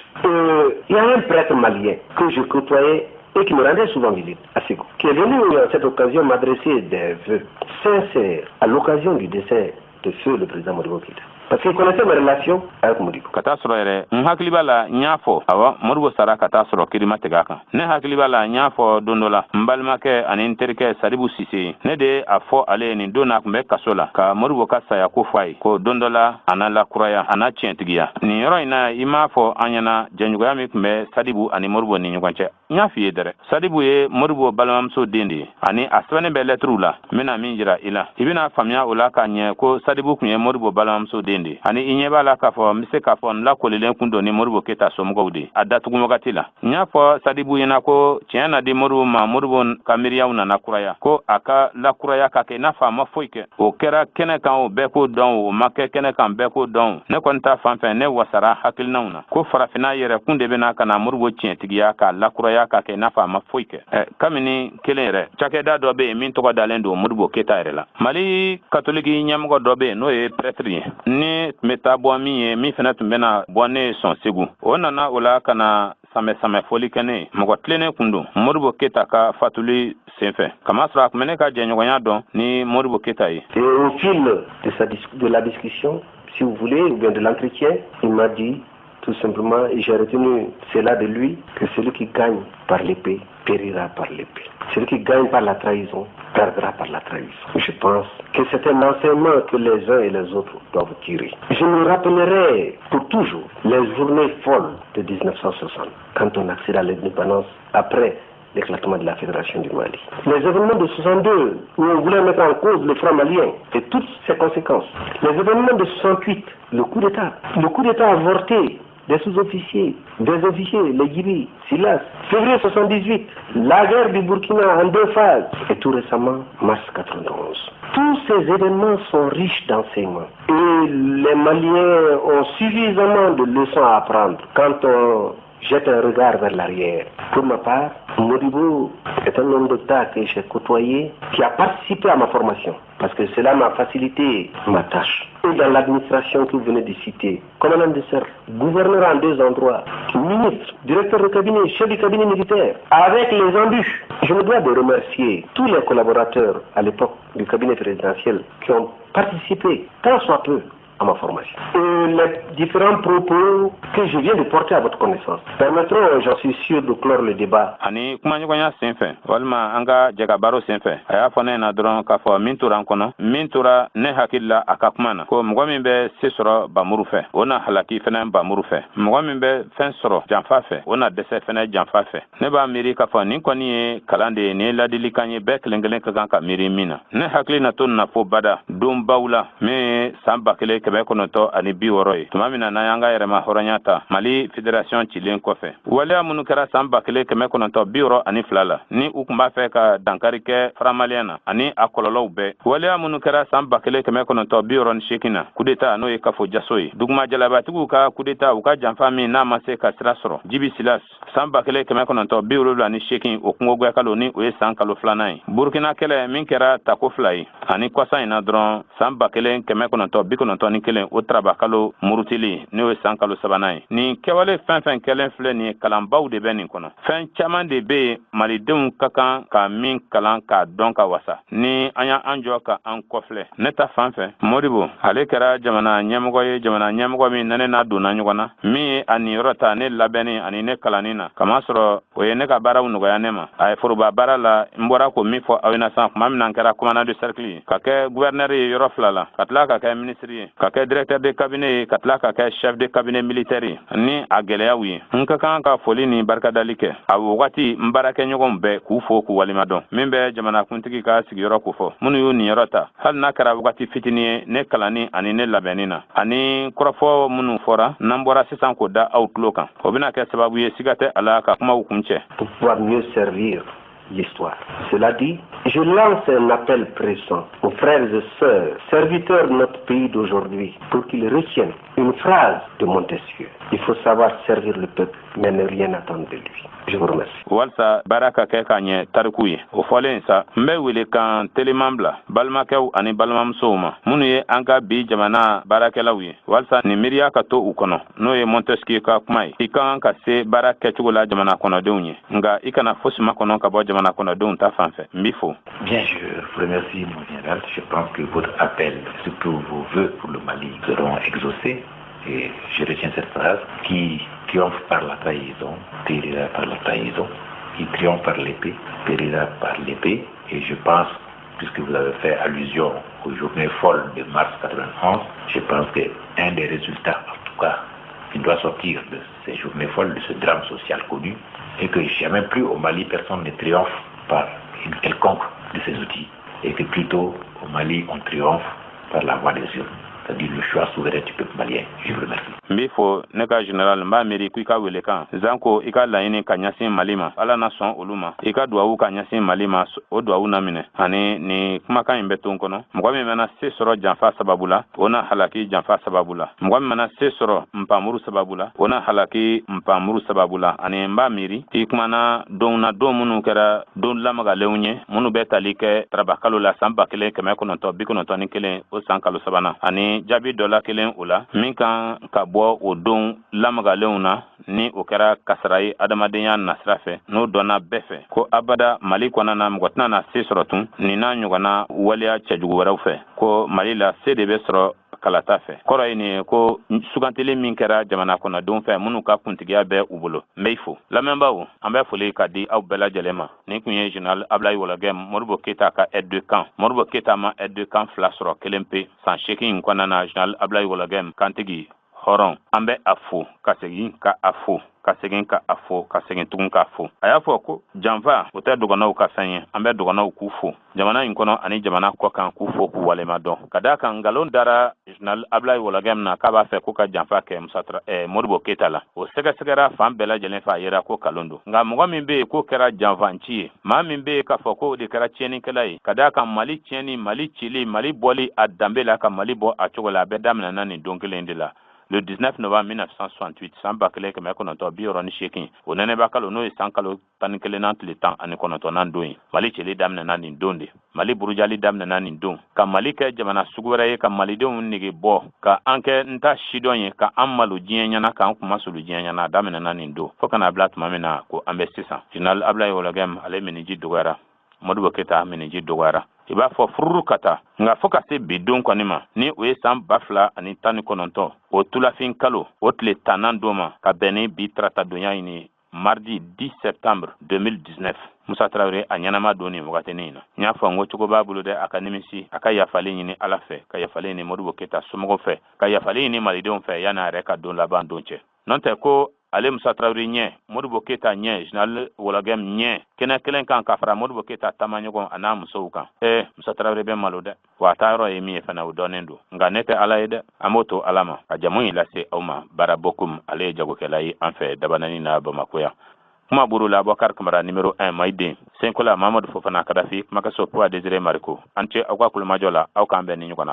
Il y a un prêtre malien que je côtoyais et qui me rendait souvent visite à Ségou, qui est venu à cette occasion m'adresser des vœux sincères à l'occasion du décès de feu le président Modibo Keïta. Parce qu'il connaissait ma relation avec Modibo. Ka taa sɔrɔ yɛrɛ, n hakili b'a la, n y'a fɔ, awa, Modibo sara ka taa sɔrɔ kiri ma tigɛ a kan. Ne hakili b'a la, n y'a fɔ don dɔ la, n balimakɛ ani n terikɛ Sadibu Sise, ne de ye a fɔ ale ye nin don na, a tun bɛ kaso la, ka Modibo ka saya ko fɔ a ye ko don dɔ la a na lakuraya, a na tiɲɛtigiya. Nin yɔrɔ in na, i m'a fɔ an ɲɛna jɛɲɔgɔnya min tun bɛ Sadibu ani Modibo ni ɲɔgɔn cɛ. N y'a f'i ye dɛrɛ, Sadibu ye Modibo balimamuso den de ye, ani a sɛbɛnnen bɛ lɛtiriw la. N bɛna min jira i la, i bɛna faamuya o la k'a ɲɛ ko Sadibu tun ye Modibo balimamuso den de ye. Ani i ɲɛ b'a la k'a fɔ n bɛ se k'a fɔ n lakolilen kun don ni Modibo Keyita somɔgɔw de ye a datugu wagati la. N y'a fɔ Sadibu ɲɛna ko tiɲɛ na di Modibo ma, Modibo ka miiriyaw nana kuraya, ko a ka lakuraya ka kɛ i n'a fɔ a ma foyi kɛ. O kɛra kɛnɛ kan, o bɛɛ k'o dɔn, o ma kɛ kɛnɛ kan, bɛɛ k'o dɔn. Ne kɔni ta fan fɛ, ne wasara hakilinaw na ko farafinna yɛrɛ kun de bɛna ka na Modibo tiɲɛtigiya k'a lakuraya ka kɛ i n'a fɔ a ma foyi kɛ. Ɛ kabini kelen yɛrɛ, cakɛda dɔ bɛ yen min tɔgɔ dalen don Modibo Keyita yɛrɛ la. Mali katoliki ɲɛmɔgɔ dɔ bɛ yen, n'o ye prêtre ye, ni tun bɛ taa bɔ min ye, min fana tun bɛna bɔ ne ye sɔn Segu. O nana o la ka na samɛ samɛ fɔli kɛ ne ye. Mɔgɔ tilennen kun don. Modibo Keyita ka fatuli senfɛ, kamasɔrɔ a tun bɛ ne ka jɛɲɔgɔnya dɔn ni Modibo Keyita ye. Et au fil de la discussion, si vous voulez, ou bien de l'entretien, il m'a dit tout simplement, et j'ai retenu cela de lui, que celui qui gagne par l'épée périra par l'épée. Celui qui gagne par la trahison perdra par la trahison. Je pense que c'est un enseignement que les uns et les autres doivent tirer. Je me rappellerai pour toujours les journées folles de 1960, quand on accède à l'indépendance après l'éclatement de la Fédération du Mali. Les événements de 62, où on voulait mettre en cause le franc malien et toutes ses conséquences. Les événements de 68, le coup d'État. Le coup d'État avorté des sous-officiers, des officiers, les Guibi, Silas. Février 78, la guerre du Burkina en deux phases. Et tout récemment, mars 91. Tous ces événements sont riches d'enseignements. Et les Maliens ont suffisamment de leçons à apprendre quand on jette un regard vers l'arrière. Pour ma part, Modibo est un homme d'État que j'ai côtoyé, qui a participé à ma formation, parce que cela m'a facilité ma tâche. Et dans l'administration que vous venez de citer, commandant de cercle, gouverneur en deux endroits, ministre, directeur de cabinet, chef du cabinet militaire, avec les embûches. Je me dois de remercier tous les collaborateurs à l'époque du cabinet présidentiel qui ont participé, tant soit peu, à ma formation. Et les différents propos que je viens de porter à votre connaissance permettront, j'en suis sûr, de clore le débat. Ani kumaɲɔgɔnya sen fɛ, walima an ka jɛ ka baro sen fɛ, a y'a fɔ ne ɲɛna dɔrɔn k'a fɔ min tora n kɔnɔ, min tora ne hakili la a ka kuma na, ko mɔgɔ min bɛ se sɔrɔ bamuru fɛ, o na halaki fɛnɛ bamuru fɛ. Mɔgɔ min bɛ fɛn sɔrɔ janfa fɛ, o na dɛsɛ fɛnɛ janfa fɛ. Ne b'a miiri k'a fɔ nin kɔni ye kalan de ye, nin ye ladilikan ye bɛɛ kelen kelen ka kan ka miiri min na. Ne hakili na to nin na fo bada donbaw la, min ye san 1960 ye, tuma min na n'an y'an ka yɛrɛma hɔrɔnya ta Mali Fédération cilen kɔfɛ. Waleya minnu kɛra san 1962 la, ni u tun b'a fɛ ka dankari kɛ franc malien na, ani a kɔlɔlɔw bɛɛ. Waleya minnu kɛra san 1968 na, coup d'état, n'o ye kafo jaso ye, duguma jalabatigiw ka coup d'état, u ka janfa min n'a ma se ka sira sɔrɔ. Jibi Silas, san 1978, o kungogwɛkalo, ni o ye san kalo filanan ye. Burukina kɛlɛ min kɛra tako fila ye, ani kɔsa in na dɔrɔn, san 1991, o tarabakalo murutili, n'o ye san kalo sabanan ye. Nin kɛwale fɛn fɛn kɛlen filɛ nin ye, kalanbaw de bɛ nin kɔnɔ. Fɛn caman de bɛ yen malidenw ka kan ka min kalan k'a dɔn ka wasa ni an y'an jɔ ka an kɔfilɛ. Ne ta fan fɛ, Modibo ale kɛra jamana ɲɛmɔgɔ ye, jamana ɲɛmɔgɔ min na ne n'a donna ɲɔgɔn na, min ye a niyɔrɔ ta ne labɛnni ani ne kalanni na, kamasɔrɔ o ye ne ka baaraw nɔgɔya ne ma. A ye foroba baara la, n bɔra k'o min fɔ aw ɲɛna sisan, tuma min na n kɛra commandant de cercle ye, ka kɛ gouverneur ye yɔrɔ fila la, ka tila ka kɛ ministre ye, ka kɛ directeur de cabinet ye, ka tila ka kɛ chef de cabinet militaire ye, ni a gɛlɛyaw ye. N ka kan ka foli ni barikadali kɛ a wagati n baarakɛɲɔgɔnw bɛɛ, k'u fo k'u walima dɔn. Min bɛ jamanakuntigi ka sigiyɔrɔ kofɔ, minnu y'u niyɔrɔ ta, hali n'a kɛra wagati fitinin ye, ne kalanni ani ne labɛnni na, ani kɔrɔfɔ minnu fɔra n'an bɔra sisan k'o da aw tulo kan, o bɛna kɛ sababu ye, siga tɛ a la, ka kumaw kuncɛ. Pour pouvoir mieux servir l'histoire. Cela dit, Je lance un appel pressant aux frères et sœurs, serviteurs de notre pays d'aujourd'hui, pour qu'ils retiennent une phrase de Montesquieu. Il faut savoir servir le peuple, mais ne rien attendre de lui. Je vous remercie. Walsa baara ka kɛ ka ɲɛ tariku ye, o fɔlen sa, n bɛ wele kan teliman bila balimakɛw ani balimamusow ma minnu ye an ka bi jamana baarakɛlaw ye, walisa nin miiriya ka to u kɔnɔ, n'o ye Montesquieu ka kuma ye: i ka kan ka se baara kɛcogo la jamana kɔnɔdenw ye, nka i kana fosi makɔnɔ ka bɔ jamana kɔnɔdenw ta fan fɛ. N b'i fo. Bien, je vous remercie, mon général. Je pense que votre appel, surtout vos vœux pour le Mali, seront exaucés. Et je retiens cette phrase: qui triomphe par la trahison, périra par la trahison. Qui triomphe par l'épée, périra par l'épée. Et je pense, puisque vous avez fait allusion aux journées folles de mars 91, je pense qu'un des résultats, en tout cas, qui doit sortir de ces journées folles, de ce drame social connu, est que jamais plus au Mali, personne ne triomphe par une quelconque de ces outils. Et que plutôt, au Mali, on triomphe par la voie des urnes, c'est-à-dire le choix souverain du peuple malien. Je vous remercie. N b'i fo, ne ka général. N b'a miiri ko i ka welekan zanko, i ka laɲini ka ɲɛsin Mali ma, Ala na sɔn olu ma. I ka duwawu ka ɲɛsin Mali ma, o duwawu na minɛ. Ani nin kumakan in bɛ to n kɔnɔ: mɔgɔ min mana se sɔrɔ janfa sababu la, o na halaki janfa sababu la. Mɔgɔ min mana se sɔrɔ npanmuru sababu la, o na halaki npanmuru sababu la. Ani n b'a miiri i kumana don na, don minnu kɛra don lamagalenw ye, minnu bɛ tali kɛ tarabakalo la san 1991, o san kalo sabanan, ani jaabi dɔ la kelen o la min kan ka bɔ o don lamagalenw na, ni o kɛra kasara ye adamadenya nasira fɛ, n'o dɔnna bɛɛ fɛ ko abada Mali kɔnɔna na, mɔgɔ tɛna na se sɔrɔ tun nin n'a ɲɔgɔnna waleya cɛjugu wɛrɛw fɛ, ko Mali la, se de bɛ sɔrɔ kalata fɛ. Kɔrɔ ye nin ye ko sugantili min kɛra jamana kɔnɔdenw fɛ, minnu ka kuntigiya bɛ u bolo. N bɛ fo. Lamɛnbaaw, an bɛ foli ka di aw bɛɛ lajɛlen ma. Nin tun ye général Ablaye Wɔlɔgɛ, Modibo Keyita ka aide de camp. Modibo Keyita ma aide de camp fila sɔrɔ, kelen pe, san 8 in kɔnɔna na. Général Ablaye Wɔlɔgɛ, kantigi hɔrɔn, an bɛ a fo ka segin ka a fo, ka segin ka a fo, ka segin tugun k'a fo. A y'a fɔ ko janfa, o tɛ dɔgɔnɔw ka fɛn ye. An bɛ dɔgɔnɔw k'u fo jamana in kɔnɔ ani jamana kɔ kan, k'u fo k'u walema dɔn, ka d'a kan nkalon dara général Ablaye Wɔlɔgɛ min na k'a b'a fɛ ko ka janfa kɛ Musatra Modibo Keyita la, o sɛgɛsɛgɛra fan bɛɛ lajɛlen fɛ, a yera ko kalon don. Nka mɔgɔ min bɛ yen k'o kɛra janfanci ye, maa min bɛ yen k'a fɔ k'o de kɛra tiɲɛnikɛla ye, ka d'a kan Mali tiɲɛni, Mali cili, Mali bɔli a danbe la, ka Mali bɔ a cogo la, a bɛɛ daminɛna nin don kelen de la, le 19 novembre 1968, san 1968, o nɛnɛba kalo, n'o ye san kalo 11nan tile 19nan don ye. Mali cili daminɛna nin don de, Mali burujali daminɛna nin don, ka Mali kɛ jamana sugu wɛrɛ ye, ka malidenw nege bɔ, ka an kɛ n ta sidɔn ye, ka an malo diɲɛ ɲɛna, k'an kuma sulu diɲɛ ɲɛna. A daminɛna nin don fo kana bila tuma min na ko an bɛ sisan. Général Ablaye Wɔlɔgɛm, ale miniji dɔgɔyara. Modibo Keyita miniji dɔgɔyara, i b'a fɔ fururu ka taa. Nka fo ka se bi don kɔni ma, ni o ye san 2019, o tulafin kalo, o tile 10nan don ma, ka bɛn ni bi tarata donya ɲini, mardi 10 septembre 2019, Musa Tarawele a ɲɛnama don nin wagatinin in na. N y'a fɔ n ko cogo b'a bolo dɛ, a ka nimisi, a ka yafalen ɲini Ala fɛ, ka yafalen ɲini Modibo Keyita somɔgɔw fɛ, ka yafalen ɲini malidenw fɛ, yanni a yɛrɛ ka don laban don cɛ. N'o tɛ ko ale Musa Tarawele ɲɛ, Modibo Keyita ɲɛ, général Wɔlɔgɛm ɲɛ kɛnɛ kelen kan, ka fara Modibo Keyita taamaɲɔgɔn a n'a musow kan, ee, Musa Tarawele bɛ malo dɛ. Wa a taayɔrɔ ye min ye fana, o dɔnnen don. Nka ne tɛ Ala ye dɛ, an b'o to Ala ma. Ka jamu in lase aw ma, Bara Bokum, ale ye jagokɛla ye an fɛ Dabanani na Bamako yan. Kuma buru la, Abubakar Kamara numéro 1, Mayiden Senkola, Mamadu Fofana, Kadafi Kumakaso, Puwa Désiré Mariko. An ce aw ka kulomajɔ la. Aw k'an bɛn ni ɲɔgɔn na.